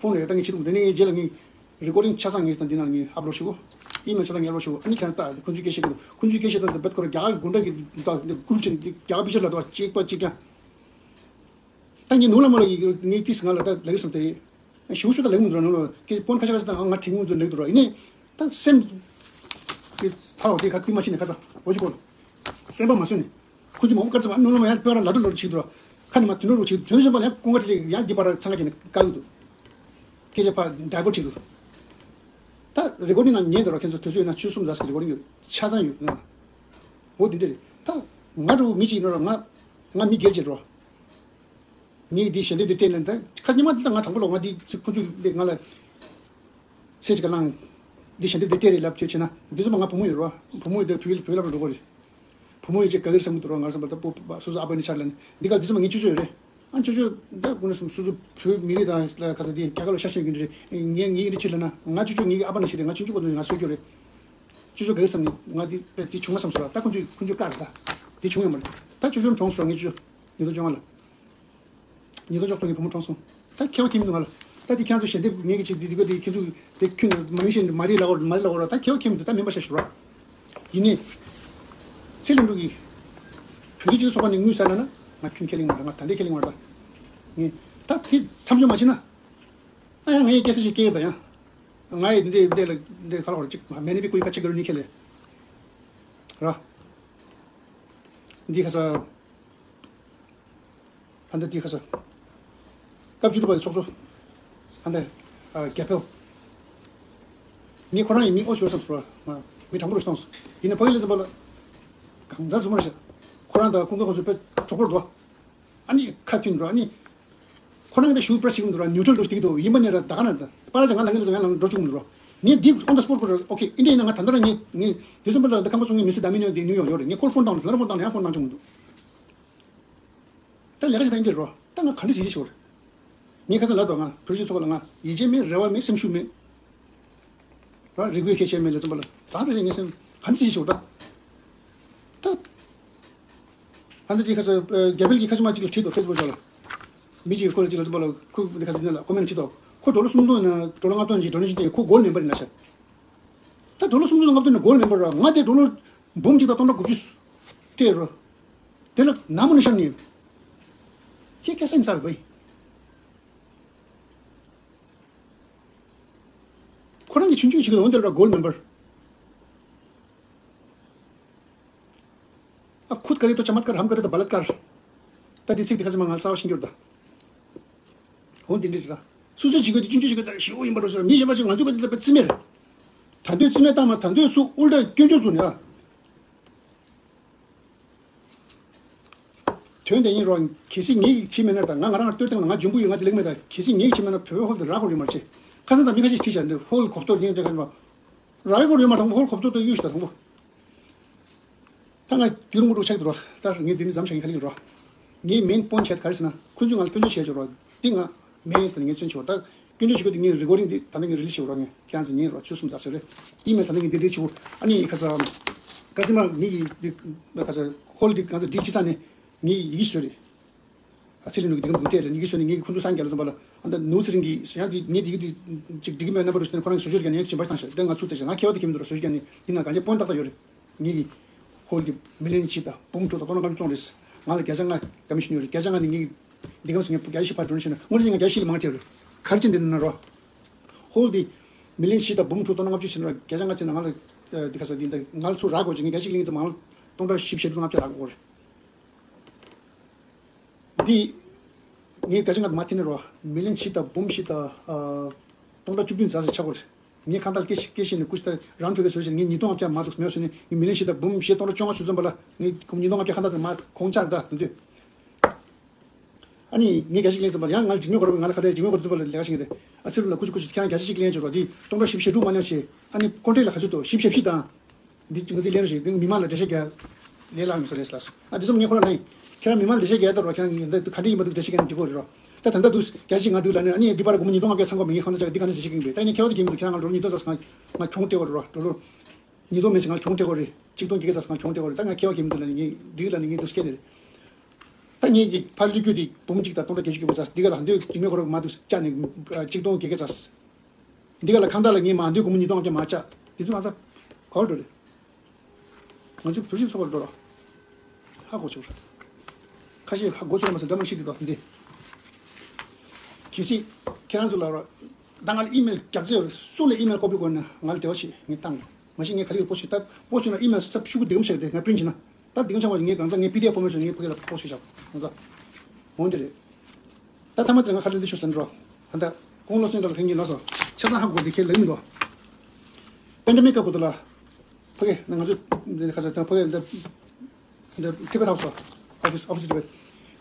ཕོན་རེད། ད་ངས་བྱེད་ཐུབ་མི་འདུག་དེ་ནས་ངས་རྗེས་ལ་ངས་རི་ཀོར་ཌིང་ཆ་ཚང་ངས་ད་འདི་ནང་ངས་ཨབ་ལོཌ་བྱེད་གོ། ཨི་མེལ་ཆ་ཚང་ངས་ཨབ་ལོཌ་བྱེད་གོ། ཨ་ནི་ཁྱེད་རང་ལྟ་ཁོང་ཚོས་སྐད་བཤད་གི་འདུག་ཁོང་ཚོས་སྐད་བཤད་དོན་དེ་རྦད་ཁོ་ར་རྒྱ་གར་གི་གུན་ཌ་གི་ད་འདི་གུ་རུབ་ཅན་འདི་རྒྱ་གར་པི་ཆར་ལ་དོ་གཅིག་པ་གཅིག་རྐྱང་། ད་ངས་ནུ་ལ་མོ་ལ་ཡི་ངས་ཏིས་ང་ལ་ད་ལེགས་བསམ་དེ་ཞུ་ཞུ་ད་ལེགས་མི་འདུག་ར། ནུ་ལ་སྐད་དཔོན་ཁ་ཤ་ཁ་ཤ་ད་ང་ང་དྲིན་མི་འདུག་ལེགས་འདུག་ར། ཡིན་ནས་ད་སེམས་ཀྱི་ཕ་བ་དེ་ཁ་ཏི་མ་ཤི་ནས་ཁ་ཚ་འོ་ཅི་གོ་སེམས་པ་མ་སོན་ནས། ཁོ་ཚོས་མང་པོ་སྐར་ཙམ་ཨ་ནུ་ལ་མ་ཡང་དཔོན་ར་ལ་འགྲོ་ལོ་རུ་ཆིག་འདུག་ར། ཁ་ནས་མ་དུད་འགྲོ་རུ་ཆིག་དུད་འགྲོ་ཞིག་པ་ལ་ཡང་ཀུན་དགའ་ཁྲི་ལེགས་ཡང་འདི་པར་ཚང་ཁ་ཁྱེར་ནས་བཀག་གི་འདུག་སྐད་ཆ་ཕ་འདྲ་པོ་ཆིག་འདུག་ད་རི་ཀོར་ཌིང་ནང་ཉན་འདུག་ར། ཁྱེད་ཚོ་དུས་ཚོད་ཡོད་ན་ཆུ་གསུམ་ཟ་སྐད་རི་ཀོར་ཌིང་ཡོད་ཆ་ཚང་ཡོད་ང་། འོ་དེ་འདྲ་རེད། ད་ང་འགྲོ་མི་གཅིག་ཡིན་ནོ་ར། ང་ང་མི་སྒེར་གཅིག་རོ། ངས་འདི་ཞལ་འདེབས་འདི་སྤྲད་ལན་ད་ཁ་ཉི་མ་འདི་ད་ང་དྲང་པོ་ལོག་ང་འདི་ཁོ་ཚོས་འདི་ང་ལ་སེ་ཅིག་ག་ལང་འདི་ཞལ་འདེབས་འདི་སྤྲད་རེད་ལབ་བྱས་བྱས་ན་འདི་ཚོ་མ་ང་བུ་མོ་ཡོད་རོ། བུ་མོ་ཡོད་དེ་བུ་ཡིད་བུ་ལབ་འགྲོ་གོ་རེད། བུ་མོ་ཡོད་ཅེས་ག་གིར་བསམ་གི་འདུག་རོ། ང་རང་བསམ་པ་ད་པོ་པ་སོ་སོ་ཨ་ཕ་ནི་ཆར་ལ་ནི་འདི་ག་འདི་ཚོ་མ་ངའི་ཅོ་ཅོ་ཡོད་རེད། ཨ་ཅོ་ཅོ་ད་ཀུན་ནས་སོ་སོ་བུ་མི་རིགས་དང་ལ་ཁ་ཚ་འདི་རྒྱ་གར་ལ་ཤ་ཤེས་གི་འདི་རེད། ངས་ངས་འདི་ཕྱིར་ལ་ན་ང་ཅོ་ཅོ་ངའི་ཨ་ཕ་ནི་ཞིག་རེད། ང་ཅོ་ཅོ་གོ་ནི་ང་སོ་སྐྱོ་རེད། ཅོ་ཅོ་ག་གིར་བསམ་ནི་ང་འདི་འདི་བྱུང་ང་བསམ་སོ་ར། ད་ཁོ་ཚོས་ཁོ་ཚོས་བཀག་རེད། ད་འདི་བྱུང་ཡོད་མ་རེད། ད་ཅོ་ཅོ་གྲོངས་སོ་ངའི་ཅོ་ཅོ་ཉིས་སྟོང་བཅོ་ལྔ་ལ། ཉིས་སྟོང་བཅུ་གཅིག་ལ་ངའི་བུ་མོ་གྲོངས་སོང་། ད་ཁྱད་པར་ཁྱད་མི་འདུག་ང་ལ། ད་དེ་ཁྱེད་ཚོ་ཞལ་འདེབས་ངས་ཀྱི་ཅིག་འདི་འདི་ག་དེ་ཁྱེད་ཚོ་དེ་ཁྱོད་མ་ཡིན་ཞེས་མ་རེད་ལབ་པ་མ་རེད་ལབ་པ་ར། ད་ཁྱད་པར་ཁྱད་མི་འདུག་ད་མིན་པ་བཤད་ཤོག་ར། ཡིན་ནའི། ཚེ་རིང་ལུགས་ཀྱིས་བོད་རིགས་སྤྱི་མཐུན་ཚོགས་པ་ནས་དངུལ་ཟ་ལ་ན་ང་ཁྱོད་ཁས་ལེན་མ་རེད། ང་ད་འདི་ཁས་ལེན་མ་རེད། ད་ངས་ད་དེ་མཚམས་འཇོག་མ་བྱེད་ན། ཨ་ཡང་ངས་སྐད་ཆ་ཞིག་སྐྱེལ་ད་ཡང་། ང་ཡི་འདི་འདི་ལ་འདི་ག་ལ་བར་ཅིག་མ་མེ་ནི་པི་ཀུའི་ཁ་ཆེ་གི་རུ་ནི་ཁས་ལེན། ར། འདི་ཁ་ས། ཨ་འདི་འདི་ཁ་ས། སྐབས་བཅུ་དྲུག་པ་ཡི་ཚོགས་གཙོ། ཨ་འདི། ཨ་རྒྱ་ཕེལ། ངས་ཁོ་རང་ཡི་མིང་ཨོ་ཞོར་བསམ་སོང་བ། མི་དྲང་པོ་རུ་སོང་སོང་། ཡིན་ན་ཕ་གི་ལ་ཙམ་པ་ལ། གང་ཟག་ཟུར་མར་བཤད། ཁོ་རང་དང་ཀུན་དགའ་ཁོང་ཚོ་དཔེ་གྲོགས་པོ་འདུག་ཨ་ནི་ཁ་མཐུན་འགྲོ། ཨ་ནི་ཁོ་རང་གི་ད་ཞུ་པྲ་ཞིག་འདུག་ར། ནིའུ་ཊྲལ་འགྲོ་ཞིག་འདུག་ཡིན་པ་ནས་ར་ད་ག་ན་ད་པ་ར་ཅང་ང་ལ་ངའི་ལ་ང་ལ་འགྲོ་བཅུག་འདུག་ར། ངས་འདི་ཨོན་ད་སྤོར་ཁོ་ར། ཨོ་ཁེ། ཨིན་འདྲ་ཡིན་ན་ང་ད་ལྟ་ར་ངས་ངས་དེ་ཚོ་པ་ལ་ད་ཁམས་པ་ཚོ་ངའི་མི་སི་ད་མི་ནས་དེ་ནིའུ་ཡོག་ཡོད་རེད། ངས་ཁོར་ཕོན་བཏང་ནས་ད་ལ་ཕོན་བཏང་ནས་ཡང་ཕོན་བཏང་བཅུག་འདུག་ད་ལས་ཀ་ཞིག་ད་ཡིན་གྱི་རོ། ད་ང་ག་འདྲ་ཞིག་ཞིག་ཤོར། ངས་ཁ་སང་ལབ་དོ། ང་བོད་རིགས་ཚོགས་པ་ལ་ང་ཡིད་ཆེས་མེད། རེ་བ་མེད། སེམས་ཤུགས་མེད། ར་རིག་པའི་ཁྱད་ཆོས་མེད་ལ་ཙམ་པ་ལ་ད་རེ་རེ་ངས་སེམས་ག་འདྲ་ཞིག་ཤོར་ད། ད། ཨ་འདི་དེ་ཁ་སང་རྒྱ་བལ་གྱི་ཁ་ཤས་མ་གཅིག་ལ་བྲིས་དོ་ཕེ་སི་བུག་ལ། མི་གཅིག་ཁོ་ལ་གཅིག་ལ་ཙམ་པ་ལ་ཁོ་འདི་ཁ་སང་འདི་ལ་ཀོ་མེན་བྲིས་དོ། ཁོ་ཌོ་ལར་སུམ་སྟོང་ཡིན་ན་ཌོ་ལར་ལྔ་སྟོང་ཅིག་འགྲོ་ནི་ཞིག་དེ་ཁོ་གོལ་མེམ་བར་ཡིན་ན་ཤག་ད་ཌོ་ལར་སུམ་སྟོང་ལྔ་སྟོང་ནི་གོལ་མེམ་བར་ར། ང་དེ་ཌོ་ལར་འབུམ་གཅིག་དང་སྟོང་ཕྲག་དགུ་བཅུ་སྤྲད་རོ། དེ་ལ་ནམ་མོ་ནས་ཤར་ནས་ཁྱེད་སྐད་ས་ཡིན་ས་བས། ཁོ་རང་གི་ཆུང་ཆུང་ཞིག་ལ་འོན་ཏེ་ལ་གོལ་མེམ་བར། अब खुद करे तो चमत्कार, हम करे तो बलात्कार. ད་དེ་ཚིག་དེ་ཁ་སང་མ་ང་གསར་པ་ཤེས་རྒྱུ་རེད་ད། འོ་དེ་འདྲ་རེད་ད། སུ་ཚོད་བྱེད་དགོས་དེ་ཆུང་ཆུང་བྱེད་དགོས་ད་ཞེ་པོ་ཡིན་པ་འགྲོ་ཟེར། མི་གཞན་པ་ཚོས་ང་ཚོ་ག་དེ་ལ་དཔེ་རྩིས་མེད་རེད། ད་འདོད་རྩིས་མེད་བཏང་མ་ད་འདོད་ཚུགས་ཨུལ་ཏ་སྐྱོན་བརྗོད་ཚུགས་ནས་ཨ། དོན་དེ་ཡིན་རོགས། གལ་སྲིད་ངེད་ཀྱིས་བྱས་མེད་ན་ད་ང་ང་རང་ལྟོས་སྟངས་ལ་ང་འཇོན་པོ་ཡོད། ང་དེ་ལེགས་མེད་ད། གལ་སྲིད་ངེད་ཀྱིས་བྱས་མེད་ན་བོད་པའི་ཧོལ་དུ་རག་དགོས་ཡོད་མ་རེད་ཅེས། ཁ་སང་ད་མི་ཁ་ཤས་ཁྲིད་བྱས་འདི་ཧོལ་གོ་བསྟོད་ཡིན་ཅེས་ཁ་ཤས་པ། རག་དགོས་ཡོད་མ་རེད། དང་པོ་ཧོལ་གོ་བསྟོད་དུ་གཡུག་ཞིག་ད་དང་པོ། ད་ང་རྒྱུ་རུ་མུ་རུ་ཆགས་འདུག་ར། ད་ངས་འདི་ནི་མཚམས་བཞག་ཡིན་ཁ་ལིང་རོ། ངའི་མེན་པོན་བྱས་ག་རེ་ཟེར་ན་ཁོང་ཚོས་ང་ལ་སྐྱོན་བརྗོད་བྱས་ཆོག་རོ། འདི་ང་མེན་ཟེར་ངས་མཚོན་ཆོག་ད། སྐྱོན་བརྗོད་བྱེད་དགོས་དེ་ངས་རི་ཀོར་ཌིང་འདི་ད་ནི་ངས་རི་ལི་ཛི་བྱེད་རོགས། ངས་ཁྱེད་རང་ཚོ་ཉན་རོགས། ཆུ་གསུམ་ཙག་ཟེར་རེད། ཨི་མེལ་ད་ནི་ངས་འདི་འདྲ་བྱེད་དགོས། ཨ་ནི་ཁ་ས་ཀ་ཏི་མ་ངེད་ཀྱི་འདི་ཁ་ས་ཧོལ་འདི་གང་ཚོ་འདི་ཅི་ཚ་ནས་ངས་ཡི་གེ་བཟོས་རེད། ཨ་ཚེ་རིང་ལུགས་ཀྱི་འདི་གམ་འདི་སྤྲད་རེད། ཡི་གེ་བཟོས་ནས་ངས་ཁོང་ཚོ་སང་རྒྱ་ལ་ཙམ་པ་ལ་ཨ་ད་ནུ་ཚེ་རིང་གིས་ཡང་འདི་ངས་འདི་གི་འདི་ཅིག་འགྲིག་གི་མེད་རྣམ་པ་རུ་ཞིག་ནས་ཁོ་རང་གིས་བཟོ་བཅོས་བརྒྱབ་ནས་ཡང་ཅིག་འབའ་བཏང་ཤག་དེ་ང་ཚུར་བལྟས་ཤག་ང་ཁྱད་པར་དེ་ཁྱེར་མི་འདུག་ར། བཟོ་བཅོས་བརྒྱབ་ནས་འདི་ན་གང་ཅི་དཔོན་ཏག་ཏག་ཡོད་རེད། ངེད་ཀྱི་ཧོལ་གྱི་མི་ལན་བཞི་དང་འབུམ་དྲུག་དང་སྟོང་ཕྲག་བཅུ་བཙོང་རེད། ང་ལ་བརྒྱ་ཆ་ལྔ་ཀོ་མི་ཤན་ཡོད་རེད། བརྒྱ་ཆ་ལྔ་ནི་ངེད་ཀྱི་འདི་གམ་སོང་ངས་བརྒྱ་ཆ་བཞི་ཕར་འགྲོ་ནས་ཤེས་ན་དངོས་གནས་ང་བརྒྱ་ཆ་བཞི་ལས་མང་ཆེ་རེད། ག་རེ་བྱས་འདི་ན་རོ། ཧོལ་འདི་མི་ལན་བཞི་དང་འབུམ་དྲུག་སྟོང་ཕྲག་ལྔ་བཅུ་ཕྱིན་ན་བརྒྱ་ཆ་ལྔ་བྱས་ན་ང་ལ་འདི་ག་ས་འདི་འདི་ང་ལ་ཚུར་རག་དགོས་ཀྱི། ངས་བརྒྱ་ཆ་གཅིག་ལེན་ཙམ་ང་ལ་སྟོང་ཕྲག་བཞི་བཅུ་ཞེ་དྲུག་ལྔ་བཅུ་རག་དགོས་རེད། འདི་ངས་བརྒྱ་ཆ་ལྔ་དེ་མར་འཐེན་ནས་རོ། མི་ལན་བཞི་དང་འབུམ་བཞི་དང་ཨ་སྟོང་ཕྲག་བཅུ་བདུན་ཙམ་ཞིག་ཆགས་དགོས་རེད། ངས་ཁ་བརྡ་སྐད་ཤེས་སྐད་ཤེས་ནས་ཀུ་ཤི་ད་རང་བོད་སྐད་བཟོས་བྱས་ངས་ཉིས་སྟོང་ལྔ་བརྒྱ་མ་འདུག་མེད་བཟོས་ནས་ངས་མི་ལན་བཞི་དང་འབུམ་བཞི་སྟོང་ཕྲག་བཅོ་ལྔ་བཟོས་ཙམ་པ་ལ་ངས་ཉིས་སྟོང་ལྔ་བརྒྱ་ཁ་བརྡ་ཙམ་མ་གོང་ཆག་ད་དེ་འདུག་ཨ་ནི་ངས་བརྒྱ་ཞིག་ལེན་ཙམ་པ་ལ་ཡང་ང་ལ་འཇིགས་མེད་ཁོ་ར་ང་ལ་ཁ་བརྡ་འཇིགས་མེད་ཁོ་ར་ཙམ་པ་ལ་ལས་ཀ་ཞིག་རེད། ཨ་ཚེ་རིང་ལགས་ཀུ་ཤི་ཀུ་ཤི་ཁྱེད་རང་བརྒྱ་ཆ་གཅིག་ལེན་བྱས་རོགས། འདི་སྟོང་ཕྲག་བཞི་བཅུ་ཞེ་དྲུག་མ་ལེན་བྱས། ཨ་ནི་ཀོན་ཊེག་ལ་ག་ཚོད་འདུག་བཞི་བཅུ་ཞེ་བཞི་དང་། འདི་ང་འདི་ལེན་རོགས་ཞེས་འདི་མི་མང་ལ་འགྲེལ་བཤད་རྒྱག་ལས་སླ་མི་སོ་ལས་སླ་སོ། ཨ་འདི་ཚོ་ངས་ཁོ་རང་ལ་ཡིན། ཁྱེད་རང་མི་མང་ལ་འགྲེལ་བཤད་རྒྱག་ཡ་ད་རོགས། ཁྱེད་རང་ངས་འདི་ག་འདྲ་ཡིན་པ་འདུག་འགྲེལ་བཤད་རྒྱག་ན་འགྲིག་གི་རེད་རོགས། ད་ད་ལྟ་འདུག་བརྒྱ་ཞིག་ང་འདུག་ལ་ནི་ཨ་ནི་འདི་པར་སྒོར་མོ་ཉིས་སྟོང་ལྔ་བརྒྱ་ཚང་གོ་མི་ངས་ཁོང་ཚོ་ཅག་འདི་ག་ནས་ཟེར་ཞིག་ཡིན་པས། ད་ཡིན་ན་ཁྱེད་རང་ཚོ་གིས་མི་འདུག་ཁྱེད་རང་ང་ལོ་ཉིས་སྟོང་ཙམ་ང་ང་གྱོང་སྤྲད་པ་རོགས། ལོ་ལོ་ཉིས་སྟོང་མིན་ཟེར་ང་གྱོང་སྤྲད་པ་རེད། གཅིག་སྟོང་བརྒྱད་བརྒྱ་ཙམ་ང་གྱོང་སྤྲད་པ་རེད། ད་ང་ཁྱད་པར་གྱི་མི་འདུག་ལ་ནི་ངས་འགྲིག་ལ་ནི་ངས་འདུག་སྐད་ནས་རེད། ད་ངས་ཀྱི་ཕར་བླུགས་རྒྱུ་དེ་འབུམ་གཅིག་དང་སྟོང་ཕྲག་བརྒྱད་ཅུ་གྱ་དགུ་ཙམ་འདི་ག་ལ་འདོད་འཇིགས་མེད་ཁོ་རང་མ་འདུག་བཅག་ནས་གཅིག་སྟོང་བརྒྱད་བརྒྱ་ཙམ། འདི་ག་ལ་ཁང་བདག་ལ་ངས་མ་འདོད་སྒོར་མོ་ཉིས་སྟོང་ལྔ་བརྒྱ་མ་བཅག་འདི་ཚོ་ང་ཚོ་ག་བར་འགྲོ་རེད། ང་ཚོ་བོད་སྤྱི་ཚོགས་ལ་འགྲོ་རོགས། ཧ་གོ་ཆོག་རེད། ཁ་ཤས་ཧ་གོ་ཆོག་མ་སོང་འདྲ་མ་ཤེས་དེ་དོ་འདི། གལ་སྲིད་ཁྱེད་རང་ཚོ་ལ་རོགས། ད་ང་ལ་ཨི་མེལ་རྒྱག་རྩིས་ཡོད་རེད། སུ་ལ་ཨི་མེལ་ཀོ་པི་དགོས་ན་ང་ལ་འབྲེལ་བ་བྱེད། ངས་བཏང་། མ་གཞི་ངས་ག་རེ་ཡོད་པོ་ཞིག་ད་པོ་ཞིག་ན་ཨི་མེལ་སབ་ཤུ་གུ་འདི་གམ་ཞིག་རེད། ང་པི་རིན་ཊི་བྱས་ན། ད་འདི་གམ་ཆགས་པ་ངས་གང་ཚ་ངས་པི་ཌི་ཨེཕ་ཕོར་མེ་ཊི་ངས་ཕ་གི་ལ་པོ་ཞིག་བཞག་གང་ཚ། འོང་འདི་རེད། ད་ཐ་མ་དེ་ང་ཁ་ལན་འདི་ཤོད་ཟིན་རོགས། ད་ལྟ་ཁོང་ལོ་སེང་འདྲ་ལ་ཐེངས་གཉིས་ལ་སོ་ཆ་ཚང་ཧ་གོ་འདི་ཁས་ལེན་མི་འདུག་པེན་ཌེ་མིག་སྐབས་དུ་ལ། ཕ་གི་ང་ཚོ་འདི་ཁ་ཚ་ད་ཕ་གི་འདི། འདི་ཊི་བེཊ་ཧའུ་སི་ཨོ་ཕི་སི་ཨོ་ཕི་སི་ཊི་བེཊ།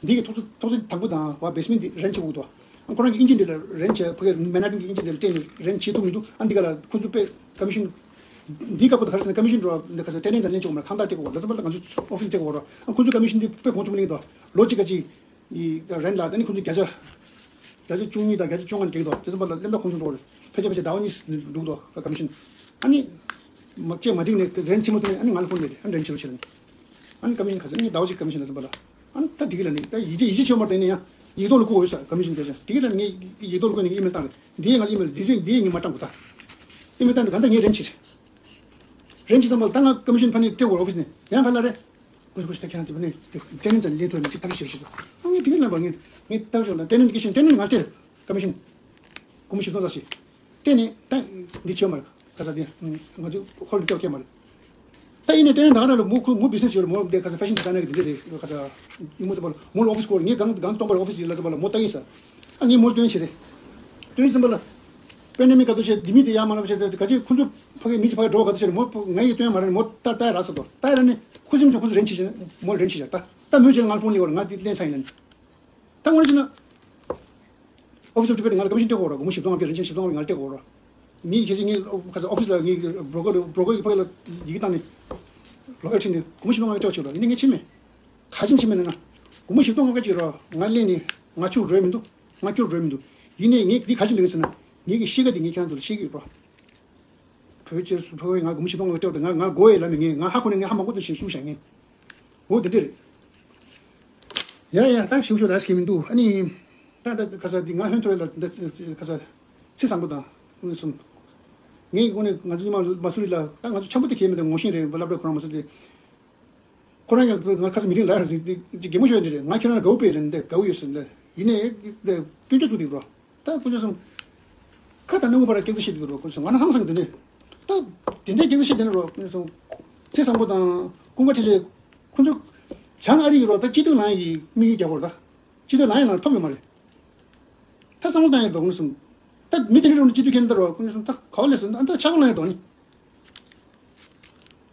འདི་གི་ཐོག་ཚོ་ཐོག་ཚོ་དང་པོ་དང་བ་བེ་སི་མེན་ཊི་འདི་རེན་ཊི་བྱེད་དགོས་འདུག་ཨ་ཁོ་རང་གི་ཨིན་ཇི་འདི་ལ་རེན་ཊི་བྱེད་ཕ་གི་མན་ཧ་ཊན་གི་ཨིན་ཇི་འདི་ལ་སྤྲད་ནས་རེན་ཊི་བྱེད་ཐུབ་མི་འདུག་ཨ་འདི་ག་ལ་ཁོ་ཚོ་པེ་ཀོ་མི་ཤན། འདི་སྐབས་དུ་ག་རེ་ཟེར་ན་ཀོ་མི་ཤན་འགྲོ་འདི་ག་ཚོ་ཊེ་ནན་ཊི་ཙམ་ལེན་ཆོག་མ་རེད། ཁང་བདག་སྤྲད་དགོས་འདུག་ལ་ཙམ་པ་ལ་ང་ཚོ་ཨོ་ཕི་སི་སྤྲད་དགོས་རེད། ཨ་ཁོ་ཚོ་ཀོ་མི་ཤན་འདི་དཔེ་གོང་ཆུང་མ་ལེན་འདུག་ལོ་གཅིག་ག་ཅིག་ཡི་རེན་ལ་ད་ནི་ཁོ་ཚོ་བརྒྱ་ཆ་བརྒྱ་ཆ་བཅུ་གཉིས་དང་བརྒྱ་ཆ་བཅོ་ལྔ་འགེལ་འདུག་དེ་ཙམ་པ་ལ་གླེན་པ་གོང་ཆུང་འགྲོ་རེད། ཕལ་ཆེར་ཕལ་ཆེར་ཟླ་བ་གཉིས་འགྲོ་འདུག་ཀོ་མི་ཤན། ཨ་ནི་མ་བཅད་མ་འགྲིག་ནས་རེན་ཆེན་མོ་བཏོན་ནས་ཨ་ནི་ང་ལ་ཕོན་ནས་ཨ་ནི་རེན་ཆེ་རུ་ཆེ་རུ། ཨ་ནི་ཀོ་མི་ཤན་ག་ཚོད་ཨ་ནི་ཟླ་བ་གཅིག་ཀོ་མི་ཤན་ལ་ཙམ་པ་ལ། ཨ་ནི་ད་འགྲིག་གི་ལ་ནི་ད་ཡིད་ཆེས་ཡིད་ཆེས་ཆེ་བ་མ་རེད། དེ་ནས་ཡང་ཡིག་ཐོག་ལ་བཀོད་ཡོད་ས་ཀོ་མི་ཤན་དེ་ཚོ་འགྲིག་གི་ལ་ངས་ཡིག་ཐོག་ལ་བཀོད་ནས་ཨི་མེལ་བཏང་རེད། འདི་ཡང་ང་ལ་ཨི་མེལ་འདི་ཚོ་འདི་ཡང་ངས་མ་བཏང་གོ་ད། ཨི་མེལ་བཏང་རེད། ག་ད་ངས་རེན་ཆེ་རེད། རེན་ཆེ་ཙམ་པ་ལ་ད་ང་ཀོ་མི་ཤན་ཕ་ནས་སྤྲད་དགོས་ཨོ་ཕི་སི་ནས་ཡང་ག་ལ་རེད། ཀུ་ཤུ་ཀུ་ཤུ་ད་ཁྱེད་རང་དེ་བ་ནས་ཀྲེ་ནིང་ཙམ་ལེན་ཐུབ་ཡ་མེད་ཅིག་ཐབས་ཤེས་ཤིག་ཟེར། ཨ་ངས་དེ་ག་ལབ་པ་ངས་ངས་ལྟ་བ་ཞོག་ན་ཀྲེ་ནིང་ཀི་ཤིན་ཀྲེ་ནིང་ང་སྤྲད་ཀོ་མི་ཤན་སྒོར་མོ་བཞི་སྟོང་ཙམ་ཞིག་སྤྲད་ནས་ད་འདི་བྱེད་མ་རེད། ཁ་ཚ་དེ་ང་ཚོ་ཧོལ་དུ་སྐྱོག་སྐྱེ་མ་རེད། ད་ཡིན་ནས་ཀྲེ་ནིང་ད་ག་རང་ལ་མོ་ཁུ་མོ་བི་སི་ནེ་སི་ཡོད་རེད། མོ་འདི་ཁ་ཚ་ཕེ་ཤན་ཌི་ཛའི་ནར་གི་དེ་འདྲ་རེད། ཁ་ཚ་ཡིན་མོ་ཙམ་པ་ལ་མོ་ལ་ཨོ་ཕི་སི་སྐོར་ངས་གང་གང་སྟོང་པར་ཨོ་ཕི་སི་ཡིན་ལ་ཙམ་པ་ལ་མོ་ལྟ་ཡིན་ས། ཨ་ངས་མོ་ལ་སྟོན་ཞེས་རེད། སྟོན་ཙམ་པ་ལ། པེན་ཌེ་མིག་ག་དུས་ཆེ་འདི་མི་དེ་ཡག་མ་རབས་ཆེ་ག་ཅིག་ཁོང་ཚོ་ཕ་གི་མི་ཅིག་ཕ་གི་འགྲོ་བ་ག་དུས་ཆེ་མོ་ང་ཡི་སྟོན་མ་རེད། མོ་ལྟ་ལྟ་རག་ས་དོ་ལྟ་ར་ནི་ཁུ་སིམ་ཆུ་ཁུ་སིམ་རེན་ཆེ་ཆེ་མོ་རེན་ཆེ་ཆེ་ད་ལྟ་མོས་ཆེ་ང་ལ་ཕོན་ལི་བར་ང་དེ་ལེན་ས་ཡིན་ན་ད་ངོ་ཆེ་ན་ཨོ་ཕི་སི་ཨོཕ་ཊི་བེཊ་ང་ལ་ཀོ་མི་ཤན་སྤྲད་དགོས་ར། སྒོར་མོ་བཞི་སྟོང་ལྔ་བརྒྱ་རེན་ཆེ་བཞི་སྟོང་ལྔ་བརྒྱ་ང་ལ་སྤྲད་དགོས་ར། ངས་ཁྱེད་ཚོ་ངས་ཁ་ཚ་ཨོ་ཕི་སི་ལ་ངས་བྷོ་རོ་ཀར་བྷོ་རོ་ཀར་གྱི་ཕ་གི་ལ་ཡི་གེ་བཏང་ནས་ལོ་ཡར་ཁྲིད་ནས་སྒོར་མོ་བཞི་སྟོང་ལྔ་བརྒྱ་སྤྲད་ཆོག་ར། ཡིན་ན་ངས་ཕྱིན་མེད། ག་ཕྱིན་ཕྱིན་མེད་ན་ང་སྒོར་མོ་བཞི་སྟོང་ལྔ་བརྒྱ་ཅིག་ར་ང་ལེན་ནས་ང་ཆུ་རོལ་མི་འདུག་ང་སྐྱུར་རོལ་མི་འདུག་ཡིན་ནའི་ངས་འདི་ག་ཕྱིན་འདུག་ཟེར་ན་ངས་ཀྱི་ཤེས་ཀ་འདི་ངས་ཁྱེད་རང་ཚོ་ལ་བཤད་ཀྱི་ཡོད་ར། བོད་ཕྱིར་སུ་ཕ་གི་ང་སྒོར་མོ་བཞི་སྟོང་ལྔ་བརྒྱ་སྤྲད་དང་ང་ང་དགོས་ཡས་ལ་མི་ངས་ང་ཧ་གོ་ནས་ངས་ཧ་མ་གོ་དུས་ཤིག་ཤུགས་བཞག་ངས། འོ་དེ་འདྲ་རེད། ཡ་ཡ་ད་ཤུགས་ཤུགས་ལ་ཤི་མི་འདུག་ཨ་ནི། ད་ད་ཁ་ས་འདི་ང་ཧོན་ཐོར་ལ་ད་ཁ་ས་ཚེ་བཟང་པོ་དང་ངས་སོང་། ངས་དངོས་གནས་ང་ཚོ་ཉི་མ་མ་སུ་རི་ལ་ད་ང་ཚོ་འཆམ་པོ་དེ་གས་མི་དང་ངོ་ཤེས་རེད་བ་སླབ་ར་ཁོ་རང་མ་སུ་དེ། ཁོ་རང་ཡང་ང་ཁ་ས་མི་རིང་ལ་རེད་དེ་གད་མོ་ཤོར་འདི་རེད། ང་ཁྱེད་རང་ལ་དགའ་བོ་དཔེ་རེད་འདི་དགའ་བོ་ཡོད་ཟེར་འདི་ཡིན་ནའི་འདི་སྐྱོན་བརྗོད་ཚུགས་འདུག་རོ། ད་ཁོ་ཚོ་སོང་། ཁ་ད་ནང་བར་སྐྱག་རྫུན་བཤད་འདུག་རོ། ཁོ་ཚོ་ང་ན་ཧང་སང་གི་འདི་ནས་ད་དེ་འདྲའི་སྐྱག་རྫུན་བཤད་འདི་ནས་རོ། ཁོ་ཚོ་སོང་། ཚེ་བཟང་པོ་དང་ཀུན་དགའ་འཕྲིན་ལས་ཁོ་ཚོ་བྱང་ཨ་རི་ཡི་རོ། ད་སྤྱི་འཐུས་ནང་གི་དམིགས་ཡུལ་རྒྱག་གོ་ར། ད་སྤྱི་འཐུས་ནང་ཡང་ང་ཐོབ་ཡོད་མ་རེད། ད་བསམ་བློ་བཏང་ཡག་འདུག་ནས་སོང་། ད་མི་དེ་འདྲ་རོ་ནི་སྤྱི་འཐུས་ཁྱེར་འདི་རོ། ཁོ་ཚོ་སོང་ད་ག་བ་ལས་སོང་ད་ད་ཆག་ལ་ཡང་འདུག་ནི།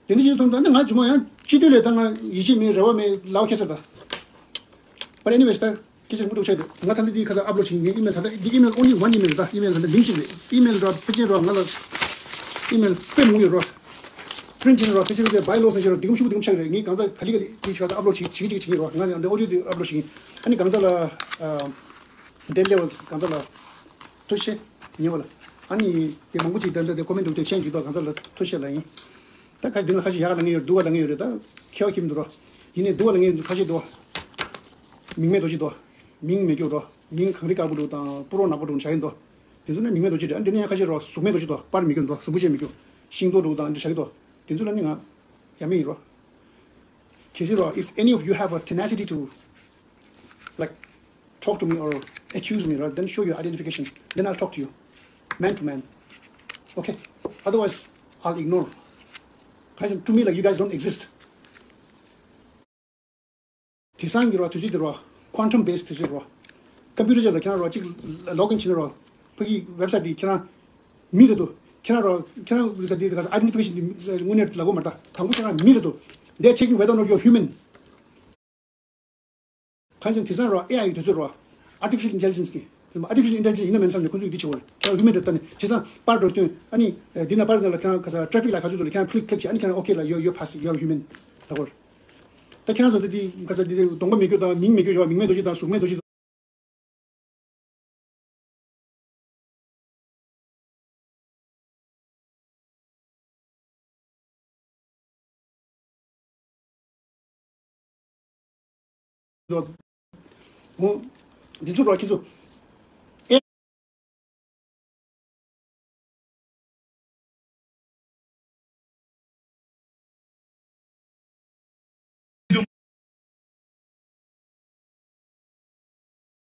དེ་འདྲ་ཞིག་མཐོང་དུས་ང་ཇུ་མ་ཡང་སྤྱི་འཐུས་ལས་ད་ང་ཡིད་ཆེས་མེད་རེ་བ་མེད་ལའོ་ཁྱེད་ས་ད། But anyways ད་སྐད་ཆ་མུ་འགྲོ་བྱས་ཏེ་ང་ད་ལྟ་འདི་ཁ་ཚ་ཨབ་ལོ་བྱེད་ངའི་ཨི་མེལ་ད་ལྟ་འདི་ཨི་མེལ་only one email ད་ཨི་མེལ་ད་ལྟ་ལིང་གཅིག་རེད། ཨི་མེལ་ར་ཕལ་ཆེར་ར་ང་ལ་ཨི་མེལ་དཔེ་མང་ཡོད་ར། པི་རིན་ཊི་བྱས་ནས་ར་ཕལ་ཆེར་བའི་ལོ་སང་ཆེ་ར་འདི་གམ་ཤུགས་འདི་གམ་ཆགས་རེད། ངས་གང་ཚ་ག་ལི་ག་ལི་འདི་ཆ་ད་ཨབ་ལོ་བྱེད་བྱེད་ཀྱི་བྱེད་ཀྱི་ར། ང་འདི་ཨོ་ཌིའོ་འདི་ཨབ་ལོ་བྱེད་ཨ་ནི་གང་ཚ་ལ་ཨ་འདི་ལེ་ཝལ་གང་ཚ་ལ་ཐུ་ཤེ། ཉེ་བ་ལ། ཨ་ནི་དེ་མང་པོ་ཅིག་ད་ལྟ་དེ་ཀོ་མེན་ཊི་འདུག་ཅེས་ཤེས་ཀྱི་འདུག་གང་ཟག་ལ་ཐུགས་ཤེས་ལ་ཡིན། ད་ཁ་ཅིག་འདི་ན་ཁ་ཤས་ཡག་ལ་ངེས་ཡོད་འདུག་བ་ལ་ངེས་ཡོད་རེད། ད་ཁྱེད་ཁྱིམ་འདུག་རོ། ཡིན་ནའི་འདུག་བ་ལ་ངེས་ཁ་ཤས་འདུག་མིང་མེད་རྡོ་རྗེ་འདུག་མིང་མེད་རྒྱུ་རོ། མིང་གངས་རི་དཀར་པོ་འདུག་དང་སྤུ་རོ་ནག་པོ་འདུག་བྱ་ཡིན་འདུག་དེ་ཚོ་ནི་མིང་མེད་རྡོ་རྗེ་རེད། ཨ་འདི་ནས་ཁ་ཤས་རོ་གཟུགས་མེད་རྡོ་རྗེ་འདུག་པར་མི་སྐྱོན་འདུག་གཟུགས་པོ་ཤེས་མི་སྐྱོན། ཤིང་ཏོག་འདུག་དང་འདི་བྱ་ཡིན་འདུག་དེ་ཚོ་ལ་ནི་ང་ཡ་མེད་ཡིན་རོ། གལ་སྲིད་རོ། If any of you have a tenacity to, like, talk to me or accuse me, right, then show your identification. Then I'll talk to you. Man to man. Okay? Otherwise, I'll ignore. Guys, to me, like, you guys don't exist. དེང་སང་གི་རོ་དུས་ཚོད་དེ་རོ། Quantum based དུས་ཚོད་རོ། ཀམ་པུ་ཊར་ཅིག་ལ་ཁྱེད་རང་རོ་གཅིག་ལོག་ཨིན་བྱས་ན་རོ། ཕ་གི་ཝེབ་སའིཊ་དེ་ཁྱེད་རང་མི་རེད་འདུག་ཁྱེད་རང་རོ་ཁྱེད་རང་གི་དེ་ག་ཨའི་ཌེན་ཊི་ཕི་ཀེ་ཤན་དེ་དངོས་གནས་ལབ་དགོས་མ་རེད། ད་དང་པོ་ཁྱེད་རང་མི་རེད་འདུག They're checking whether or not you're human. གང་ཡིན་ཟེར་ན་དེང་སང་རོ་ཨེ་ཨའི་གི་དུས་ཚོད་རོ། Artificial Intelligence གི། Artificial Intelligence ཡིན་ན་མིན་བསམ་ནས་ཁོང་ཚོས་འདི་བྱེད་འོར། ཁྱེད་རང་ཧིའུ་མན་རེད་ད་ནི་བྱས་ཙང་པར་འགྲོ་དུས་ཨ་ནི་འདི་ན་པར་ནང་ལ་ཁྱེད་རང་ག་ས་ཊེ་ཕིག་ལ་ག་ཚོད་འདུག་ལ་ཁྱེད་རང་ཁི་ལིག་ཁི་ལིག་བྱས། ཨ་ནི་ཁྱེད་རང་ཨོ་ཁེ་ལ་you're, you're pass, you're human ད་གོ། ད་ཁྱེད་རང་ཚོ་འདི་འདི་ག་ས་འདི་འདི་གདོང་པ་མེད་རྒྱུ་དང་མིང་མེད་རྒྱུ་ཡོད། མིང་མེད་རྡོ་རྗེ་དང་གཟུགས་མེད་རྡོ་རྗེ་འོ། འདི་ཚོ་རོ་ཁྱེད་ཚོ།